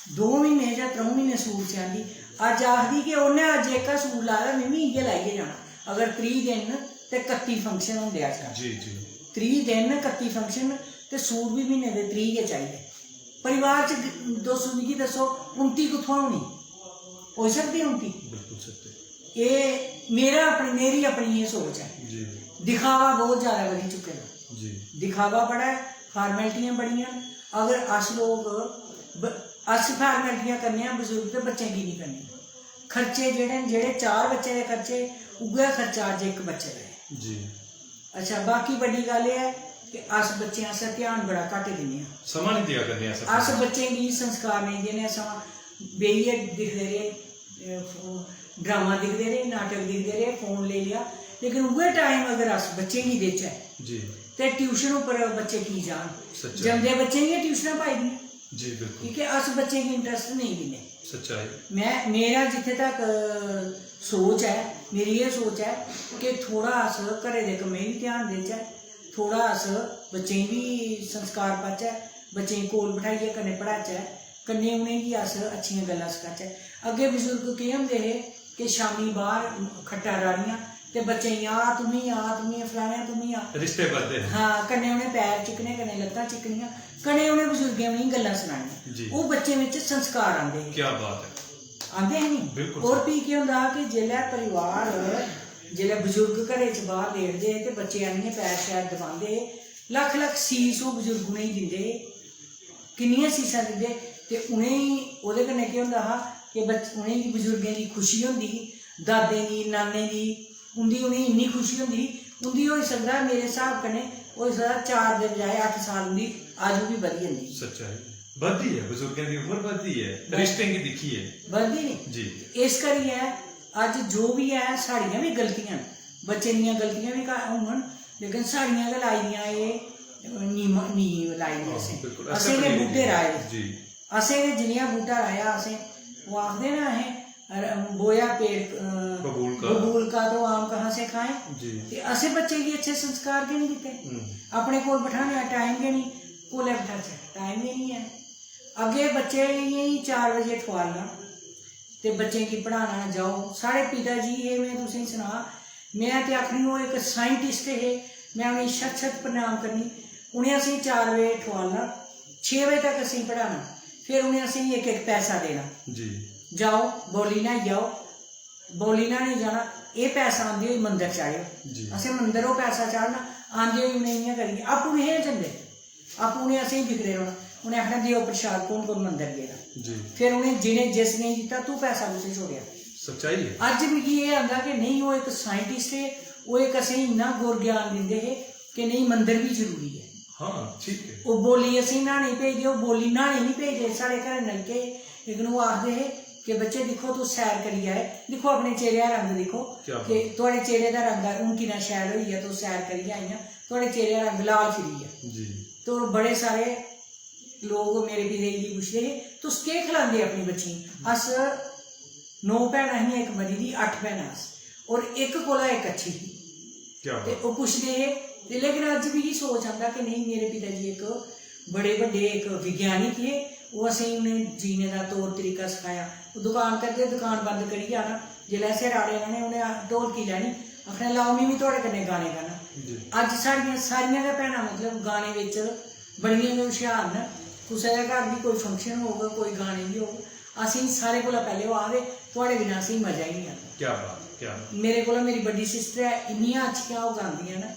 दो म्हीने जां त्र'ऊं म्हीने सूट सेआंदी, अज्ज आखदी कि उ'न्नै अज्ज एह्का सूट लाए दा, में बी इ'यै लाइयै जाना। अगर त्रीह् दिन न ते कत्ती फंक्शन होंदे अज्जकल। जी, जी। त्रीह् दिन न, कत्ती फंक्शन न, ते सूट बी म्हीने दे त्रीह् गै चाहिदे। परिवार च ग-, तुस मिगी दस्सो, उनती कुत्थुआं होनी? होई सकदी उनती? बिल्कुल सकदे। एह् मेरा अपनी, मेरी अपनी एह् सोच ऐ। जी। दिखावा बहुत ज्यादा बधी चुके दा। जी। दिखावा बड़ा ऐ, फार्मेलिटियां बड़ियां न। अगर अस लोक ब-, अस फार्मेलिटियां करने आं बजुर्ग, ते बच्चें की निं करने? खर्चे जेह्ड़े न, जेह्ड़े चार बच्चे दे खर्चे, उ'ऐ खर्चा अज्ज इक बच्चे दा ऐ। जी। अच्छा, बाकी बड्डी गल्ल एह् ऐ कि अस बच्चें आस्तै ध्यान बड़ा घट्ट दिन्ने आं। समां निं देआ करने अस अस बच्चें गी संस्कार नेईं देने, समां बेहियै दिखदे रेह्, ड्रामा दिखदे रेह्, नाटक दिखदे रेह्, फोन लेई लेआ, लेकिन उ'ऐ टाइम अगर अस बच्चें गी देचै जी। ते ट्यूशन उप्पर बच्चे की जान? सच्चाई। जमदे बच्चें गी ट्यूशनां पाई दियां, जी, बिल्कुल। क्योंकि अस बच्चें गी इंटरस्ट नेईं दिन्ने। सच्चाई। में, मेरा जित्थै तक, अ, सोच ऐ, मेरी एह् सोच ऐ कि थोह्ड़ा अस घरै दे कम्मै गी ध्यान देचै, थोह्ड़ा अस बच्चें गी बी संस्कार पाचै, बच्चें गी कोल बठाइयै कन्नै पढ़ाचै, कन्नै उ'नेंगी अस अच्छियां गल्लां सखाचै। अग्गें बजुर्ग केह् होंदे हे कि शामीं बाह्र खट्टां राह्नियां ते बच्चें गी, "आ तुम्मी, आ तुम्मी, फलाने तुम्मी आ।" रिश्ते बधदे हे। हां, कन्नै उ'नें पैर चिकने, कन्नै लत्तां चिकनियां, कन्नै उ'नें बजुर्गें उ'नेंगी गल्लां सनानियां। जी। ओह् बच्चें बिच संस्कार आंदे हे। क्या बात है। आंदे हे नी? बिल्कुल और सर। फ्ही केह् होंदा हा कि जेल्लै परिवार, जेल्लै बजुर्ग घरै च बाह्र लेटदे हे ते बच्चे आनियै पैर शैर दबांदे हे, लक्ख लक्ख सीस ओह् बजुर्ग उ'नेंगी दिंदे हे, किन्नियां सीसां दिंदे। ते उ'नेंगी ओह्दे कन्नै केह् होंदा हा कि बच-, उ'नेंगी बजुर्गें दी खुशी होंदी ही, दादें दी, नानें दी, उं'दी उ'नेंगी इन्नी खुशी होंदी ही, उं'दी होई सकदा मेरे स्हाब कन्नै, होई सकदा चार दे बजाए अट्ठ साल उं'दी आयु बी बधी जंदी ही। सच्चाई। बधदी ऐ, बजुर्गें दी उम्र बधदी ऐ, बस। रिश्तें गी दिक्खियै। बधदी नी? जी। इस करियै अज्ज जो बी ऐ, साढ़ियां बी गलतियां न, बच्चें दियां गलतियां बी घ-, होङन, लेकिन साढ़ियां गै लाई दियां एह् नीम-, नीम लाई दी हां, असें। बिल्कुल। असें गै बूह्टे राहे दे। जी। असें गै जि'यां बूह्टा राहेआ, असें, ओह् आखदे ना, असें र-, बोया पेड़, अ, बबूल का। बबूल का तो आम कहाँ से खाएं? जी। ते असें बच्चें गी अच्छे संस्कार गै निं दित्ते। हम्म। अपने कोल बठाने दा टाइम गै निं, कोलै बठाचै, टाइम गै निं ऐ। अग्गें बच्चे इ'यां ही चार बजे ठुआलना ते बच्चें गी पढ़ाना, जाओ। साढ़े पिता जी हे, में तुसेंगी सनां, में ते आखनी ओह् इक साइंटिस्ट हे, में उ'नेंगी शत शत प्रणाम करनी। उ'नें असेंगी चार बजे ठुआलना, छे बजे तक असेंगी पढ़ाना, फिर उ'नें असेंगी इक इक पैसा देना। जी। जाओ, बौली न्हाई आओ, बौली न्हाने जाना, एह् पैसा आंदे होई मंदर चाढ़ेओ। जी। असें मंदर ओह् पैसा चाढ़ना, आंदे होई उ'नें इ'यां करियै आपूं नेईं हे जंदे, आपूं उ'नें असेंगी दिखदे रौह्ना। उ'नें आखना, "देओ प्रसाद, कौन कौन मंदर गेदा?" जी। फिर उ'नें जि'नें जिस नेईं दित्ता, "तूं पैसा कुत्थै छोड़ेआ?" सच्चाई है। अज्ज मिगी एह् आंदा कि नेईं, ओह् इक साइंटिस्ट हे, ओह् इक असेंगी इन्ना गुर ज्ञान दिंदे हे कि नेईं, मंदर बी जरूरी ऐ। हाँ, ठीक है। ओह् बौली असेंगी न्हाने गी भेजदे, ओह् बौली न्हाने निं भेजदे, साढ़े घरै नलके हे, लेकिन ओह् आखदे हे कि, "बच्चे, दिक्खो, तुस सैर करियै आए, दिक्खो, अपने चेहरे दा रंग दिक्खो क्या बात। कि थुआढ़े चेहरे दा रंग हून किन्ना शैल होई गेआ, तुस सैर करियै आइयां, थुआढ़े चेहरे दा रंग लाल फिरी गेआ।" जी। तो बड़े सारे लोक मेरे पिता जी गी पुछदे हे, "तुस केह् खलांदे अपने बच्चें गी?" अस नौ भैनां हियां, इक मरी दी, अट्ठ भैनां अस, और इक कोला इक अच्छी ही। क्या ते बात। ओह् पुछदे हे, ते लेकिन अज्ज मिगी सोच आंदा कि नेईं, मेरे पिता जी इक बड़े बड्डे इक विज्ञानिक हे, ओह् असेंगी उ'नें जीने दा तौर तरीका सखाया। ओह् दुकान करदे, दुकान बंद करियै आना, जिसलै असें राड़े लाने, उ'नें ढोलकी लैनी, आखना, "लैओ, में बी थुआढ़े कन्नै गाने गाना।" जी। अज्ज साढ़ियां सारियां गै भैनां, मतलब, गाने बिच बड़ियां गै हुशियार न। कुसै दे घर बी कोई function होग, कोई गाने बी होग, असेंगी सारें कोला पैह्लें ओह् आखदे, "थुआढ़े बिना असेंगी मजा ही निं आंदा।" क्या बात, क्या बात। मेरे कोला मेरी बड्डी sister ऐ, इन्नियां अच्छियां ओह् गांदियां न।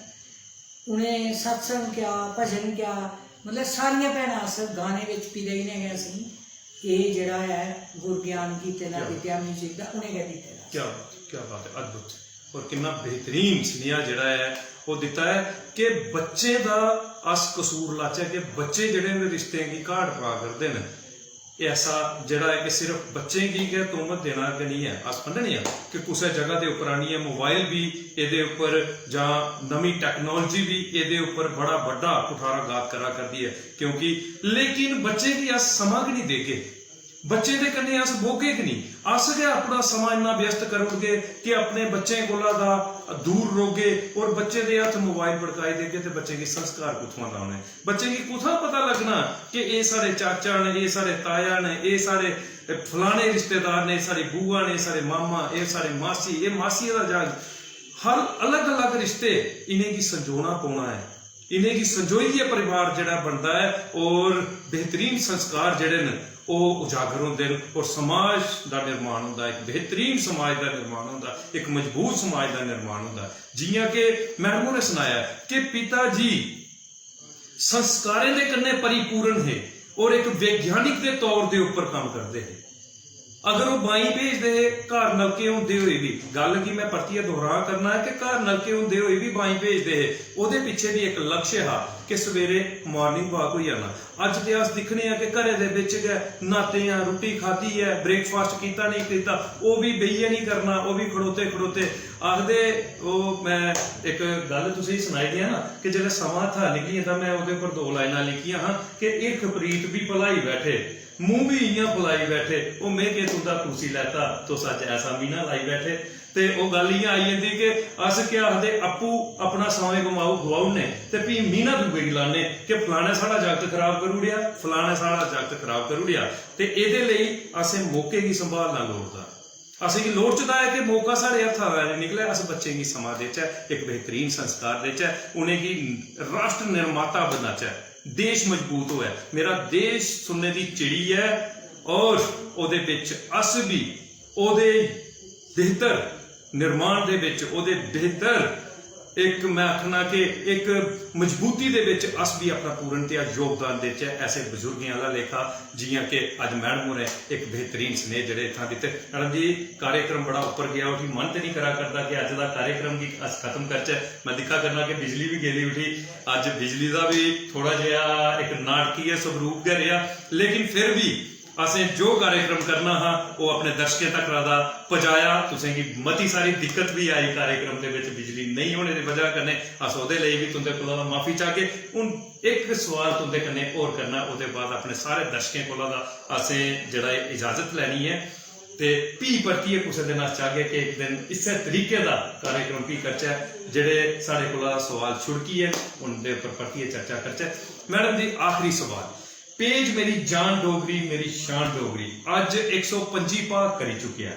उ'नें सत्संग क्या, भजन क्या, मतलब, सारियां भैनां अस गाने बिच पिता जी ने गै असेंगी एह् जेह्ड़ा ऐ गुर ज्ञान कीते दा, क्या? विद्या music दा, उ'नें गै दित्ते दा। क्या बात, क्या बात है, अद्भुत। और किन्ना बेहतरीन सनेहा जेह्ड़ा ऐ ओह् दित्ता ऐ कि बच्चें दा अस कसूर लाचै कि बच्चे जेह्ड़े न रिश्तें गी घाट पा करदे न। एह् ऐसा जेह्ड़ा ऐ कि सिर्फ बच्चें गी गै तोहमत देना गै निं ऐ। अस मन्नने आं कि कुसै जगह दे उप्पर आनियै मोबाइल बी एह्दे उप्पर जां नमीं टैक्नोलॉजी बी एह्दे उप्पर बड़ा बड्डा कुठाराघात करा करदी ऐ, क्योंकि लेकिन बच्चें गी अस समां गै निं देगे, बच्चें दे कन्नै अस बौह्गे गै निं। अस गै अपना समां इन्ना व्यस्त करी ओड़गे कि अपने बच्चें कोला दा दूर रौह्गे और बच्चें दे हत्थ मोबाइल पकड़ाई देगे ते बच्चें गी संस्कार कुत्थुआं दा औने? बच्चें गी कुत्थां पता लग्गना कि एह् साढ़े चाचा न, एह् साढ़े ताया न, एह् साढ़े फलाने रिश्तेदार न, एह् साढ़ी बुआ न, एह् साढ़े मामा, एह् साढ़े मासी, एह् मासी दा जागत। हर अलग-अलग रिश्ते, इ'नेंगी संजोना पौना ऐ। इ'नेंगी संजोइयै परिवार जेह्ड़ा बनदा ऐ और बेहतरीन संस्कार जेह्ड़े न, ओह् उजागर होंदे न और समाज दा निर्माण होंदा, इक बेहतरीन समाज दा निर्माण होंदा, इक मजबूत समाज दा निर्माण होंदा। जि'यां कि मैडम होरें सनाया कि पिता जी संस्कारें दे कन्नै परिपूर्ण हे और इक वैज्ञानिक दे तौर दे उप्पर कम्म करदे हे। अगर ओह् बाईं भेजदे हे, घर नलके होंदे होई बी, गल्ल गी मैं परतियै दोहराऽ करना ऐ कि घर नलके होंदे होई बी बाईं भेजदे हे, ओह्दे पिच्छे बी इक लक्ष्य हा कि सवेरे morning walk होई जाना। अज्ज ते अस दिक्खने आं कि घरै दे बिच गै न्हाते आं, रुट्टी खाद्धी ऐ, breakfast कीता नेईं कीता, ओह् बी बेहियै निं करना, ओह् बी खड़ोते खड़ोते। आखदे, ओह् मैं इक गल्ल तुसेंगी सनाई देआं ना कि जेल्लै समां हत्था निकली जंदा, मैं ओह्दे उप्पर दो लाइनां लिखियां हां कि हिरख प्रीत बी भुलाई बैठे, मूंह बी इ'यां फुलाई बैठे, "ओ में केह् तुं'दा कूसी लैता, तुस अज्ज ऐसा मीना लाई बैठे।" ते ओह् गल्ल इ'यां आई जंदी कि अस केह् आखदे, आपूं अपना समां गमाऊ, गवाई ओड़ने ते फ्ही मीना दूए गी लाने कि फलाने साढ़ा जागत खराब करी ओड़ेआ, फलाने साढ़ा जागत खराब करी ओड़ेआ। ते एह्दे लेई असें मौके गी संभालना लोड़दा। असेंगी लोड़चदा ऐ कि मौका साढ़े हत्था दा निं निकलै, अस बच्चें गी समां देचै, इक बेहतरीन संस्कार देचै, उ'नेंगी राष्ट्र निर्माता बनाचै, देश मजबूत होऐ। मेरा देश सुन्ने दी चिड़ी ऐ और ओह्दे बिच अस बी ओह्दे बेहतर निर्माण दे बिच, ओह्दे बेहतर इक, मैं आखना कि इक मजबूती दे बिच अस बी अपना पूर्णतया योगदान देचै, ऐसे बजुर्गें आह्ला लेखा, जि'यां कि अज्ज मैडम होरें इक बेहतरीन स्नेह जेह्ड़े इत्थां दित्ते। मैडम जी, कार्यक्रम बड़ा उप्पर गेआ उठी, मन ते निं करा करदा कि अज्ज दा कार्यक्रम गी अस खत्म करचै। मैं दिक्खा करना कि बिजली बी गेदी उठी, अज्ज बिजली दा बी थोह्ड़ा जेहा इक नाटकीय स्वरूप गै रेहा, लेकिन फिर बी असें जो कार्यक्रम करना हा, ओह् अपने दर्शकें तक दा पजाया। तुसेंगी मती सारी दिक्कत बी आई कार्यक्रम दे बिच, बिजली नेईं होने दी वजह कन्नै। अस ओह्दे लेई बी तुं'दे कोला माफी चाहगे। हून इक सवाल तुं'दे कन्नै होर करना, ओह्दे बाद अपने सारे दर्शकें कोला दा असें जेह्ड़ा एह् इजाजत लैनी ऐ। ते फ्ही परतियै कुसै दिन अस चाहगे कि इक दिन इस्सै तरीके दा कार्यक्रम फ्ही करचै, जेह्ड़े साढ़े कोला सवाल छुड़कियै उं'दे उप्पर परतियै चर्चा करचै। मैडम जी, आखिरी सवाल, पेज मेरी जान डोगरी, मेरी शान डोगरी अज्ज इक सौ पंजी भाग करी चुकेआ।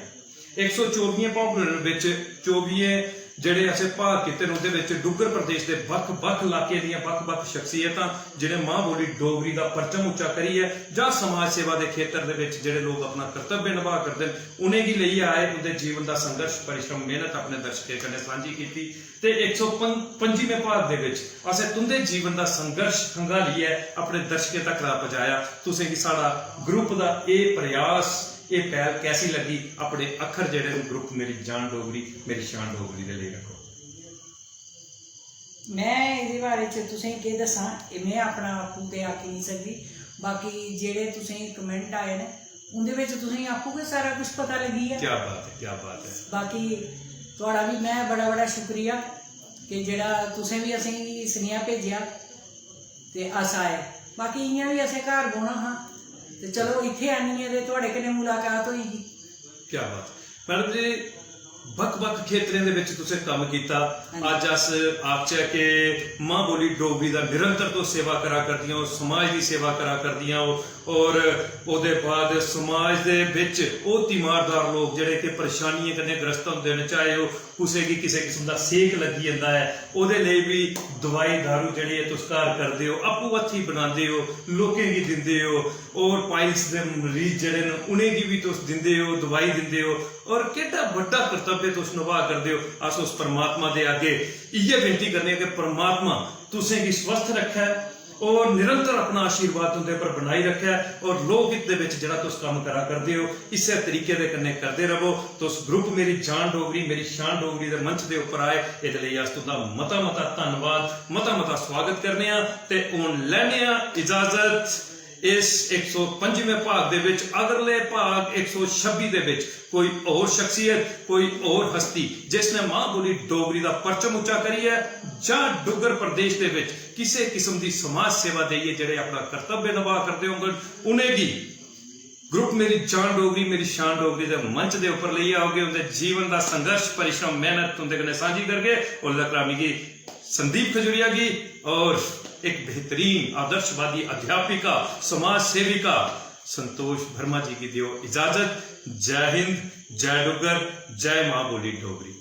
इक सौ चौबियें भागें बिच चौबियें जेह्ड़े असें भाग कीते न, ओह्दे बिच डुग्गर प्रदेश दे बक्ख-बक्ख लाकें दियां बक्ख-बक्ख शख्सियतां, जेह्ड़े मां बोली डोगरी दा परचम उच्चा करियै जां समाज सेवा दे खेतर दे बिच जेह्ड़े लोक अपना कर्तव्य नभाऽ करदे न, उ'नेंगी लेइयै आए, उं'दे जीवन दा संघर्ष, परिश्रम, मेह्नत अपने दर्शकें कन्नै सांझी कीती। ते इक सौ पंजीमें भाग दे बिच असें तुं'दे जीवन दा संघर्ष खंगालियै अपने दर्शकें तक्कर पजाया। तुसेंगी साढ़ा group दा एह् प्रयास, एह् पैह्ल कैसी लग्गी? अपने अक्खर जेह्ड़े न group मेरी जान डोगरी, मेरी शान डोगरी दे लेई रक्खो। में एह्दे बारे च तुसेंगी केह् दस्सां, एह् में अपना आपूं ते आक्खी निं सकदी। बाकी जेह्ड़े तुसेंगी comment आए न, उं'दे बिच तुसेंगी आपूं गै सारा कुछ पता लग्गी गेआ। क्या बात है, क्या बात है। बाकी थुआढ़ा बी में बड़ा बड़ा शुक्रिया कि जेह्ड़ा तुसें बी असेंगी सनेहा भेजेआ ते अस आए। बाकी इ'यां बी असें घर बौह्ना हा ते चलो इत्थै आनियै ते थुआढ़े कन्नै मुलाकात होई गेई। क्या बात। मैडम जी, बक्ख-बक्ख खेतरें दे बिच तुसें कम्म कीता। हां जी। अज्ज अस आखचै कि मां बोली डोगरी दा निरंतर तुस सेवा करा करदियां ओ, समाज दी सेवा करा करदियां ओ, और ओह्दे बाद समाज दे बिच ओह् तीमारदार लोक जेह्ड़े कि परेशानियें कन्नै ग्रस्त होंदे न, चाहे ओह् कुसै गी किसै किस्म दा सेक लग्गी जंदा ऐ, ओह्दे लेई बी दवाई दारू जेह्ड़ी ऐ तुस घर करदे ओ, आपूं हत्थी बनांदे ओ, लोकें गी दिंदे ओ, और piles दे मरीज जेह्ड़े न उ'नेंगी बी तुस दिंदे ओ, दवाई दिंदे ओ, और केड्डा बड्डा कर्तव्य तुस नभाऽ करदे ओ। अस उस परमात्मा दे अग्गें इ'यै विनती करने आं कि परमात्मा तुसें गी स्वस्थ रक्खै, और निरंतर अपना आशीर्वाद तुंदे पर बनाई रखे और लोक हित दे विच जेह्ड़ा तुस कम्म करा करदे हो, इस्सै तरीके दे कन्नै करदे रवो। तुस ग्रुप मेरी जान डोगरी, मेरी शान डोगरी दे मंच दे उप्पर आए, एह्दे लेई अस तुंदा मता मता धन्नवाद, मता मता स्वागत करने आं ते हून लैने आं इजाजत। इस इक सौ पंजमें भाग दे विच अगले भाग इक सौ छब्बी दे विच कोई होर शख्सियत, कोई होर हस्ती जिसने मां बोली डोगरी दा परचम उच्चा करियै जां डुग्गर प्रदेश दे विच किसे किस्म दी समाज सेवा देइयै जेह्ड़े अपना कर्तव्य नभा करदे होंगन, उ'नेंगी ग्रुप मेरी जान डोगरी, मेरी शान डोगरी दे मंच दे उप्पर लेइयै आओगे। उं'दे जीवन दा संघर्ष, परिश्रम, मेहनत तुं'दे कन्नै सांझी करगे। उसलै तक्कर मिगी, संदीप खजूरिया गी और एक बेहतरीन आदर्शवादी अध्यापिका, समाज सेविका संतोष वर्मा जी गी दियो इजाजत। जय हिंद, जय डुग्गर, जय मां बोली डोगरी।